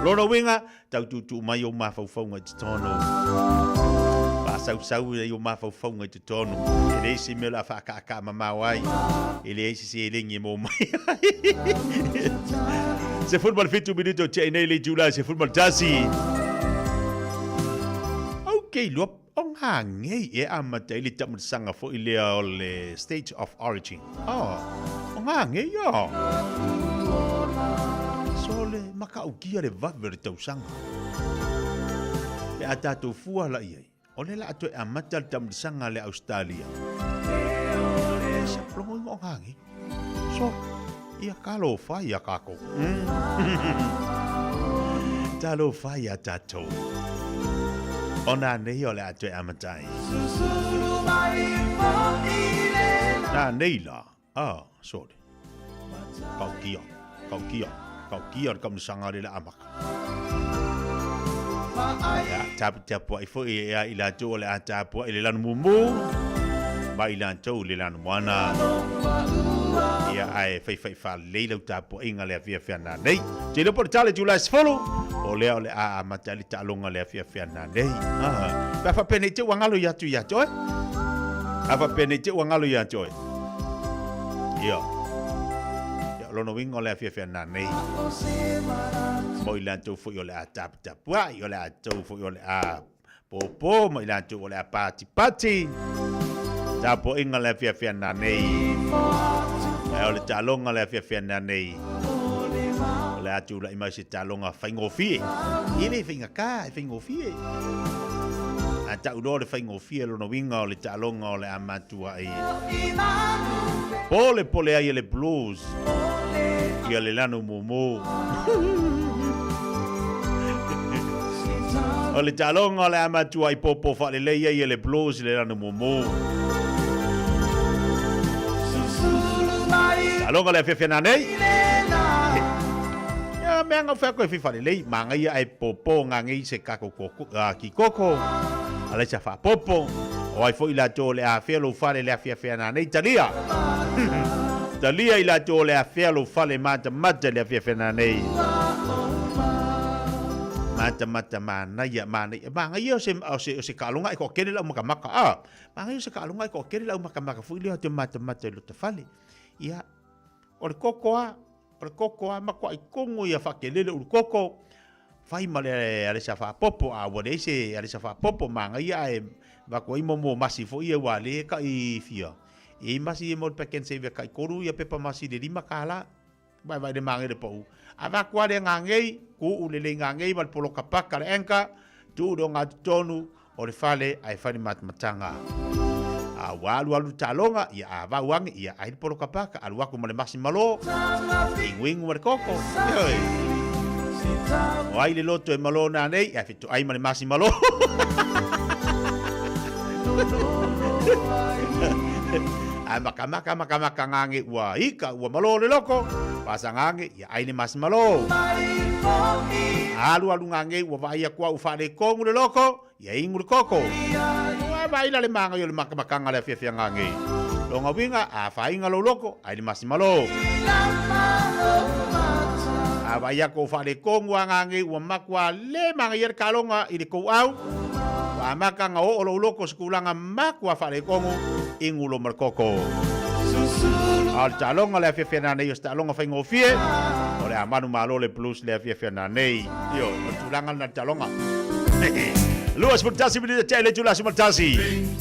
Lona uiga, Tau tuutuu mai ou mafaufauga i totonu. Faasausau ai ou mafaufauga i totonu. E leai se mea o le a faakaakaa mamao ai. E leai se seleni e maua mai ai. 17 minute o tea nei le itula e 11. Ok, iloa o ngā ngei e amata ai le taamilisaga foi lea o le State of Origin. Oh, o ngā ngei oh. So le matautia le vave o le tausaga. Pe a tatou fua la i ai, o lea o le a toe amata le taamilisaga a le Australia. Sa logoina o ngā ngei. So, ia talofa ia kākou. Talofa ia tātou. O nā nei o le a toe amata ai. Nā nei la. Ah, sorry. Kau kia, kau kia, kau kia le kamunisanga le la amaka. Ia, taputapu ai foi e ia i latou o le a tapua i le lanu mumu, ma i latou i le lanu moana. Ia, ae faifai faalelei lau tapuaiga le afiafi ana nei. Te iloa po o le tala i itula e 10, o lea o le a amata ai le taaloga le afiafi ana nei. Ah, pe a faapea nei te ua galo ia atu ia te oe. A faapea nei te ua galo ia te oe. Ia. Ia, o lona uiga o le afiafi ana nei. Mo i latou foi o le a taputapuai, o le a tou foi o le a pōpō, ma i latou o le a patipati. Tapuaiga le afiafi ana nei. Ae o le taaloga le afiafi ana nei. O le a tulai mai se taaloga faigofie. E le faigata, e faigofie. A tau loa le faigofie lona uiga o le taaloga o le a matua ai. Polepole ai e le Blues ia le lanu mumu. O le taaloga o le a matua ai pōpō faalelei ai e le Blues le lanu mumu. Taaloga le afiafi ana nei. Ia mea ngau whea koe whiwha lelei, māngaia ai pōpō ngā ngei se kako koko, ki koko, alai sa whaapopo, o ai foi latou o le afea lou fale le afiafi ana nei, talia! Talia i latou o le afea lou fale matamata le afiafi ana nei. Matamata manaia, manaia, manaia o se, o se, o se kaaloga e toatele lau makamaka, ah, manaia o se kaaloga e toatele lau makamaka foi lea o te matamata i lota fale. Ia, o le koko a, O le koko a makuaʻi kogo ia faakelele ulu koko, fai ma le alesa faapopo, a ua leai se alesa faapopo, manaia ae avatu ai mo masi foi ia ua le kai fia. E i ai masi ia mo le Pak'nSave e kai tolu ia pepa masi i le $5, vaevae le manaia le pau. Avatu lava le gagei, tuu lelei gagei ma le poloka paka le anchor, tuu le ogatotonu, o le fale ae fai le matamataga. A ua alualu le taaloga, ia a vau age, ia ai le poloka paka, alu aku ma le masi malo, iguigu ma le koko. Ioe. O ai le loto e malo nā nei, ae fetoai ma le masi malo. Ae makamaka makamaka ngage ua ika, ua malo le loko, pasa ngage, ia ai le masi malo. Alu alu ngage ua vaai aku au ua faaletonu le loko, ia inu le koko. vaai la le māgai o le makamakaga le afiafi agagei. Loga uiga, a fāiga lou loko, ai le masimalo. A vaai aku o faaletonu agagei ua matua le magaia le taloga i le tou au, ua amata ona oo lou loko i se tulaga matua faaletonu, inu lo ma le koko. A o le taaloga le afiafi ananei o se taaloga faigofie, o le a manumalo le Blues le afiafi ananei. Ioe, o le tulaga lena i le taaloga. 21 minute tea i le itula 11.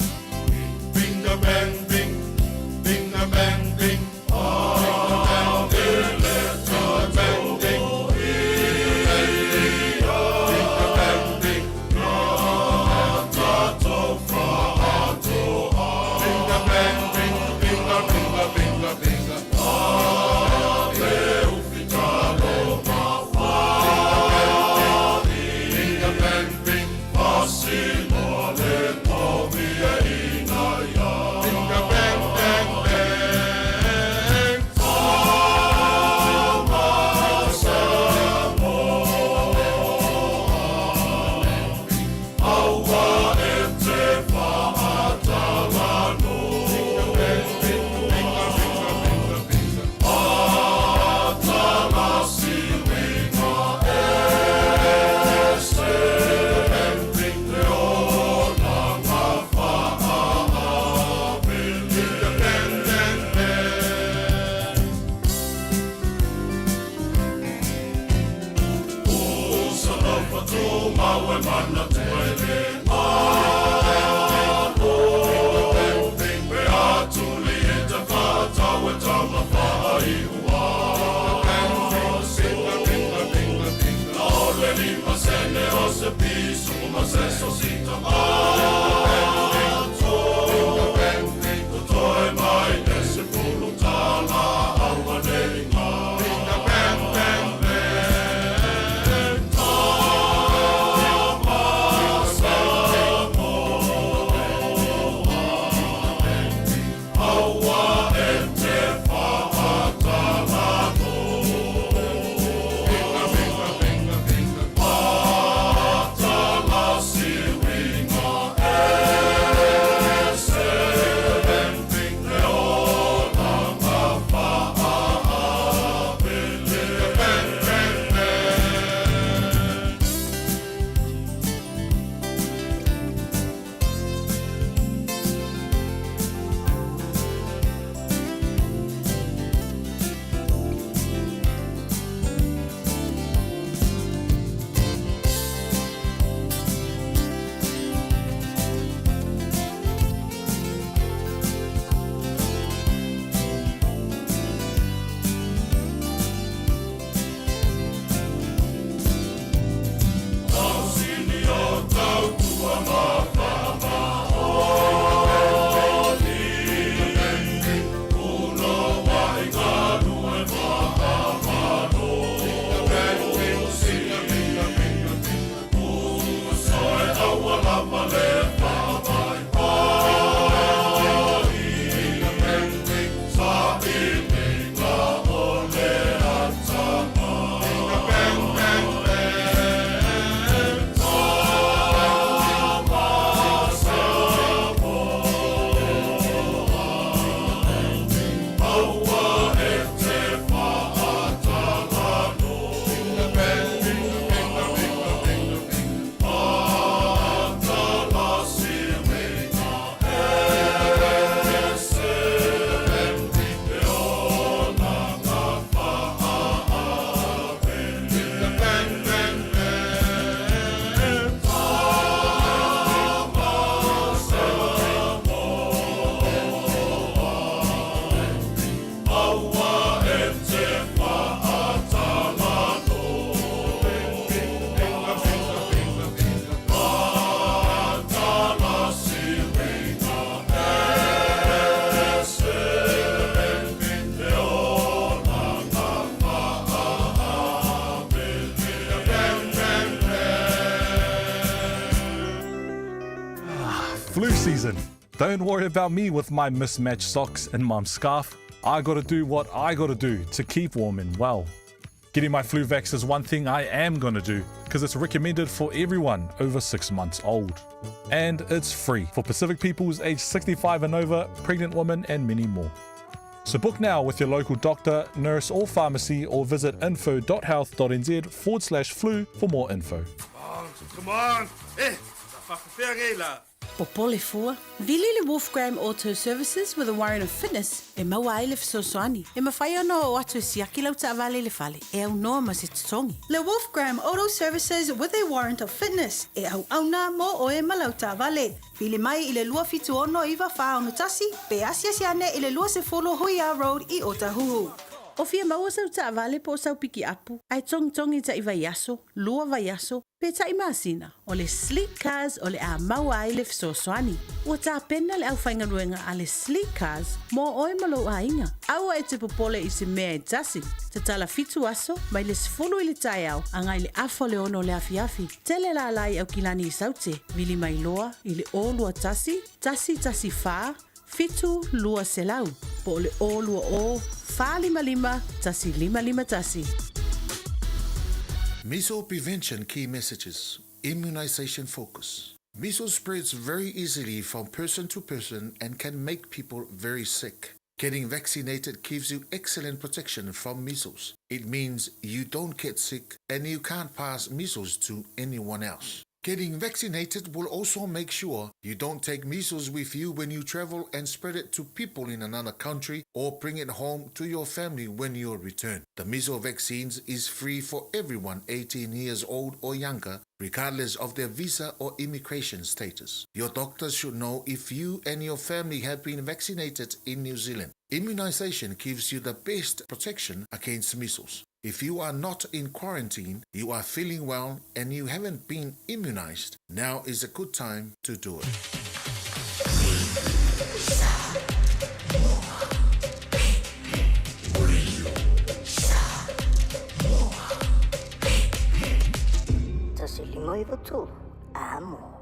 Flu season. Don't worry about me with my mismatched socks and mum's scarf. I gotta do what I gotta do to keep warm and well. Getting my flu vax is one thing I am going to do because it's recommended for everyone over six months old. And it's free for Pacific peoples aged 65 and over, pregnant women, and many more. So book now with your local doctor, nurse, or pharmacy, or visit info.health.nz forward slash flu for more info. Come on! Eh, Popole fua. Vili le Wolfgram Auto Services with a warrant of fitness e maua ai le fesoasoani. E mafai ona oo atu e siaki lau taavale i le fale e aunoa ma se totogi. Le Wolfgram Auto Services with a warrant of fitness e auauna mo oe ma lau taavale. Vili mai i le 276 94 61 pe asiasi ane i le 20 Huia Road i Otahuhu. O fia maua sau taavale po o sau pikiapu ae togitogi ta'i vaiaso, lua vaiaso, pe ta'i masina, o le Sleek Cars o le a maua ai le fesoasoani. Ua tapena le aufaigaluega a le Sleek Cars mo oe ma lou aiga. Aua e te popole i se mea e tasi. Tatala fitu aso, mai le 10 i le taeao agai le afa o le 6 o le afiafi. Tele lala i Aukilani i Saute, vili mai loa i le 0 21 114 7200 po o le 020 455 1551. Measles prevention key messages. Immunization focus. Measles spreads very easily from person to person and can make people very sick. Getting vaccinated gives you excellent protection from measles. It means you don't get sick and you can't pass measles to anyone else. Getting vaccinated will also make sure you don't take measles with you when you travel and spread it to people in another country or bring it home to your family when you return. The measles vaccines is free for everyone 18 years old or younger, regardless of their visa or immigration status. Your doctor should know if you and your family have been vaccinated in New Zealand. Immunization gives you the best protection against measles. If you are not in quarantine, you are feeling well, and you haven't been immunized, now is a good time to do it. 1 5 9 3, amo.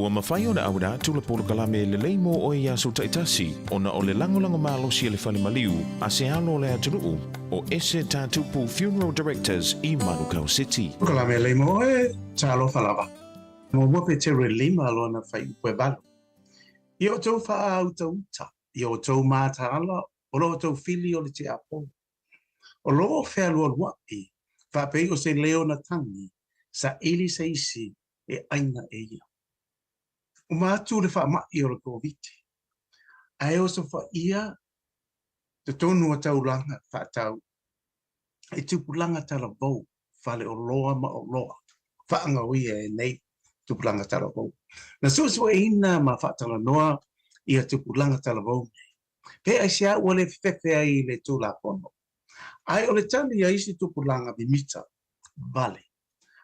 Ua mafai ona auina atu le polokalame lelei mo oe i aso taitasi ona o le lagolago malosi a le fale maliu a se alo o le atunuu o Ese Tatupu Funeral Directors i Manukau City. Polokalame lelei mo oe, talofa lava. Muamua Petero e lima lona fuaiupu e valu. Ia outou faautauta, ia outou mataala o lo outou fili o le tiapolo. O lo o fealualuaʻi faapei o se leona tagi, saili se isi e ʻaina e ia. Uma atu le faamaʻi o le Koviti, ae osofaia totonu o taulaga faatau i tupulaga talavou, faleoloa ma oloa faagaoia e nei tupulaga talavou. Na suesueina ma faatalanoa ia tupulaga talavou nei Pe aisea ua le fefefe ai i le Tulafono? Ae o le tali a isi tupulaga mimita vale,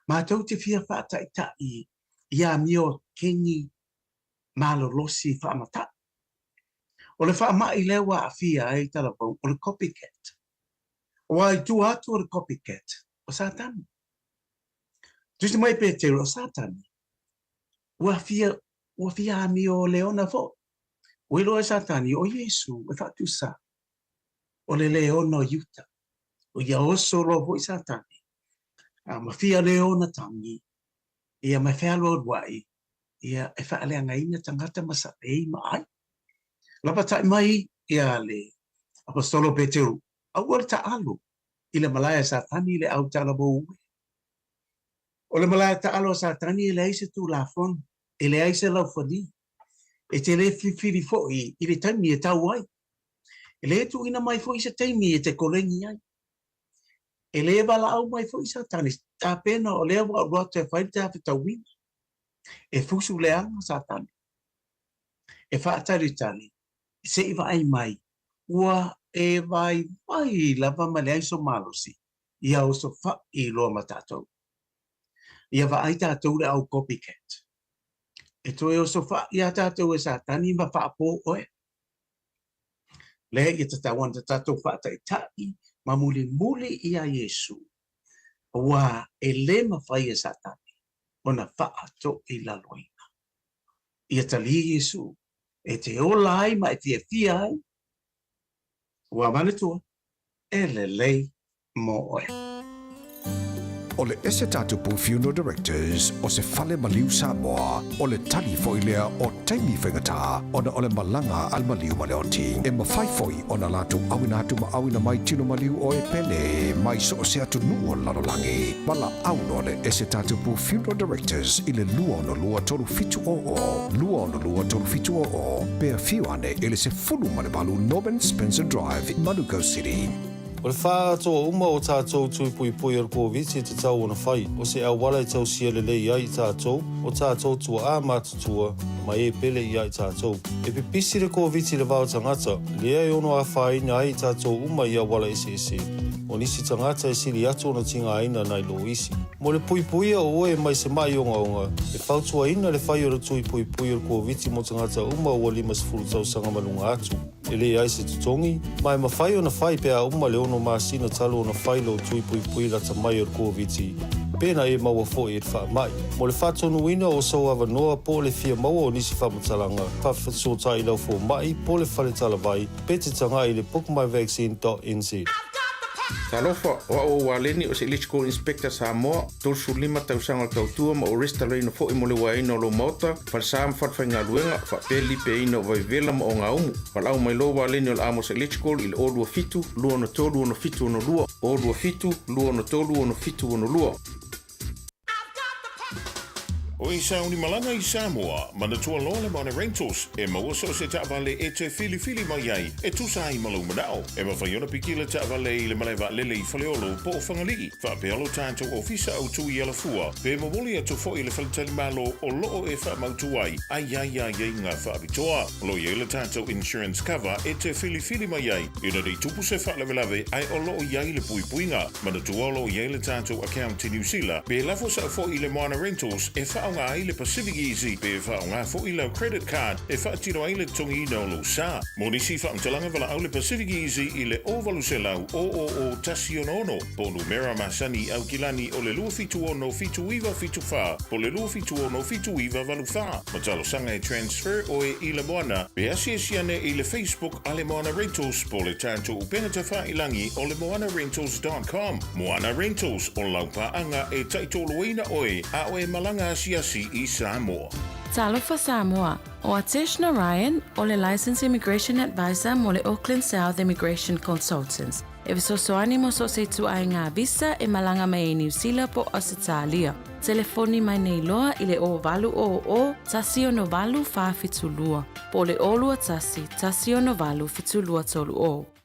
matou te fia faataitaʻi i amio keni malolosi faamataʻi. O le faamaʻi lea ua aafia ai talavou o le copycat. Aua i tua atu o le copycat, o Satani. Tusi mai Petero, o Satani, ua fia, ua fia amio leona foi. Ua iloa e Satani o Iesu e faatusa o le leona o Iuta. O ia oso loa foi Satani, a ma fia leona tagi, ia ma fealualuaʻi, ia e faaleagaina tagata ma saʻei ma ʻai. Lapatai mai ia le Aposetolo Peteru, aua le taʻalo i le malae a Satani i le au talavou ue. O le malae taʻalo a Satani e leai se tulafono, e leai se laufali, E te le filifili foi i le taimi e tau ai. E le tuuina mai foi se taimi e te koleni ai. E le valaau mai foi Satani, tapena o lea ua alu atu e fai le tafetauina. E fusu leaga Satani. E faatalitali se i vaai mai, ua e vaivai lava ma leai so malosi, ia osofaʻi loa ma tatou. Ia vaai tatou le au copycat. E toe osofaʻi iā tatou e Satani ma faapō oe. Lea ia tatau ana tatou faataitaʻi ma mulimuli iā Iesu, auā e lē mafai e Satani ona faatoilaloina. Ia talia Iesu e te ola ai ma e fiafia ai, ua manatua e lelei mo oe. O le Ese Tatupu Funeral Directors o se fale maliu Samoa, o le tali foi lea o taimi faigata ona o le malaga a le maliu ma le oti. E mafai foi ona latou auina atu ma auina mai tino maliu o e pele mai so o se atunuu o le lalolagi. Valaau loa le Ese Tatupu Funeral Directors i le 262 3700, 262 3700, pe afio ane i le 18 Norman Spencer Drive, Manukau City. O le faaatoa uma o tatou tui puipui o le Koviti e tatau ona fai, o se auala e tausia lelei ai i tatou, o tatou tua'a matutua, ma e pele ia i tatou. E pipisi le Koviti i le va o tagata, lea e ono afaina ai i tatou uma i auala eseese. O nisi tagata e sili atu ona tigaina nai lo isi. Mo le puipuia o oe mai se maʻi ogaoga, e fautuaina le fai o le tui puipui o le Koviti mo tagata uma ua 50 tausaga ma luga atu. E leai se totogi, ma e mafai ona fai pe a uma le ono masina talu ona fai lou tui puipui lata mai o le Koviti, pena e maua foi e le faamai. Mo le faatonuina o sou avanoa po o le fia maua o nisi faamatalaga, faafesootai i lau fomai po o le fale talavai, pe te tagai i le bookmyvaccine.nz. Talofa, o au o Waleni o se Electrical Inspector Samoa, 35 tausaga o le tautua ma o restalaina foi mo le uaeina o lou maota, falesa ma falefaigaluega, faapea le lipeaina o vaivela ma ogaumu. Valaau mai loa Waleni o le Amos Electrical i le 027 263 6762, 027 263 6762. O e sauni malaga i Samoa, manatua loa le Mana Rentals, e maua so o se taavale e te filifili mai ai, e tusa ai ma lou manao. E mafai ona piki le taavale i le malae vaalele i Faleolo po o Fagalii, faapea lo tatou ofisa autu i Alafua, pe momoli atu foi i le faletalimalo o loo e faamautu ai, a i ai aiaiga faapitoa. O lo o i ai le tatou insurance cover e te filifili mai ai, ina nei tupu se faalavelave ae o lo o i ai le puipuiga. Manatua o lo o i ai le tatou account i Niu Sila, pe lafo sao foi i le Moana Rentals e faaoga. faaaoga ai le Pacific Easy pe faaaoga foi lau credit card e faatino ai le totogiina o lou sa. Mo nisi faamatalaga valaau le Pacific Easy i le 0800 000 166 po o numera masani i Aukilani o le 276 7974 po o le 276 7984. Ma talosaga e transfer oe i le Moana pe asiasi ane i le Facebook a le Moana Rentals po o le tatou upega tafailagi o le moanarentals dot com. Moana Rentals, o lau paaga e taitoloina oe a o e malaga asiasi i Samoa. Talofa Samoa, O Atesh Narayan, o le Licensed Immigration Advisor mo le Auckland South Immigration Consultants, e fesoasoani mo so o se ituaiga visa e malaga mai ai Niu Sila po o Ausetalia. Telefoni mai nei loa i le 0800 168 472 po o le 021 168 7230.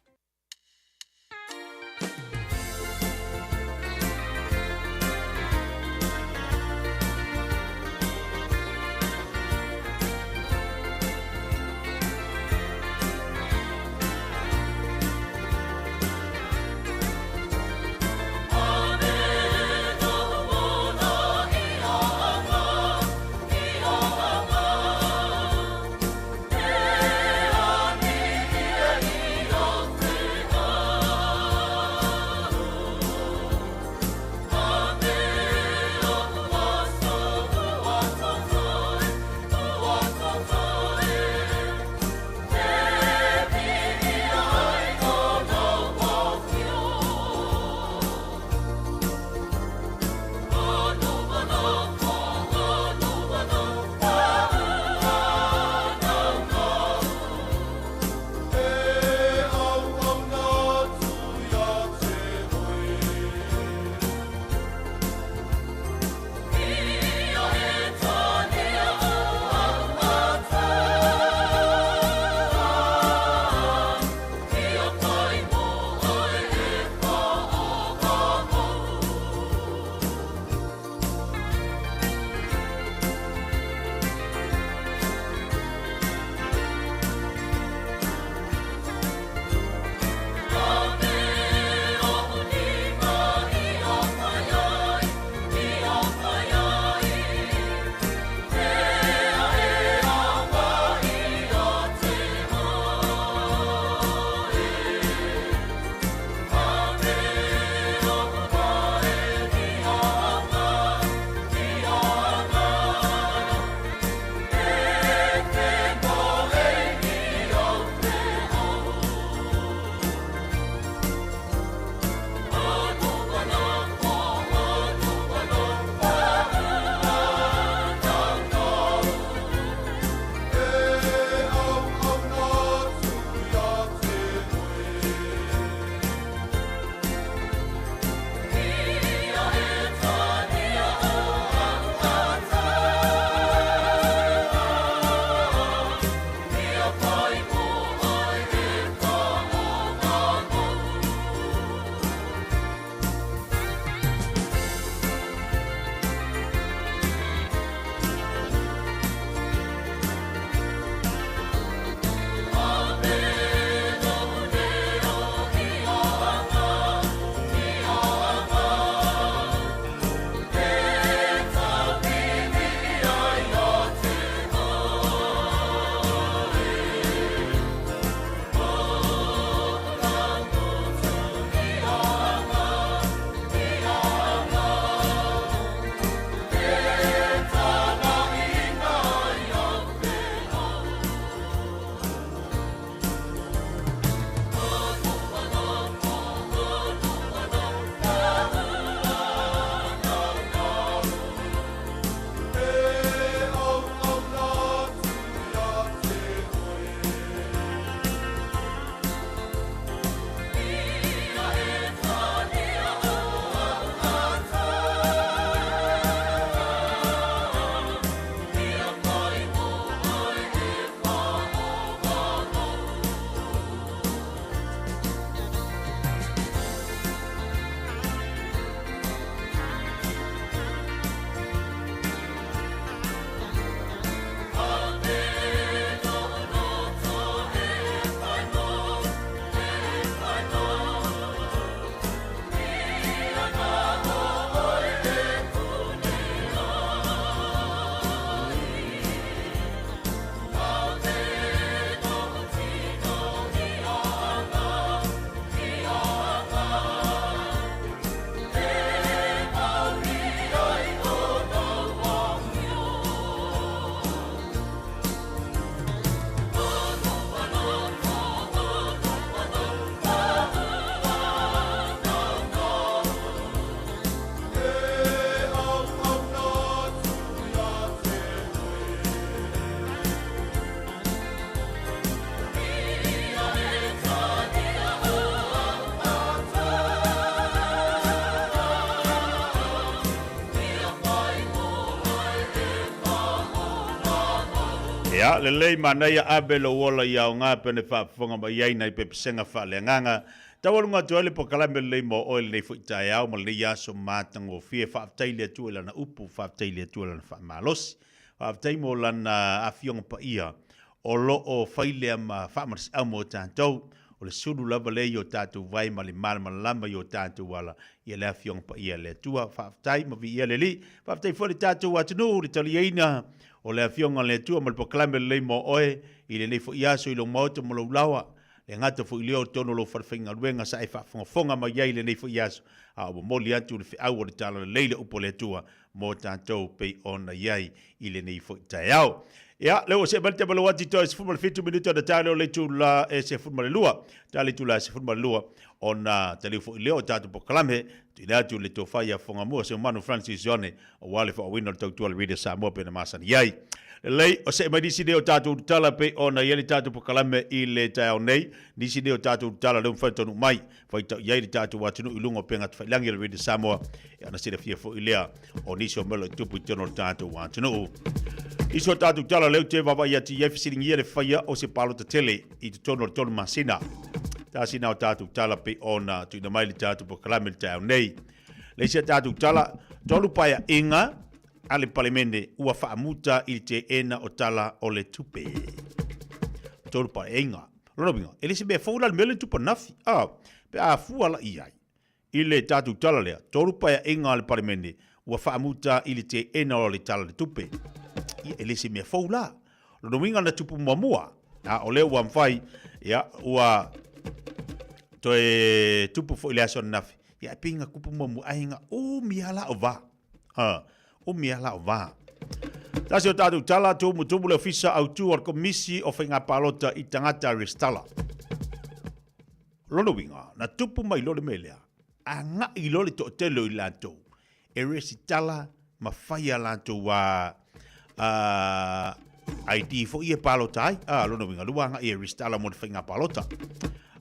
Ia, lelei manaia ave lou ola i aoga pene faafofoga mai ai nai pepesega faaleagaga. Taualuga atu ai le pokalame lelei mo oe lenei foi taeao ma lenei aso matagofie. Faafetai i le Atua i Lana upu, faafetai i le Atua i Lana faamalosi. Faafetai mo Lana Afioga Paia o lo o fai lea ma faamalosiau mo tatou. O le sulu lava lea i o tatou vai ma le malamalama i o tatou ala i le Afioga Paia a le Atua. Faafetai ma viia le Alii. Faafetai foi i le tatou atunuu i le taliaina o le Afioga a le Atua ma le polokalame lelei mo oe i lenei foi aso i lou maota ma lou laoa. Le gata foi lea o totonu o lou falefaigaluega sa e faafogafoga mai ai i lenei foi aso, a o momoli atu le feau o le Talalelei le upu a le Atua mo tatou pei ona i ai i lenei foi taeao. Ia, lea ua see mai le taimi o ati toe 17 minute ona tae lea o le itula e 12. Tae le itula e 12 ona taliu foi lea o tatou polokalame, tuuina atu le tofa ia Fogamua Seumanu Francis Ione aua le faaauauina o le tautua a le Radio Samoa pei ona masani ai. Lelei, o see mai nisi nei o tatou tala pei ona i ai le tatou polokalame i le taeao nei, nisi nei o tatou tala lea ua mafai ona taunuu mai, faitau i ai le tatou atunuu i luga o upega tafailagi a le Radio Samoa, e ona silafia foi lea o nisi o mea o lo o tupu i totonu o le tatou atunuu. Nisi o tatou tala lea ou te vaavaai atu i ai fesiligia le faia o se palota tele i totonu o le 3 masina. Tasi na o tatou tala pei ona tuuina mai le tatou polokalame i le taeao nei. Le isi a tatou tala, tolu paeaiga a le Palemene ua faamuta i le teena o tala o le tupe. Tolu paeaiga. Lona uiga, e le se mea fou la le mea lea na tupu ananafi. A, pe a fua la i ai i le tatou tala lea, tolu paeaiga a le Palemene ua faamuta i le teena o le tala o le tupe. Ia, e le se mea fou la. Lona uiga na tupu muamua, a o lea ua mafai, ia, ua toe tupu foi i le aso ananafi. Ia, e pei na tupu muamua, ae na umi lava la o va. Ha, umi lava la o va. Tasi o tatou tala, tumutumu le Ofisa Autu o le Komisi o Faiga Palota i tagata resitala. Lona uiga, na tupu mai loa le mea lea, agai loa le toatele o i latou e resitala ma fai a latou a ID foi e palota ai. A, lona uiga, lua agai e resitala mo le faiga palota.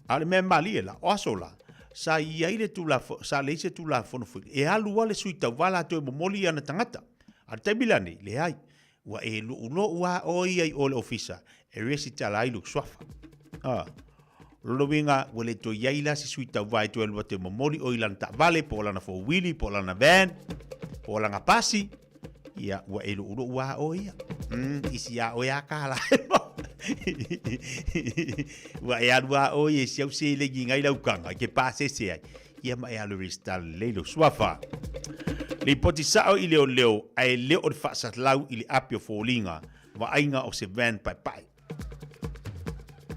A o le mea malie la, o aso la, sa i ai le Tulafono, sa leai se Tulafono foi e alu lava le sui tauva latou e momoli i ana tagata. A o le taimi la nei, leai. Ua e luʻuloʻu lava oe ia i o le ofisa e resitala ai lou suafa. A, o lona uiga, ua le toe i ai la se sui tauva e toe alu atu e momoli oe i lana taavale, po o lana four-wheelie, po o lana van, po o lana pasi. Ia, ua e luʻuluʻu lava oe ia. Isi a oe a kālā e mau. Ua e alu lava oe ia i si au seleni ngai lau kaga, e te pasese ai. Ia ma e alu e resitala lelei lou suafa. Lipoti sao i leoleo, ae le o le faasalau i le api o foliga, vaaiga o se van paepae.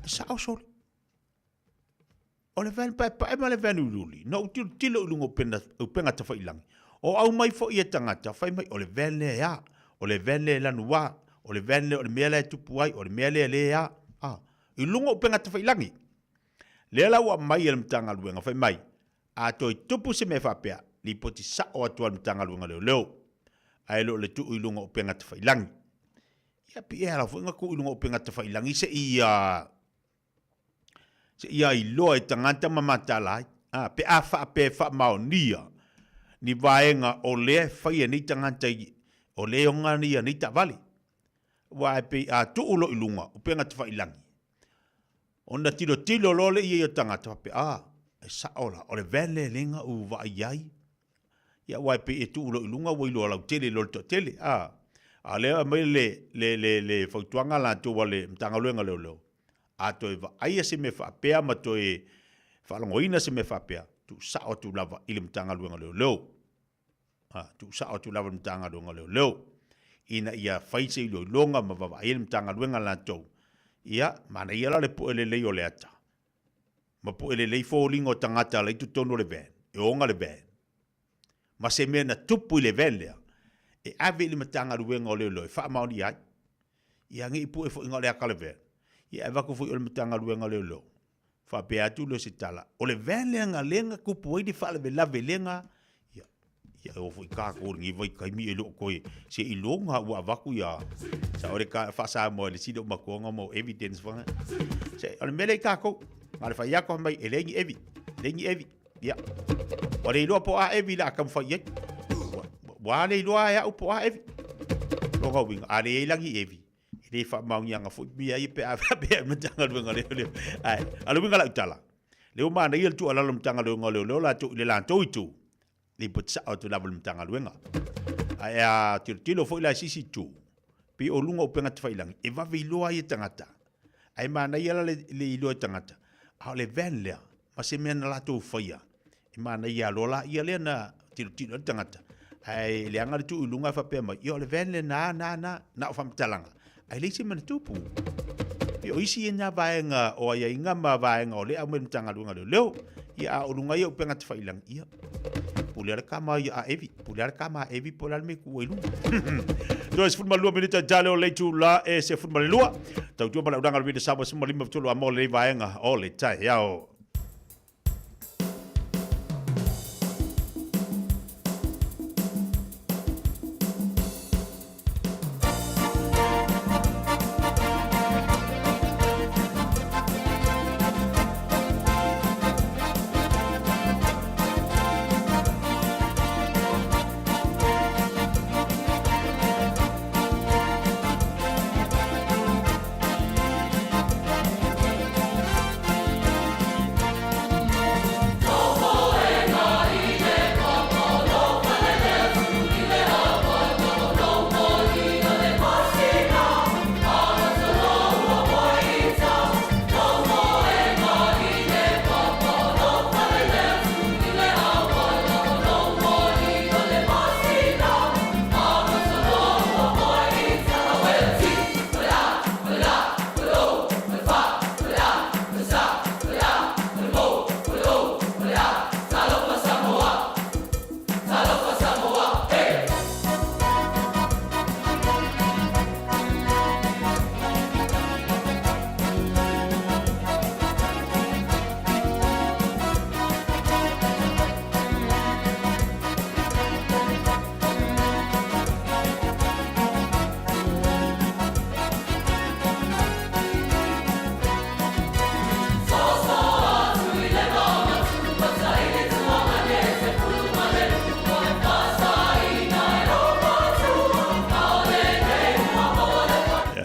E sao sole. O le van paepae ma le van uliuli, na ou tilotilo i luga o upena, upega tafailangi, o aumai foi e tagata, fai mai, o le van lea e a, o le van lea e lanu a, o le van lea o le mea la e tupu ai, o le mea lea le a, a. I luga o upega tafailangi. Lea la ua aumai e le Matagaluega, fai mai, a toe tupu se mea faapea, lipoti sao atu a le Matagaluega o Leoleo, ae le o le tuu i luga o upega tafailangi. Ia, pei e ala foi na tuu i luga o upega tafailangi se i a, se i iloa e tagata ma mataala ai. A, pe a faapea e faamaonia ni vaega o lea e faia nei tagata i, o lea e oga ia nei taavale. Aua e pei a tuu loa i luga, upega tafailangi, ona tilotilo loa lea i ai o tagata faapea, a, e sao la, o le van lea lea na ou vaai ai. Ia aua e pei e tuu loa i luga ua iloa lautele loa le toatele. A, a o lea e aumai le, le, le, le fautuaga latou a le Matagaluega o Leoleo, a toe vaaia se mea faapea ma toe faalogoina se mea faapea, tuusao atu lava i le Matagaluega o Leoleo. A, tuusao atu lava i le Matagaluega o Leoleo ina ia fai se iloiloga ma vaavaai le Matagaluega latou. Ia, manaia la le pue lelei o le ata ma pue lelei foliga o tagata la i totonu o le van, e oga le van. Ma se mea na tupu i le van lea, e ave i le Matagaluega o Leoleo e faamaonia ai. Ia ne i pue foi na o le ata o le van, ia e avatu foi o le Matagaluega o Leoleo. Faapea atu lea o se tala, o le van lea na lea na tupu ai le faalavelave lea na, ia, ia e oo foi tatou i lenei vaitaimi e le o toe seiloga ua avatu ia, sa o le ka faa-Samoa i le sili o matuaga mo evidence fana. Se, o le mea lea i tatou, na o le fai atu fai mai, e leai ni evi, leai ni evi, ia. Ua le iloa po o a evi la a taumafai i ai. Ua, ua le iloa e au po o a evi. Lona uiga, a leai la ni evi, e le faamaoniaga foi mea ia pe a faapea i le Matagaluega o Leoleo. Ae, a o le uiga o lau tala, lea ua manaia le tuualalo a le Matagaluega o Leoleo latou i le latou itu, lipoti sao atu lava i le Matagaluega. Ae a tilotilo foi la i se isi itu, pei o luga o upega tafailagi, e vave iloa ai e tagata. Ae manaia la le iloa e tagata, a o le van lea, ma se mea na latou faia, e manaia loa la ia lea na tilotilo ai le tagata, ae leaga le tuu i luga ae faapea mai, ia o le van lena, na, na, na o faamatalaga, ae leai se mea na tupu. Pei o isi ia na vaega o aiaiga ma vaega o lea e aumai e le Matagaluega o Leoleo. Ia a o luga ia o upega tafailagi, ia, pule lava le kama ia a Evi, pule lava le kama a Evi po o le a le mea e tuu ai i luga. Toe 12 minita i tale o le itula e 12, tautua ma le aulaga o le Vita Samoa 15 tolu a mo lenei vaega o le taeao.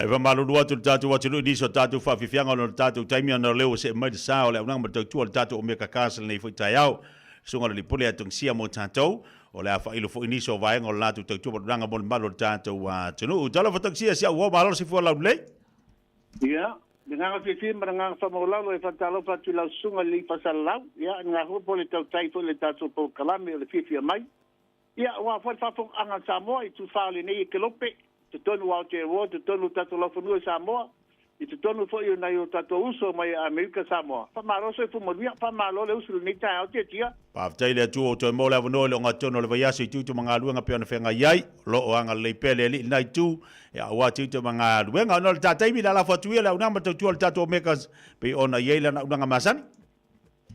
E faamalulu atu i le tatou atunuu i nisi o tatou faafiafiaga ona o le tatou taimi ona o lea ua see mai le sa o le auaunaga ma le tautua o le tatou Omega Cars i lenei foi taeao. Susuga i le Lipole ia Togisia mo tatou. O le a faailo foi nisi o vaega o le latou tautua ma tulaga mo le mamalu o le tatou atunuu. Talofa Togisia si au uo, malo le soifua laulelei. Ia, le agaga fiafia ma le agaga faamaualalo e faatalofa atu i lau susuga i le alii faasalalau, ia, le agaga foi po o le tautai foi i le tatou polokalame o le fiafia mai. Ia, aua foi le faafofogaaga a Samoa i tufa o lenei ekelope, i totonu o Aotearoa, i totonu o tatou laufanua i Samoa, i totonu foi o nai o tatou uso mai Amerika Samoa. Faamalo soifua manuia, faamalo le usu i lenei taeao Tiatia. Faafetai i le Atua ua toe maua le avanoa i le ogatotonu o le vaiaso i tiute ma galuega pei ona feagai ai. O lo o agalelei pea le Alii i lena itu, ia aua tiute ma galuega. Ona o le ta taimi, le alafo atu ia le auaunaga ma le tautua a le tatou Omegas pei ona i ai lana auaunaga masani.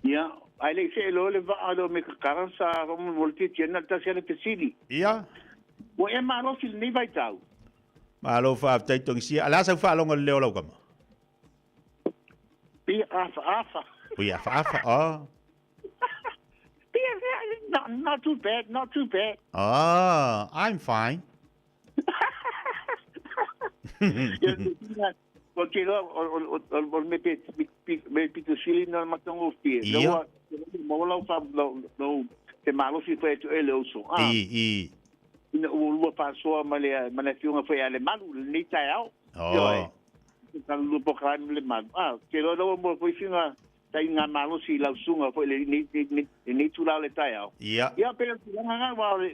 Ia, ae le i see loa le vaa lea o Mekakara sa faamolemole Tiatia na o le tasi lava le fesili. Ia. Ua ea malosi i lenei vaitau? Malo faafetai Togisia. A o le a sau faalogo i le leo o lau kama? Pei afaafa. Pei afaafa, oh. Pei not, not too bad, not too bad. Oh, I'm fine. Ko te roa, o le me pito sili na matagofie. Ia. Maua lau fa, lau, te malosi foi atu e le uso. Ah. I, i. Ina ua lua faasoa ma le, ma le afioga foi a Lemalu, lenei taeao. Oh. Ka lua polokalame Lemalu. Ah, te roa lau mo foi singa tai ngā malosi i lau susuga foi lenei itula o le taeao. Ia. Ia, pei o le tulaga lena, aua o le,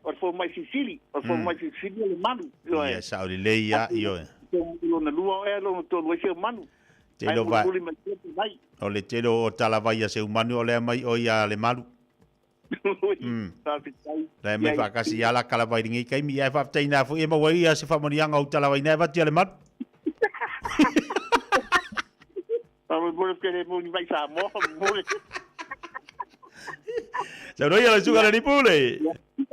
o le fomai silisili, o le fomai silisili o Lemalu. Ia, sao lelei lava, ioe. Lona lua oe, lona tolu ai Seumanu. Tele o va... mai. O le tele o talavai a Seumanu o lea mai o ia Lemalu. Faafetai. La mai faakasi ia la kalavai lenei taimi. Ia e faafetai na foi e maua ai ia se faamanuiaga o talavai na e avatu ia Lemalu. Faamolemole pe le moni mai Samoa, faamolemole. Sau ia lau susuga le Lipule.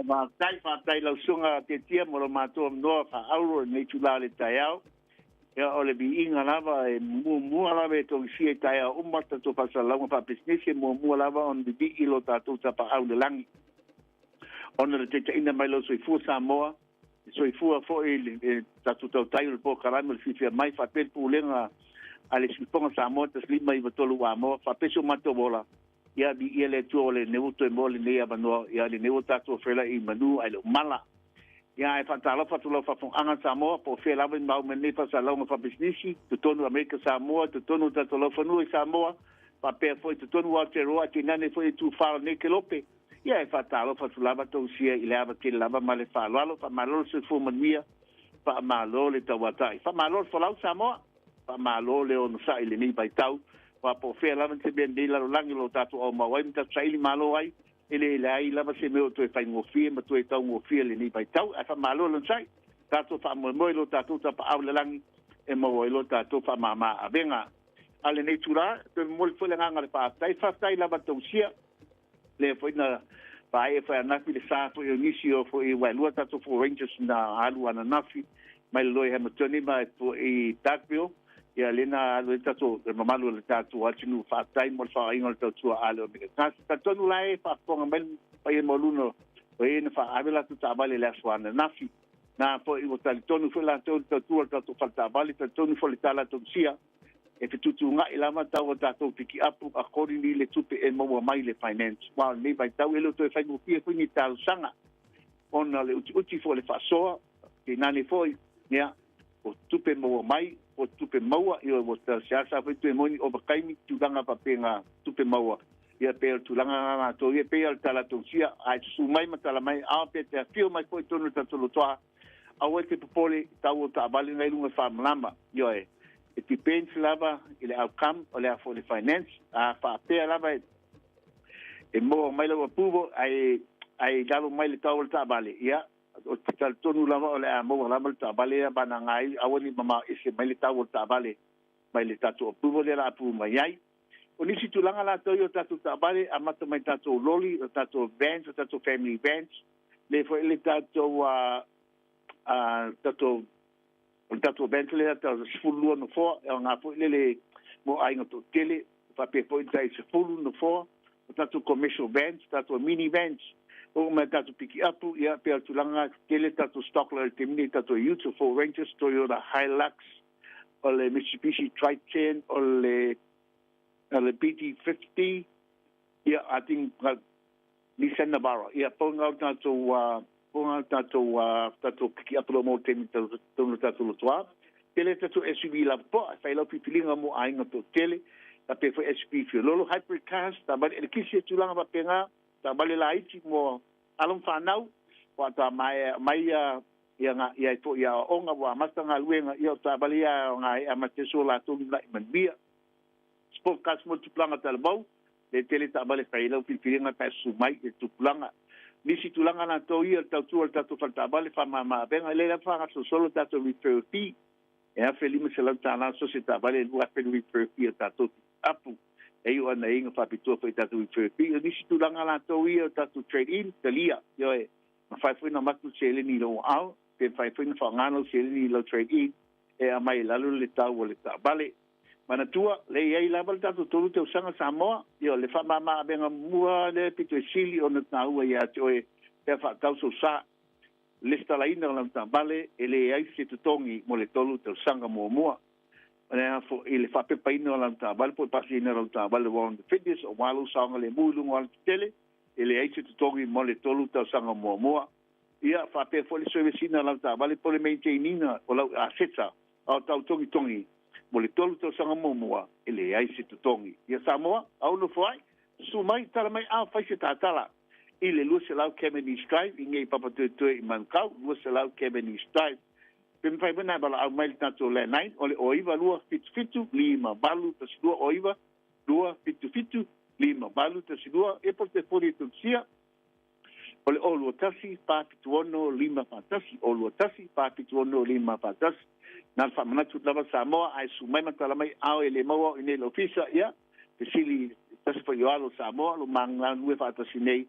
Faafetai, faafetai lau susuga Tiatia mo lo matou avanoa faaaulo i lenei itula o le taeao. Ia, o le viiga lava e muamua lava e togisia i taeao uma tatou faasalalauga faapisinisi e muamua lava ona vivii lo tatou tapaau i le lagi. Ona o le taitaiina mai lou soifua Samoa, Soifua foi i le tatou tautai o le polokalame o le fiafia mai faapea le pulega a le Siufofoga Samoa 1593 Amoa faapea si o matou ola ia viia le Atua o lenei ua toe maua lenei avanoa ia lenei ua tatou feiloai i manu ae le o mala. Ia ae faatalofa atu lau faafofogaaga Samoa po o fea lava i mau mai nei faasalalauga faapisinisi totonu o Amerika Samoa totonu o tatou laufanua i Samoa faapea foi totonu o Aotearoa ae tainane foi i itu fa o lenei kelope. Ia e faatalofa atu lava tousia i le ava tele lava ma le faaaloalo. Faamalo le soifua manuia, faamalo le tauatai. Faamalo le folau Samoa, faamalo le onosai i lenei vaitau. Aua po o fea lava se mea i lenei lalolagi o lo o tatou aumau ai ma tatou saili malo ai, e le leai lava se mea o toe faigofie ma toe taugofie i lenei vaitau. Ae faamalo le onosai, tatou faamoemoe i lo tatou Tapaau i le lagi e maua ai lo tatou faamama avega. A o lenei itula, e toe momoli foi le agaga o le faafetai. Faafetai lava tousia. Lea foi na faaee foi ananafi le sa foi o nisi o foi wailua tatou Four Rangers na alu ananafi mai le loi Hamiltoni ma foi Darkville ia lea na alu ai tatou le mamalu o le tatou atunuu. Faafetai mo le faaaogaina o le tautua a le Omega Cast. Talitonu la e faafofoga mai le paia maualuga o e na faaave latou taavale i le aso ananafi. Na foi ua talitonu foi latou i le tautua o le tatou fale taavale, talitonu foi i le tala togusia e fetuutuunai lava tau o tatou pikiapu accordingly le tupe e maua mai le finance. Aua o lenei vaitau e le o toe faigofie foi ni talosaga ona o le utiuti foi o le faasoa, tainane foi ia o tupe maua mai, o tupe maua, ia ua seasea foi toe maua ni ovataimi tulaga faapena tupe maua. Ia pei o le tulaga lena latou ia pei o le tala togusia ae susu mai ma tala mai a pe te afio mai foi i totonu o le tatou lotoa. Aua e te popole i tau o taavale na i luga faamalama. Ioe, e depends lava i le outcome o le a foi le finance. A faapea lava e maua mai lau approval ae ae i lalo mai le tau o le taavale, ia, ou te talitonu lava o le a maua lava le taavale ia vanaga ai, aua ne i mamao ese mai le tau o le taavale mai le tatou approval lea o le a approve mai ai. O nisi tulaga latou ia o tatou taavale, amata mai tatou loli, o tatou vans, o tatou family vans, le foi le tatou a tatou o le tatou vans lea tau 12 nofoa, e aoga foi lele mo aiga toatele, faapea foi tai 10 nofoa, o tatou commercial vans, tatou mini vans, oo mai tatou pikiapu, ia pei o le tulaga tele tatou stock la i le taimi nei, tatou utes, o Ford Rangers, Toyota Hilux, o le Mitsubishi Triton, o le BD50, ia I think Nissan Navara, ia pau na o tatou pau na o tatou tatou pikiapu loa mo le taimi totonu o tatou lotoa. Tele tatou SUV lava poa, e fai lau filifiliga mo aiga toatele, faapea foi SUV fiololo, hybrid cars, taavale elekisi e tulaga faapena, taavale laiti mo alo ma fanau, faatoa maea mai ia ia nga ia foi i aoaoga ua amata galuega, ia o taavale ia e aoga ai e amata ai so latou lumanai manuia. Sport cars mo le tupulaga talavou, le tele taavale fai ai lau filifiliga pe a susu mai i le tupulaga. Nisi tulaga latou ia o le tautua o le tatou fale taavale faamama avega, e lelei lava faagasolosolo le tatou referral fee, e $1,500 so o se taavale e $2,000 le referral fee a tatou apu. E iu ana iga faapitoa foi i tatou referral fee. O nisi tulaga latou ia o tatou trade in, talia, ioe, mafai foi ona avatu le seleni i lou aao, pe mafai foi ona faaaoga lau seleni i lau trade in e aumai i lalo le tau o le taavale. Manatua, le i ai lava le tatou tolu tausaga Samoa, ia o le faamama avega mua lea pito e sili ona taua ia te oe pe a faatau sou sa. Lesitalaina o lau taavale e leai se totogi mo le tolu tausaga muamua. O le a foi le faapepaina o lau taavale po o le pasiaina o lau taavale Warrant of Fitness aua lou saogalemu i luga o alatetele, e leai se totogi mo le tolu tausaga muamua. Ia faapea foi le service ina o lau taavale po o le maintain ina o lau aseta a o tau togitogi mo le tolu tausaga muamua, e leai se totogi. Ia Samoa, au nofo ai, susu mai, tala mai ao fai se tatala i le 200 Cavendish Drive i nei Papatoetoe i Manukau, 200 Cavendish Drive. Pe mafai foi ona e valaau mai i le tatou landline o le 09 277 5812 09 277 5812, ia po o le telefoni e tutusia o le 021 476 541, 021 476 541. Na o le faamanatu lava Samoa, ae susu mai ma tala mai ao e le maua au i nei i le ofisa, ia, fesili tasi foi o alo o Samoa, lo ma galulue faatasi nei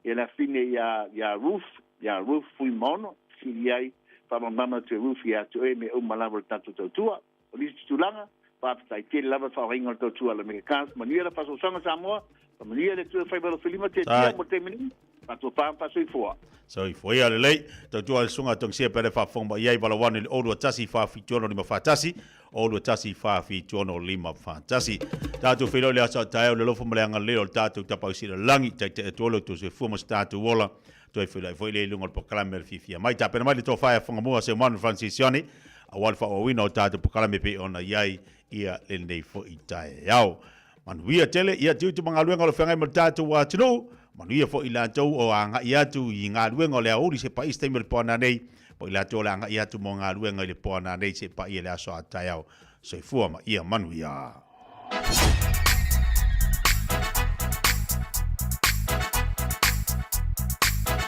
ia le afine ia, ia Ruth, ia Ruth Fuimaono, fesili ai, faamalamalama atu e Ruth ia te oe mea uma lava o le tatou tautua. O nisi tulaga, faafetai tele lava le faaogaina o le tautua a le Mega Cars. Manuia le faasoasoaga Samoa, faamanuia le Atua faiva alofa lima te tia mo le taimi nei. Faatofa ma faasoifua. Soifua. Ia lelei, tautua le susuga Togisia pe le faafofoga mai i ai, 81 i le 021 476 51, 021 476 51. Tatou feiloai i le aso a taeao i le alofa ma le agalelei o le tatou Tapaau Sili o le Lagi, taitai atu ai lo outou soifua ma so tatou ola. Toe feiloai foi lea i luga o le polokalame o le fiafia mai. Tapena mai le tofa ia Fagamua Seumanu Francis Sione aua le faaauauina o tatou polokalame e pei ona i ai ia lenei foi taeao. Manuia tele ia tiute ma galuega o lo feagai ma le tatou atunuu. Manuia foi i latou o agai atu i galuega o le aoauli se paia i se taimi o le po a nanei, po i latou o le agai atu mo galuega i le po a nanei se paia i le aso a taeao. Soifua ma ia manuia.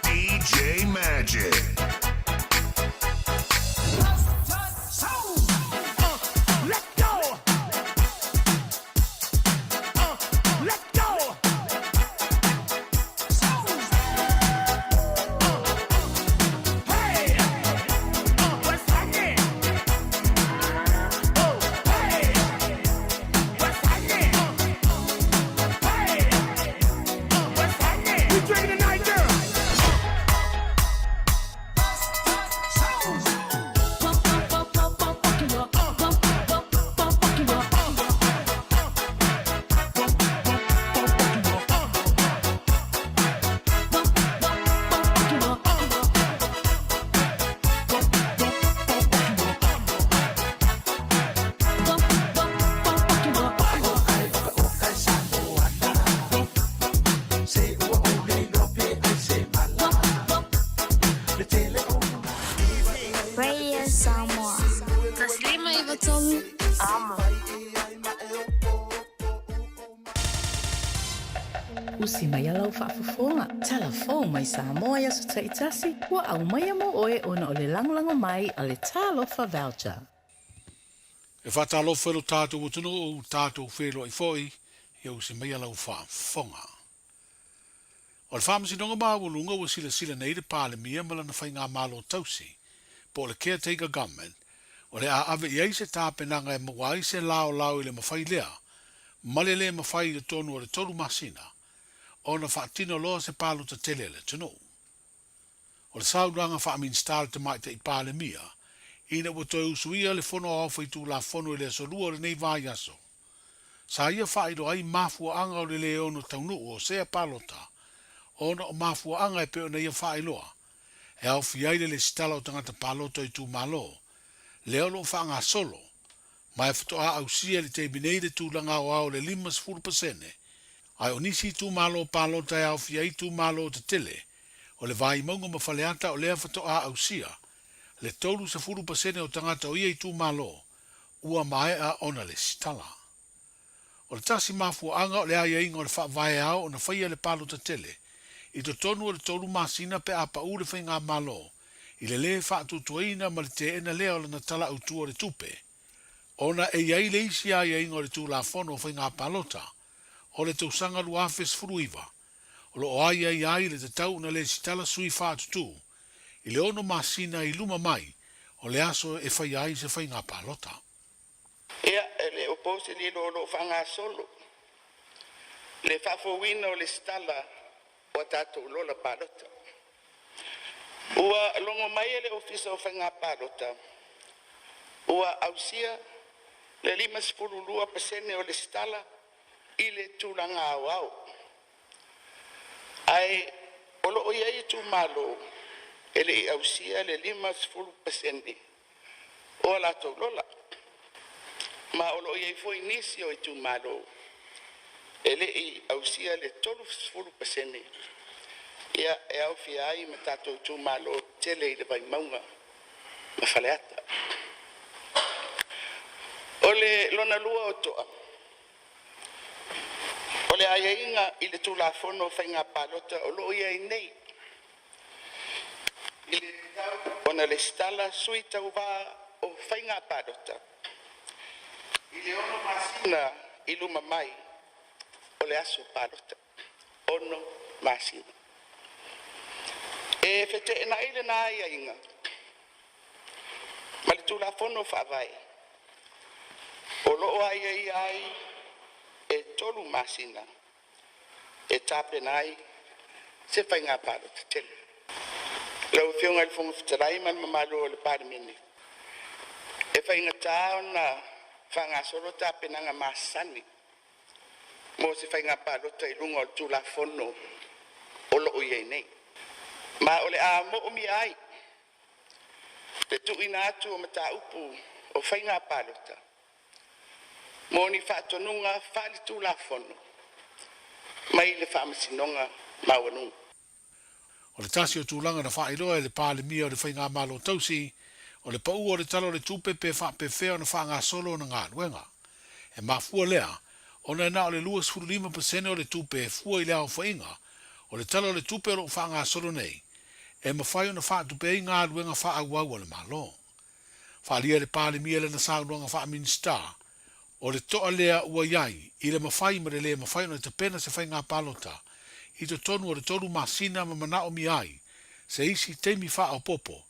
DJ Magic. Radio Samoa. 153 Amo. Usi mai a lau faafofoga, talafou mai Samoa i aso taitasi, ua aumaia mo oe ona o le lagolago mai a le Talofa Voucher. E faatalofa i lo tatou atunuu, tatou feiloai foi, ia usi mai a lau faafofoga. O le Faamasinoga Maualuga ua silasila nei le Palemia ma lana faigamalo tausi, po o le Caretaker Government, o le a ave i ai se tapenaga e maua ai se laolao i le mafai lea ma le lē mafai i totonu o le tolu masina ona faatino loa se palota tele a le atunuu. O le saunoaga faa-Minisita a le Tamaitai Palemia ina ua toe usuia le Fono Aoao Faitulafono i le Aso Lua o lenei vaiaso, sa ia faailoa ai mafuaaga o le lē ono taunuu o sea palota ona o mafuaaga e pei ona ia faailoa e aofia ai le lesitala o tagata palota o itumalo lea o lo o faagasolo ma e faatoa ausia i le taimi nei le tulaga aoao o le 50%, ae o nisi itumalo palota e aofia ai itumalo tetele o le Vaimauga ma Faleata o lea faatoa ausia le 30% o tagata o ia itumalo ua maea ona lesitala. O le tasi mafuaaga o le aiaiga o le Faavae ao ona faia le palota tele i totonu o le tolu masina pe a pau le faigamalo i le lē faatuatuaina ma le teena lea o lana Tala Autu o le Tupe, ona e i ai le isi aiaiga o le Tulafono o Faiga Palota o le tausaga 2019 o lo o aiaia ai le tatau ona lesitala sui faatutū i le ono masina i luma mai o le aso e faia ai se faiga palota. Ia, e le o po se lilo o lo o faagasolo le faafouina o lesitala o a tatou lola palota. Ua logo mai e le Ofisa o Faiga Palota ua ausia le 52% o lesitala i le tulaga aoao. Ae o lo o i ai itumalo e le i ausia le 50% o a latou lola. Ma o lo o i ai foi nisi o itumalo e le i ausia le 30%, ia, e aofia ai ma tatou itumalo tele i le Vaimauga ma Faleata. O le lona lua o toa, o le aiaiga i le Tulafono o Faiga Palota o lo o i ai nei i le tatau ona lesitala sui tauvā o faiga palota i le ono masina i luma mai o le aso palota, ono masina. E feteenai lena aiaiga ma le Tulafono Faavae o lo o aiaia ai e tolu masina e tapena ai se faiga palota tele. Lau Afioga i le Fofoga Fetalai ma le mamalu o le Palemene, e faigata ona faagasolo tapenaga masani mo se faiga palota i luga o le Tulafono o lo o i ai nei, ma o le a moomia ai le tuuina atu o mataupu o faiga palota mo ni faatonuga faaletulafono mai le Faamasinoga Maualuga. O le tasi o tulaga na faailoa e le Palemia o le Faigamalo Tausi, o le pau o le Tala o le Tupe pe faapefea ona faagasolo ona galuega. E mafua lea, ona e na o le 25% o le tupe e fua i le aofaiga o le Tala o le Tupe o lo o faagasolo nei, e mafai ona faatupe ai galuega faaauau a le Malo. Faaalia e le Palemia lana saunoaga faa-Minisita, o le to'a lea ua i ai i le mafai ma le lē mafai ona tapena se faiga palota i totonu o le tolu masina ma manaomia ai se isi taimi faaopoopo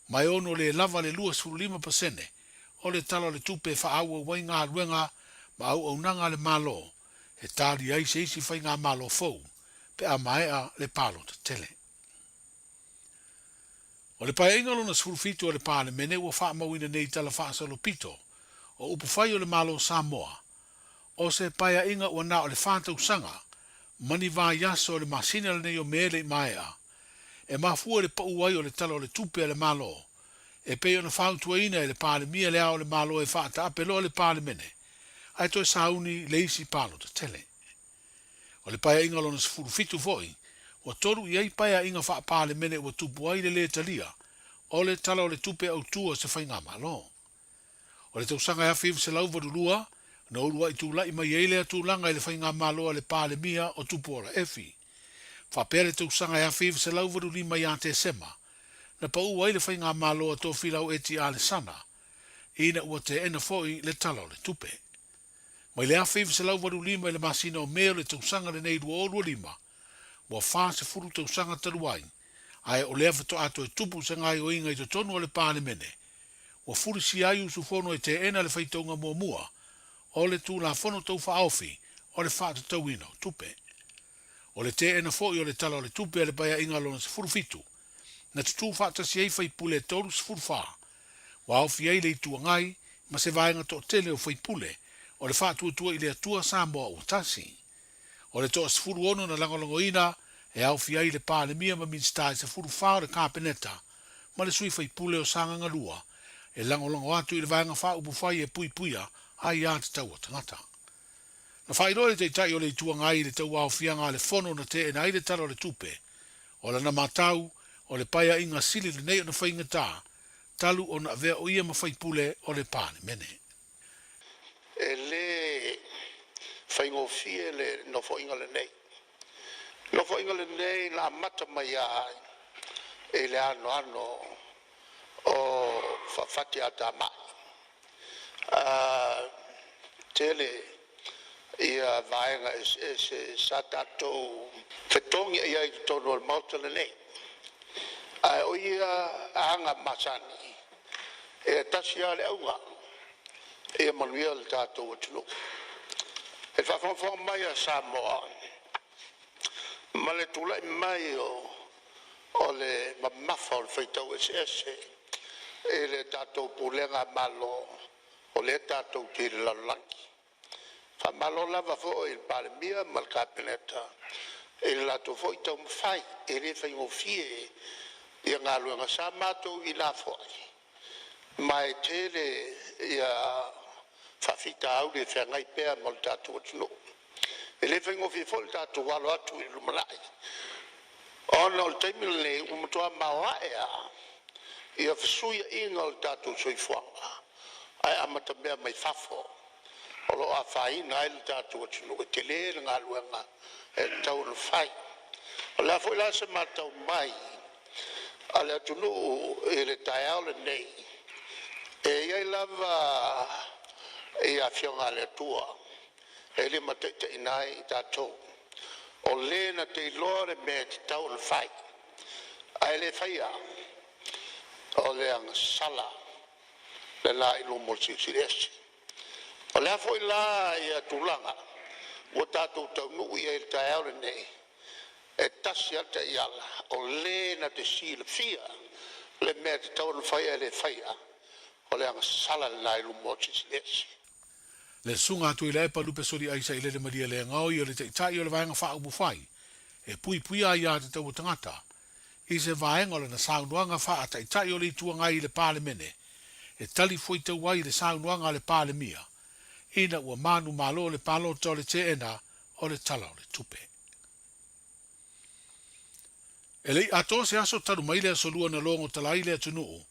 ma e ono lē lava le 25% o le Tala o le Tupe e faaauau ai galuega ma auaunaga a le Malo e tali ai se isi faigamalo fou pe a maea le palota tele. O le Paeaiga lona 17 a le Palemene ua faamauina nei tala faasolopito o upufai o le Malo o Samoa, o se paeaiga ua na o le fa tausaga ma ni vaiaso o le masina lenei o Me le i maea, e mafua i le pau ai o le Tala o le Tupe a le Malo, e pei ona fautuaina e le Palemia le Ao o le Malo e faataape loa le Palemene ae toe sauni le isi palota tele. O le Paeaiga lona 17 foi, ua tolu i ai paeaiga faa-Palemene ua tupu ai le lē talia o le Tala o le Tupe Autu a se Faigamalo. O le tausaga e 1982, na ulua'i tula'i mai ai lea tulaga i le Faigamalo a le Palemia o Tupuola Efi. Faapea le tausaga e 1985 ia Tesema, na pau ai le Faigamalo a Tofilau Eti Alesana, ina ua teena foi le Tala o le Tupe. Mai le 1985 i le masina o Me o le tausaga lenei 2025, ua 40 tausaga talu ai, ae o lea faatoa toe tupu se gaoioiga i totonu o le Palemene, ua fulisia ai usufono e teena le faitauga muamua o le Tulafono Tau Faaofi o le Faatatauina o Tupe. O le teena foi o le Tala o le Tupe a le Paeaiga lona 17, na tutū faatasi ai faipule e 34, ua aofia ai le Itu Agai ma se vaega toatele o faipule o le Faatuatua i le Atua Samoa ua Tasi. O le toa-16 na lagolagoina e aofia ai le Palemia ma Minisita e 14 o le Kapeneta ma le sui faipule o Sagaga 2 e lagolago atu i le Vaega Faaupufai e Puipuia Aia Tatau a Tagata. Na faailoa e le Taitai o le Itu Agai i le tauaofiaga a le Fono na teena ai le Tala o le Tupe, o lana matau, o le paeaiga sili lenei ona faigata, talu ona avea o ia ma faipule o le Palemene. E lē faigofie le nofoaiga lenei. Nofoaiga lenei na amata mai lava i le anoano o faafatiatamai. Tele ia vaega eseese sa tatou fetogiai ai i totonu o le Maota lenei. Ae o ia aga masani, e tasi lava le auga, ia manuia le tatou atunuu. E faafogafoga mai a Samoa ma le tula'i mai o le mamafa o le faitau eseese i le tatou pulega Malo o lea tatou te i le lalolagi. Faamalo lava foi i le Palemia ma le Kapeneta i le latou foi taumafai, e le faigofie ia galuega sa matou i ina foi, ma e tele ia faafitauli e feagai pea ma le tatou atunuu. E le faigofie foi le tatou alo atu i le lumanai, ona o le taimi lenei ua matua maoae lava ia fesuiaiga o le tatou soifuaga, ae amatamea mai fafo o lo o afaina ai le tatou atunuu. E tele le galuega e tatau ona fai. O le a foi la se matau mai a le atunuu i le taeao lenei, e i ai lava ia afioga a le Atua e limataitaiina ai i tatou, o le na te iloa le mea e tatau ona fai ae le faia, o le agasala lena i luma o le Silisili Ese. O le a foi la ia tulaga ua tatou taunuu i ai i le taeao lenei, E tasi lava le taiala, o le na te silafia le mea e tatau ona fai ae le faia, o le agasala lena i luma o se isi. Le Susuga a Tuilaepa Lupe Soliai Sailele Malielegaoi o le Taitai o le Vaega Faaupufai e puipuia aiatatau a tagata i se vaega o lana saunoaga faa-Taitai o le Itu Agai i le Palemene e talifuaitau ai i le saunoaga a le Palemia ina ua manumalo le palota o le teena o le Tala o le Tupe. E le i atoa se aso talu mai le Aso Lua na logo tala ai le atunuu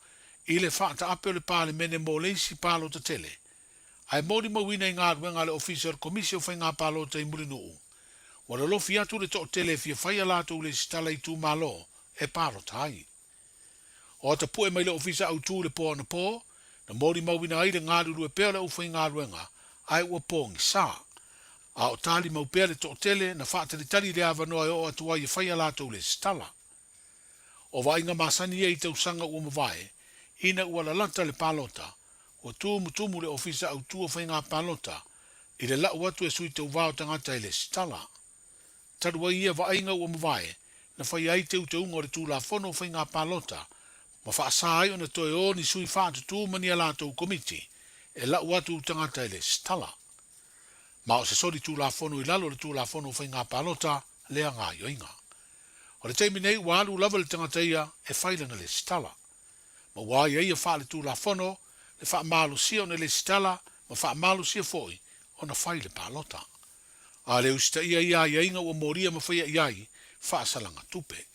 i le faataape o le Palemene mo le isi palota tele, ae molimauina i galuega a le Ofisa o le Komisi o Faiga Palota i Mulinuu, ua lolofi atu le toatele e fia fai a latou lesitala itumalo e palota ai. O ata pue mai le Ofisa Autu i le po anapo, na molimauina ai le galulue pea o le aufaigaluega, ae ua pogisa. A o tali mau pea le toatele na faatalitali i le avanoa e oo atu ai e fai a latou lesitala. O vaaiga masani ia i tausaga ua mavae, ina ua lalata le palota, ua tumutumu le Ofisa Autu o Faiga Palota i le lau atu e sui tauva o tagata e lesitala. Talu ai ia vaaiga ua mavae, na faia ai teuteuga o le Tulafono o Faiga Palota ma faasa ai ona toe o ni sui faatutū ma ni a latou komiti e lau atu tagata e lesitala. Ma o se soli Tulafono i lalo o le Tulafono o Faiga Palota lea gaoioiga. O le taimi nei ua alu lava le tagata ia e fai lana lesitala. Ma ua aiaia faaletulafono le faamalosia ona lesitala ma faamalosia foi ona fai le palota. A le usitaia ia aiaiga ua molia ma faia i ai faasalaga tupe.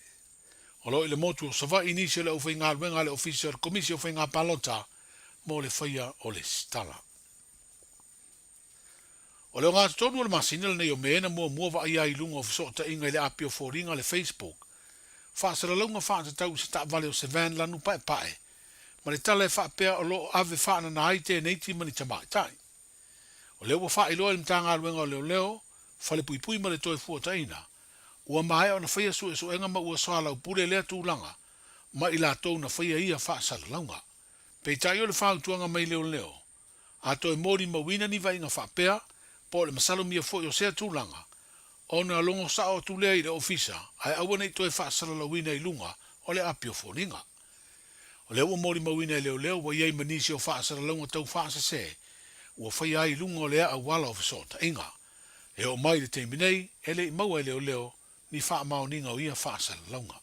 O lo o i le motu o Savaii nisi o le aufaigaluega a le Ofisa o le Komisi o Faiga Palota mo le faia o lesitala. O le ogatotonu o le masina lenei o Me na muamua vaaia ai i luga o fesootaiga i le api o foliga le Facebook, faasalalauga faatatau i se taavale o se van lanu paepae, ma le tala e faapea o lo o ave faanana ai tēneiti ma ni tamaitai. O lea ua faailoa e le Matagaluega o Leoleo, Falepuipui ma le Toefuataiga, ua maea ona faia suesuega ma ua soalaupule lea tulaga ma i latou na faia ia faasalalauga. Peitai o le fautuaga mai leoleo, a toe molimauina ni vaaiga faapea, po o le masalomia foi o sea tulaga, ona logo sao atu lea i le ofisa ae aua ne i toe faasalalauina i luga o le api o foliga. O lea ua molimauina e leoleo ua i ai ma nisi o faasalalauga tau faasese ua faia ai i luga o lea auala o fesootaiga. E oo mai i le taimi nei, e le i maua e leoleo ni faamaoniga o ia faasalalauga.